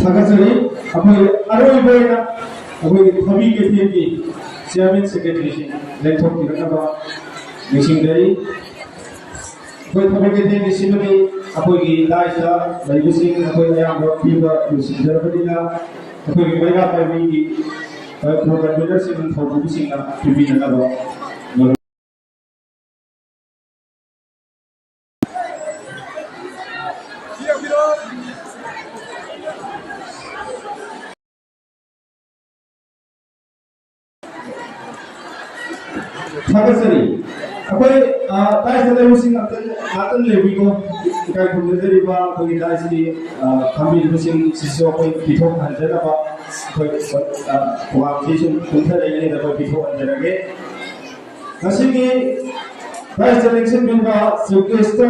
ꯊꯥꯒꯠꯆꯔꯤ꯫ ꯑꯩꯈꯣꯏ ꯑꯔꯣꯏꯕ ꯑꯣꯏꯅ ꯑꯩꯈꯣꯏꯒꯤ ꯊꯕꯤ ꯀꯩꯊꯦꯜꯒꯤ chairman secretaryꯁꯤꯡ ꯂꯦꯡꯊꯣꯛꯄꯤꯔꯛꯅꯕ ꯅꯤꯡꯁꯤꯡꯖꯔꯤ꯫ ꯑꯩꯈꯣꯏ ꯊꯕꯤ ꯀꯩꯊꯦꯜꯒꯤ ꯁꯤꯃꯗꯤ ꯑꯩꯈꯣꯏꯒꯤ ꯂꯥꯏꯁꯤꯗ ꯂꯩꯕꯁꯤꯡ ꯑꯩꯈꯣꯏ ꯑꯌꯥꯝꯕ ꯄꯤꯕ ꯂꯣꯏꯁꯤꯟꯖꯔꯕꯅꯤꯅ ꯑꯩꯈꯣꯏꯒꯤ ꯃꯩꯔꯥ ꯄꯥꯏꯕꯤꯒꯤ, ꯑ, ꯄ꯭ꯔꯣꯒ꯭ꯔꯥꯝ ꯂꯤꯗꯔꯁꯤꯡ ꯊꯧꯕꯨꯕꯁꯤꯡꯅ ꯄꯤꯕꯤꯅꯅꯕ꯫ ꯊꯥꯒꯠꯆꯔꯤ꯫ ꯑꯩꯈꯣꯏ, ꯑ, ꯗꯥꯏꯁꯇ ꯂꯩꯕꯁꯤꯡ ꯑꯝꯇꯪ ꯉꯥꯛꯇꯪ ꯂꯩꯕꯤꯀꯣ꯫ ꯏꯀꯥꯏ ꯈꯨꯝꯅꯖꯔꯤꯕ ꯑꯩꯈꯣꯏꯒꯤ ꯗꯥꯏꯁꯀꯤ, ꯑ, ꯐꯝꯕꯤꯔꯤꯕꯁꯤꯡ ꯁꯤꯁꯨ ꯑꯩꯈꯣꯏ ꯄꯤꯊꯣꯛꯍꯟꯖꯅꯕ ꯑꯩꯈꯣꯏ, ꯑ, ꯄ꯭ꯔꯣꯒ꯭ꯔꯥꯝꯁꯤ ꯁꯨꯝ ꯀꯨꯝꯊꯔꯛꯏꯉꯩꯗ ꯑꯩꯈꯣꯏ ꯄꯤꯊꯣꯛꯍꯟꯖꯔꯒꯦ꯫ ꯉꯁꯤꯒꯤ ꯄ꯭ꯔꯥꯏꯖꯇ ꯂꯦꯡꯁꯤꯟꯕꯤꯕ ꯆꯤꯐ ꯒꯦꯁꯇ,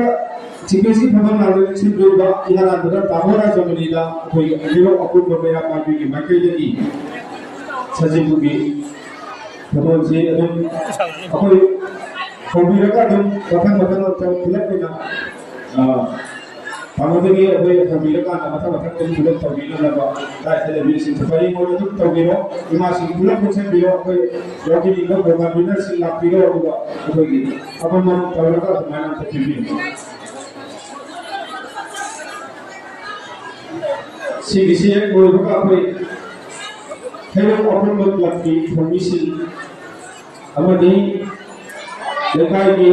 ꯆꯤꯐ ꯒꯦꯁꯀꯤ ꯐꯝꯐꯝ ꯂꯥꯡꯗ ꯂꯦꯡꯁꯤꯟꯕꯤꯕ ꯏꯍꯥꯟ ꯍꯥꯟꯕꯗ ꯇꯥꯃꯣ ꯔꯥꯖꯃꯅꯤꯗ ꯑꯩꯈꯣꯏꯒꯤ ꯑꯅꯤꯔꯣꯛ ꯑꯄꯨꯟꯕ ꯃꯩꯔꯥ ꯄꯥꯏꯕꯤꯒꯤ ꯃꯥꯏꯀꯩꯗꯒꯤ ꯁꯖꯤꯕꯨꯒꯤ ꯊꯧꯒꯜꯁꯤ ꯑꯗꯨꯝ ꯑꯩꯈꯣꯏ ꯍꯧꯕꯤꯔꯒ ꯑꯗꯨꯝ ꯃꯊꯪ ꯃꯊꯪ ꯃꯊꯪ ꯄꯨꯂꯞ ꯑꯣꯏꯅ, ꯑ, ꯇꯥꯃꯣꯗꯒꯤ ꯑꯩꯈꯣꯏ ꯍꯪꯕꯤꯔꯀꯥꯟꯗ ꯃꯊꯪ ꯃꯊꯪ ꯑꯗꯨꯝ ꯄꯨꯂꯞ ꯇꯧꯕꯤꯅꯅꯕ ꯗꯥꯏꯠꯇ ꯂꯩꯕꯤꯁꯤꯡꯁꯨ ꯄꯔꯤꯡ ꯑꯣꯏꯅ ꯑꯗꯨꯝ ꯇꯧꯕꯤꯔꯣ꯫ ꯏꯃꯥꯁꯤꯡ ꯄꯨꯂꯞ ꯄꯨꯟꯁꯤꯟꯕꯤꯔꯣ꯫ ꯑꯩꯈꯣꯏ ꯌꯥꯎꯕꯤꯅꯤꯡꯕ ꯄ꯭ꯔꯣꯒ꯭ꯔꯥꯝ ꯂꯤꯗꯔꯁꯤꯡ ꯂꯥꯛꯄꯤꯔꯣ꯫ ꯑꯗꯨꯒ ꯑꯩꯈꯣꯏꯒꯤ ꯑꯃꯃꯝ ꯇꯧꯔꯒ ꯑꯗꯨꯃꯥꯏꯅ ꯑꯝꯇ ꯄꯤꯕꯤꯌꯨ꯫ ꯁꯤꯒꯤꯁꯤ ꯍꯦꯛ ꯂꯣꯏꯕꯒ ꯑꯩꯈꯣꯏ ꯍꯩꯔꯣꯛ ꯑꯄꯨꯟꯕ ꯀ꯭ꯂꯕꯀꯤ ꯊꯧꯃꯤꯁꯤꯡ ꯑꯃꯗꯤ ꯂꯩꯀꯥꯏꯒꯤ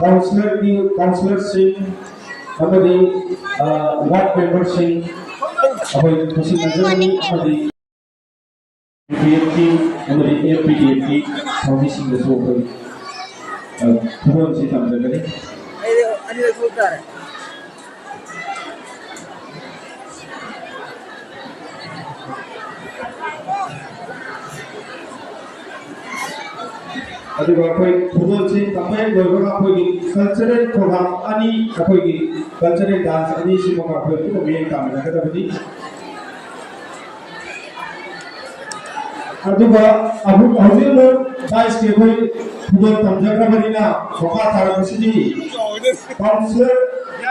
ꯀꯥꯎꯟꯁꯤꯂꯔꯒꯤ ꯀꯥꯎꯟꯁꯤꯂꯔꯁꯤꯡ ꯑꯃꯗꯤ ꯋꯥꯔꯗ ꯃꯦꯝꯕꯔꯁꯤꯡ ꯑꯩꯈꯣꯏ ꯈꯨꯠꯁꯤꯟꯅꯖꯒꯅꯤ ꯑꯃꯗꯤ ꯄꯤ ꯄꯤ ꯑꯦꯐꯀꯤ ꯑꯃꯗꯤ ꯑꯦꯝ ꯄꯤ ꯗꯤ ꯑꯦꯐꯀꯤ ꯊꯧꯃꯤꯁꯤꯡꯗꯁꯨ ꯑꯩꯈꯣꯏ ꯈꯨꯗꯣꯜꯁꯤ ꯇꯝꯖꯒꯅꯤ꯫ ꯑꯗꯨꯒ ꯑꯩꯈꯣꯏ ꯈꯨꯗꯣꯜꯁꯤ ꯇꯝꯕ ꯍꯦꯛ ꯂꯣꯏꯕꯒ ꯑꯩꯈꯣꯏꯒꯤ ꯀꯜꯆꯔꯦꯜ ꯄ꯭ꯔꯣꯒ꯭ꯔꯥꯝ ꯑꯅꯤ, ꯑꯩꯈꯣꯏꯒꯤ ꯀꯜꯆꯔꯦꯜ ꯗꯥꯟꯁ ꯑꯅꯤꯁꯤꯃꯒ ꯑꯩꯈꯣꯏ ꯄꯨꯟꯅ ꯃꯤꯠꯌꯦꯡ ꯇꯥꯃꯤꯟꯅꯒꯗꯕꯅꯤ꯫ ꯑꯗꯨꯒ ꯑꯃꯨꯛ ꯍꯧꯖꯤꯛ ꯑꯃꯨꯛ ꯗꯥꯏꯁꯀꯤ ꯑꯩꯈꯣꯏ ꯈꯨꯗꯣꯜ ꯇꯝꯖꯈ꯭ꯔꯕꯅꯤꯅ ꯃꯈꯥ ꯇꯥꯔꯛꯄꯁꯤꯗꯤ ꯀꯥꯎꯟꯁꯤꯂꯔ,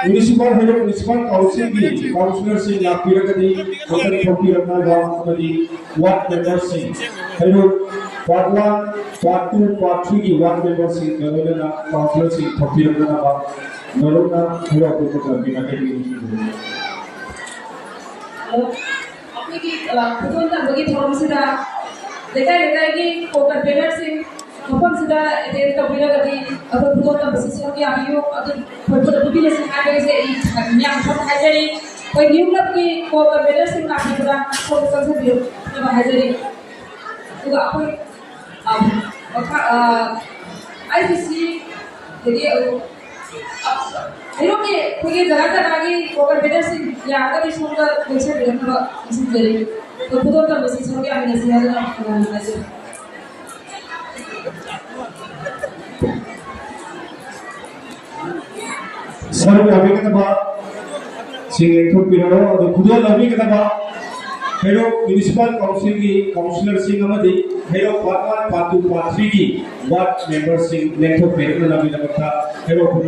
ꯃ꯭ꯌꯨꯅꯤꯁꯤꯄꯥꯜ ꯍꯩꯔꯣꯛ ꯃ꯭ꯌꯨꯅꯤꯁꯤꯄꯥꯜ ꯀꯥꯎꯟꯁꯤꯜꯒꯤ ꯀꯥꯎꯟꯁꯤꯂꯔꯁꯤꯡ ꯂꯥꯛꯄꯤꯔꯒꯗꯤ ꯃꯊꯪ ꯊꯣꯛꯄꯤꯔꯛꯅꯕ ꯑꯃꯗꯤ ꯋꯥꯔꯗ ꯃꯦꯝꯕꯔꯁꯤꯡ Heirok part one, part two, part ꯊ꯭ꯔꯤꯒꯤ ꯋꯥꯔꯗ ꯃꯦꯝꯕꯔꯁꯤꯡꯒ ꯂꯣꯏꯅꯅ ꯀꯥꯎꯟꯁꯤꯂꯔꯁꯤꯡ ꯊꯣꯛꯄꯤꯔꯛꯅꯕ ꯅꯧꯔꯛꯅ ꯍꯩꯔꯣꯛ ꯑꯄꯨꯟꯕ ꯀ꯭ꯂꯕꯀꯤ ꯃꯥꯏꯀꯩꯗꯒꯤ ꯅꯤꯡꯁꯤꯡꯖꯔꯤ꯫ ꯑꯩꯈꯣꯏꯒꯤ ꯈꯨꯗꯣꯜ ꯇꯝꯕꯒꯤ ꯊꯧꯔꯝꯁꯤꯗ ꯂꯩꯀꯥꯏ ꯂꯩꯀꯥꯏꯒꯤ ꯀꯣ ꯀꯟꯚꯦꯅꯔꯁꯤꯡ ꯃꯐꯝꯁꯤꯗ ꯑꯦꯇꯦꯟ ꯇꯧꯕꯤꯔꯒꯗꯤ ꯑꯩꯈꯣꯏ ꯈꯨꯗꯣꯜ ꯇꯝꯕꯁꯤ ꯁꯔꯨꯛ ꯌꯥꯕꯤꯌꯨ꯫ ꯑꯗꯨ ꯑꯩꯈꯣꯏ ꯄꯨꯟꯅ ꯄꯤꯕꯤꯔꯁꯤ ꯍꯥꯏꯕꯒꯤꯁꯦ ꯑꯩ ꯃꯌꯥꯝ ꯃꯐꯝꯗ ꯍꯥꯏꯖꯔꯤ꯫ ꯑꯩꯈꯣꯏ ꯅ꯭ꯌꯨ ꯀ꯭ꯂꯕꯀꯤ ꯀꯣ ꯀꯟꯚꯦꯅꯔꯁꯤꯡ ꯂꯥꯛꯄꯤꯕꯗ ꯁꯣꯝꯗ ꯆꯪꯁꯤꯟꯕꯤꯌꯨ ꯍꯥꯏꯕ ꯍꯥꯏꯖꯔꯤ꯫ ꯑꯗꯨꯒ ꯑꯩꯈꯣꯏ ꯑꯥꯏ ꯁꯤ ꯁꯤ ꯑꯗꯒꯤ ꯍꯩꯔꯣꯛꯀꯤ ꯑꯩꯈꯣꯏꯒꯤ ꯖꯒꯥ ꯖꯒꯥꯒꯤ ꯀꯣ ꯀꯟꯚꯦꯅꯔꯁꯤꯡ ꯌꯥꯔꯒꯗꯤ ꯁꯣꯝꯗ ꯂꯦꯡꯁꯤꯟꯕꯤꯔꯛꯅꯕ ꯅꯤꯡꯁꯤꯡꯖꯔꯤ꯫ ꯑꯩꯈꯣꯏ ꯈꯨꯗꯣꯜ ꯇꯝꯕꯁꯤ ꯁꯔꯨꯛ ꯌꯥꯃꯤꯟꯅꯁꯤ ꯍꯥꯏꯗꯨꯅ ꯍꯥꯏꯖꯔꯤ꯫ ꯁꯔꯨꯛ ꯌꯥꯕꯤꯒꯗꯕ ꯁꯤꯡ ꯂꯦꯡꯊꯣꯛꯄꯤꯔꯛꯑꯣ꯫ ꯑꯗꯨ ꯈꯨꯗꯣꯜ ꯂꯧꯕꯤꯒꯗꯕ ꯍꯩꯔꯣꯛ ꯃ꯭ꯌꯨꯅꯤꯁꯤꯄꯥꯜ ꯀꯥꯎꯟꯁꯤꯜꯒꯤ ꯀꯥꯎꯟꯁꯤꯂꯔꯁꯤꯡ ꯑꯃꯗꯤ Heirok part one, part two, part ꯊ꯭ꯔꯤꯒꯤ ꯋꯥꯔꯗ ꯃꯦꯝꯕꯔꯁꯤꯡ ꯂꯦꯡꯊꯣꯛꯄꯤꯔꯛꯅꯅꯕꯒꯤꯗꯃꯛꯇ ꯍꯩꯔꯣꯛ ꯄꯨꯝꯅꯃꯛ